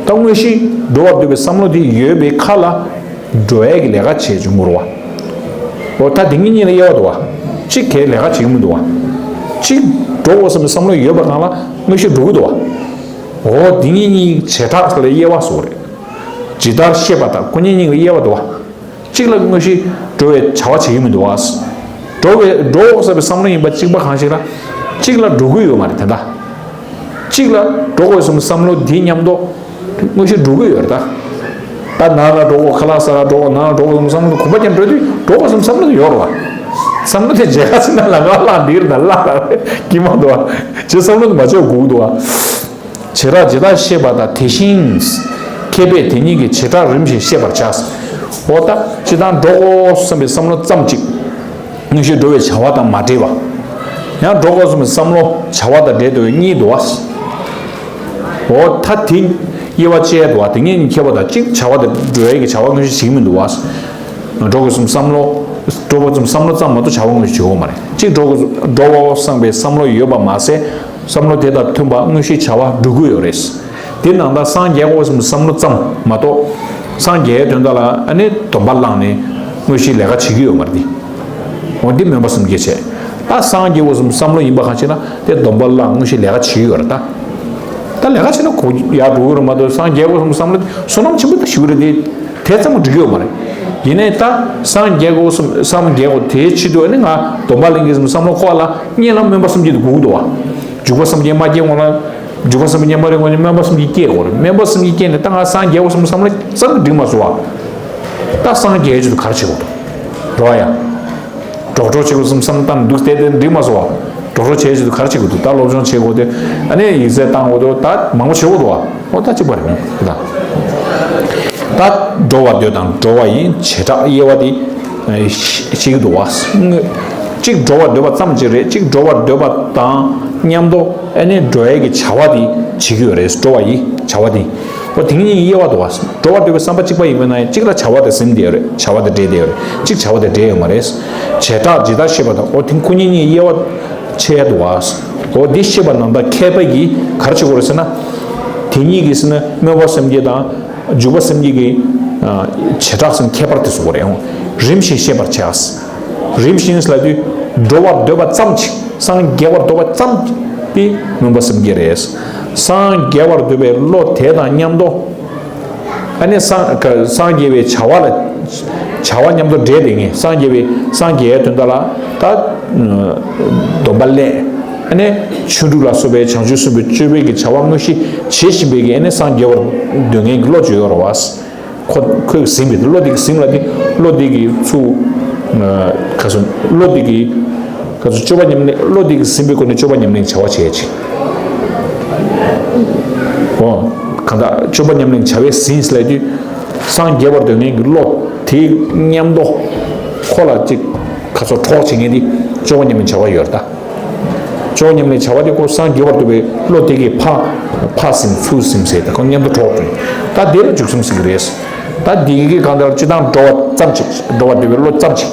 ད་དངོས་གཞི་འགྲོ་བར་འདོད་པའི་བསམ་བློ་དེ་ཡོད་པའི་ཁ་ལ་འགྲོ་ཡས་ཀྱི་ལས་ཀ་བྱེད་ཅིག་ངུར་བ། འོ་ད་དེ་གཉིས་གཉིས་ལ་དབྱེ་བ་འདུག་བ། གཅིག་གས་ལས་ཀ་བྱེད་ཀྱི་མི་འདུག་བ། གཅིག་འགྲོ་འོ་བསམ་པའི་བསམ་བློ་ཡོད་པ་གང་ལ་དངོས་གཞི་འགྲོ་གི་འདུག་བ། འོ་དེ་གཉིས་གཉིས་བྱེ་བྲག་ལ་དབྱེ་བ་བཟོ་རེད། ཇི་ལྟར་ཤེས་པ་དང་། ཁོ་གཉིས་གཉིས་ལ་དབྱེ་བ་འདུག་བ། གཅིག་ལ་དངོས་གཞི་འགྲོ་བའི་བྱ་བ་བྱེད་ཀྱི་མི་འདུག་བ། འགྲོ་བའི་འགྲོ་འོ་བསམ་པའི་བསམ་བློ་ཡིན་པ་གཅིག་པ་གང་ཞིག་ལ། གཅིག་ལ་འགྲོ་གི་ཡོད་མ་རེད་དེ་འདྲ། གཅིག་ལ་འགྲོ་དགོས་བསམ་བསམ་བློ་འདི་མཉམ་དུ་དངོས་གཞི་འགྲོ་གི་ཡོད་རེད་ད། ད་ནང་ལ་འགྲོ་དགོས། ཁ་ལག་ཟ་ག་འགྲོ་དགོས། ནང་ལ་འགྲོ་དགོས་བསམ་བསམ་བློ་གོམ་པ་རྒྱབ་འགྲོ་དུས་འགྲོ་དགོས་བསམ་བསམ་བློ་དེ་ཡོད་རེད་བ། བསམ་བློ་དེ་མཇལ་ཁ་ཕྱིན་ན་ལམ་ཁ་བརླག་འདིར་ད་བརླག་གི་མ་འདུག་བ། ཅེས་བསམ་བློ་དེ་མ་བྱས་དགོས་ཀྱི་འདུག་བ། བྱེ་བྲག་ཇི་ལྟར་ཤེས་པ་དང་། དེ་བཞིན་མཁས་པས་དེ་གཉིས་ཀྱི་བྱེ་བྲག་རིམ་བཞིན་ཤེས་པར་བྱ། འོ་ད་སྤྱིར་བཏང་འགྲོ་དགོས་བསམ་པའི་བསམ་བློ་ཙམ་གཅིག་དངོས་གཞི་འགྲོ་བའི་བྱ་བ་དང་མ་འབྲེལ་བ། ཡང་འགྲོ་དགོས་བསམ་པའི་བསམ་བློ་བྱ་བ་དང་འབྲེལ་འདུག་པའི་གཉིས་འདུག་བ། འོ་ད་དེ་དབྱེ་བ་ཕྱེ་འདུག་བ། དེ་གཉིས་མཁས་པ་དང་གཅིག་བྱ་བ་དང་འབྲེལ་བའི་བྱ་བ་དངོས་གཞི་བྱེད་ཀྱི་མི་འདུག་བ། འགྲོ་དགོས་བསམ་བསམ་བློ། འགྲོ་དགོས་བསམ་བསམ་བློ་ཙམ་མ་གཏོགས་བྱ་བ་དངོས་གཞི་བྱེད་ཀྱི་ཡོད་མ་རེད། གཅིག་འགྲོ་དགོས་འགྲོ་དགོས་བསམ་པའི་བསམ་བློ་ཡོད་པ་མ་ཟད། བསམ་བློ་དེ་དང་མཐུན་པ་དངོས་གཞིའི་བྱ་བ་སྒྲུབ་ཀྱི་ཡོད་རེད། དེ་ནང་ལྟར་སངས་རྒྱས་དགོས་བསམ་བསམ་བློ་ཙམ་མ་གཏོགས། སངས་རྒྱས་དོན་དག་ལ་ཨ་ནི་སྡོམ་པ་བླངས་ནས་དངོས་གཞིའི་ལས་ཀ་བྱེད་ཀྱི་ཡོད་མ་རེད། འོ་འདི་སྨོན་པ་སེམས་བསྐྱེད་བྱས། ད་སངས་རྒྱས་དགོས་བསམ་བསམ་བློ་ཡིན་པ་གང་ཞིག་ན་དེ་སྡོམ་པ་བླངས་དངོས་གཞི་ལས་ཀ་བྱེད་ཡོད་རེད་ད། ད་ལས་ཀ་བྱེད་ན་གོ་ཡག་འགྲོ་གི་རེད་མ་གཏོགས་སངས་རྒྱས་དགོས་བསམ་བསམ་བློ་བསོད་ནམས་ཆེན་པོ་ད་ཞིག་རེད་དེ། དེ་ཙམ་འགྲིག་གི་ཡོད་མ་རེད། ཡིན་ནའི་ད་སངས་རྒྱས་དགོས་བསམ་སངས་རྒྱས་དགོས་དེའི་ཆེད་དུ་ཨ་ནི་ང་སྡོམ་པ་ལེན་གྱི་བསམ་བསམ་བློ་འཁོར་ལ་གཉིད་ལམ་སྨོན་པ་སེམས་བསྐྱེད་དུ་དགོས་ཀྱི་འདུག་བ། འཇུག་པ་སེམས་བསྐྱེད་མ་སྐྱེ་སྔོན་ལ། འཇུག་པ་སེམས་བསྐྱེད་མ་སྐྱེ་སྔོན་ནས་སྨོན་པ་སེམས་བསྐྱེད་སྐྱེ་དགོས་རེད། སྨོན་པ་སེམས་བསྐྱེད་སྐྱེས་ནས་ད་ང་སངས་རྒྱས་དགོས་བསམ་བསམ་བློ་ཙམ་གྱིས་འགྲིག་མ་སོང་བ། ད་སངས་རྒྱས་ཆེད་དུ་ག་རེ་བྱེད་དགོས་འདུག་འགྲོ་བ་ཡང་། གྲོགས་གྲོགས་བྱེད་དགོས་བསམ་བསམ་བཏང་འདུག་དེ་དེ་འགྲིག་མ་སོང་བ། གྲོགས་གྲོགས་བྱེད་ཆེད་དུ་ག་རེ་བྱེད་དགོས་འདུག་ད་སློབ་སྦྱོང་བྱེད་དགོས་ཏེ། ཨ་ནི་ཡིག་ཚད་བཏང་དགོས་འདུག་ད་མང་པོ་བྱེད་དགོས་འདུག་བ། ཨོ་ད་གཅིག་པ་རེད་ད། ད་འགྲོ་བར་འདོད་དང་འགྲོ་བ་ཡི་བྱེ་བྲག་དབྱེ་བ་དེ་ཤེས་ཀྱི་འདུག་བ། གཅིག་འགྲོ་བར་འདོད་པ་ཙམ་གཅིག་རེད། གཅིག་འགྲོ་བར་འདོད་པ་དང་མཉམ་དུ་ཨ་ནི་འགྲོ་ཡས་ཀྱི་བྱ་བ་དེ་བྱེད་ཀྱི་ཡོད་རེད། འགྲོ་བ་ཡི་བྱ་བ་དེ། ཨོ་དེ་གཉིས་དབྱེ་བ་འདུག་བ། འགྲོ་བར་འདོད་པའི་བསམ་པ་གཅིག་པ་ཡིན་པ་ན་ཡང་གཅིག་ལ་བྱ་བ་དེ་ཟིན་བསྡད་ཡོད་རེད། བྱ་བ་དེ་འདྲེས་བསྡད་ཡོད་རེད། གཅིག་བྱ་བ་དེ་འདྲེས་ཡོད་མ་རེད། བྱེ་བྲག་ཇི་ལྟར་ཤེས་པ་དང་ཨོ་དེ་ཁོ་གཉིས་གཉིས་དབྱེ་བ་ཕྱེ་ཡ་འདུག་བ། ཨོ་འདི་ཤེས་པ་ནང་ལྟར་མཁས་པ་གིས་ག་རེ་བྱེད་དགོས་རེད་ཟེར་ན། དེ་གཉིས་ཀྱིས་ཟེར་ན་སྨོན་པ་སེམས་བསྐྱེད་དང་། འཇུག་པ་སེམས་བསྐྱེད་ཀྱི་བྱེ་བྲག་ཟེར་ན་ཁྱད་པར་དེ་བཟོ་དགོས་རེད། རིམ་བཞིན་ཤེས་པར་བྱ། རིམ་བཞིན་ལབ་དུས་འགྲོ་བར་འདོད་པ་ཙམ་ཅིག་སངས་རྒྱས་པར་འདོད་པ་ཙམ་དེ་སྨོན་པ་སེམས་བསྐྱེད་རེད། སངས་རྒྱས་པར་འདོད་པའི་བློ་དེ་དང་མཉམ་དུ། ཨ་ནི་སངས་སངས་རྒྱས་པའི་བྱ་བ་ལ། བྱ་བ་མཉམ་དུ་འདྲེས་དེ་ངེས་སངས་རྒྱས་པའི་སངས་རྒྱས་དོན་དག་ལ་ད། སྡོམ་པ་ལེན། ཨ་ནི་ཆོས་དྲུག་ལ་སོགས་པའི་བྱང་ཆུབ་སེམས་དཔའི་སྤྱོད་པའི་གི་བྱ་བ་དངོས་གཞི་བྱེད་བཞིན་པའི་གི་ཨ་ནི་སངས་རྒྱས་པར་འདོད་མཁན་གྱི་བློ་ཅིག་ཡོད་རེད་བ། ཁོ་ཁོས་ཟིན་པའི་བློ་དེ་གིས་ཟིན་ལ་དེ་བློ་དེ་གིས་ཚུར། ཁ་སོ་བློ་དེ་གིས། ཁ་སོ་སྤྱོད་པ་ཉམས་ལེན་བློ་དེ་གིས་ཟིན་པའི་སྒོ་ནས་སྤྱོད་པ་ཉམས་ལེན་བྱ་བ་བྱེད་ཅིང་། ཨོ། གང་ལྟར་སྤྱོད་པ་ཉམས་ལེན་བྱ་བས་ཟིན་ལ་དུས། སངས་རྒྱས་པར་འདོད་མཁན་གྱི་བློ་དེ་མཉམ་དུ། ཁོ་ལ་ཅིག་ཁ་སོ་གྲོགས་བྱེད་མཁན་དེ་སྤྱོད་པ་ཉམས་ལེན་བྱ་བ་ཡོད་རེད་ད། སྤྱོད་པ་ཉམས་ལེན་བྱ་བ་དེ་ཁོ་སངས་རྒྱས་པར་འདོད་པའི་བློ་དེ་གིས་ཕ། ཕ་ཟིན་ཚུར་ཟིན་ཟེར་ད་ཁོ་མཉམ་དུ་གྲོགས་བྱུང་། ད་དེ་ལ་འཇུག་སེམས་ཟེར་གྱི་རེད། ད་འདི་གི་གང་ལྟར་སྤྱི་བཏང་འགྲོ་བ་ཙམ་ཅིག་འགྲོ་བར་འདོད་པའི་བློ་ཙམ་ཅིག་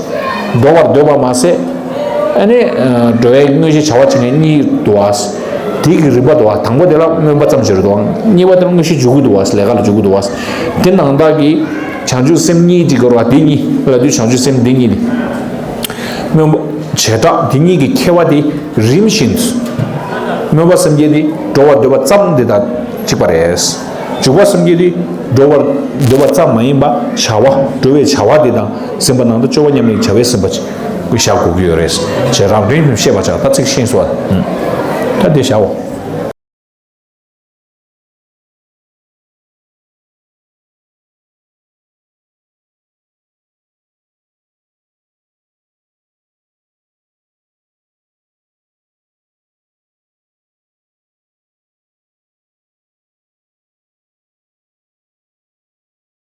འགྲོ་བར་འདོད་པ་མ་ཟད། ཨ་ནི། འགྲོ་བའི་དངོས་གཞི་བྱ་བ་བྱེད་མཁན་གཉིས་འདུག་བ། དེ་གི་རིམ་པ་འདུག་བ་དང་པོ་དེ་ལ་སྨོན་པ་ཙམ་ཞིག་རེད་འདུག་བ། གཉིས་པ་དེ་ལ་དངོས་གཞི་འཇུག་གི་འདུག་བ་ལས་ཀ་ལ་འཇུག་གི་འདུག་བ། དེ་ནང་བདག་གི་བྱང་ཆུབ་སེམས་གཉིས་ཀྱི་སྐོར་བ་དེ་གཉིས་ལ་དུས་བྱང་ཆུབ་སེམས་དེ་གཉིས་ནི། སྨོན་པ་བྱེ་བྲག་དེ་གཉིས་ཀྱི་ཁྱད་པར་དེ་རིམ་བཞིན་དུ། སྨོན་པ་སེམས་བསྐྱེད་དེ་འགྲོ་བར་འདོད་པ་ཙམ་དེ་དང་གཅིག་པ་རེད། འཇུག་པ་སེམས་བསྐྱེད་དེ་འགྲོ་བར་འདོད་པ་ཙམ་མ་ཡིན་པ་བྱ་བ་འགྲོ་བའི་བྱ་བ་དེ་དང་ཟིན་པ་ནང་དུ་སྤྱོད་པ་ཉམས་ལེན་བྱ་བའི་ཟིན་པ་ཅིག་བཞག་དགོས་ཀྱི་ཡོད་རེད། བྱས་རང་དོན་བཤད་པ་ཅག་ད་ཚིག་ཤེས་སོང་ཨ། ད་དེ་བྱའོ།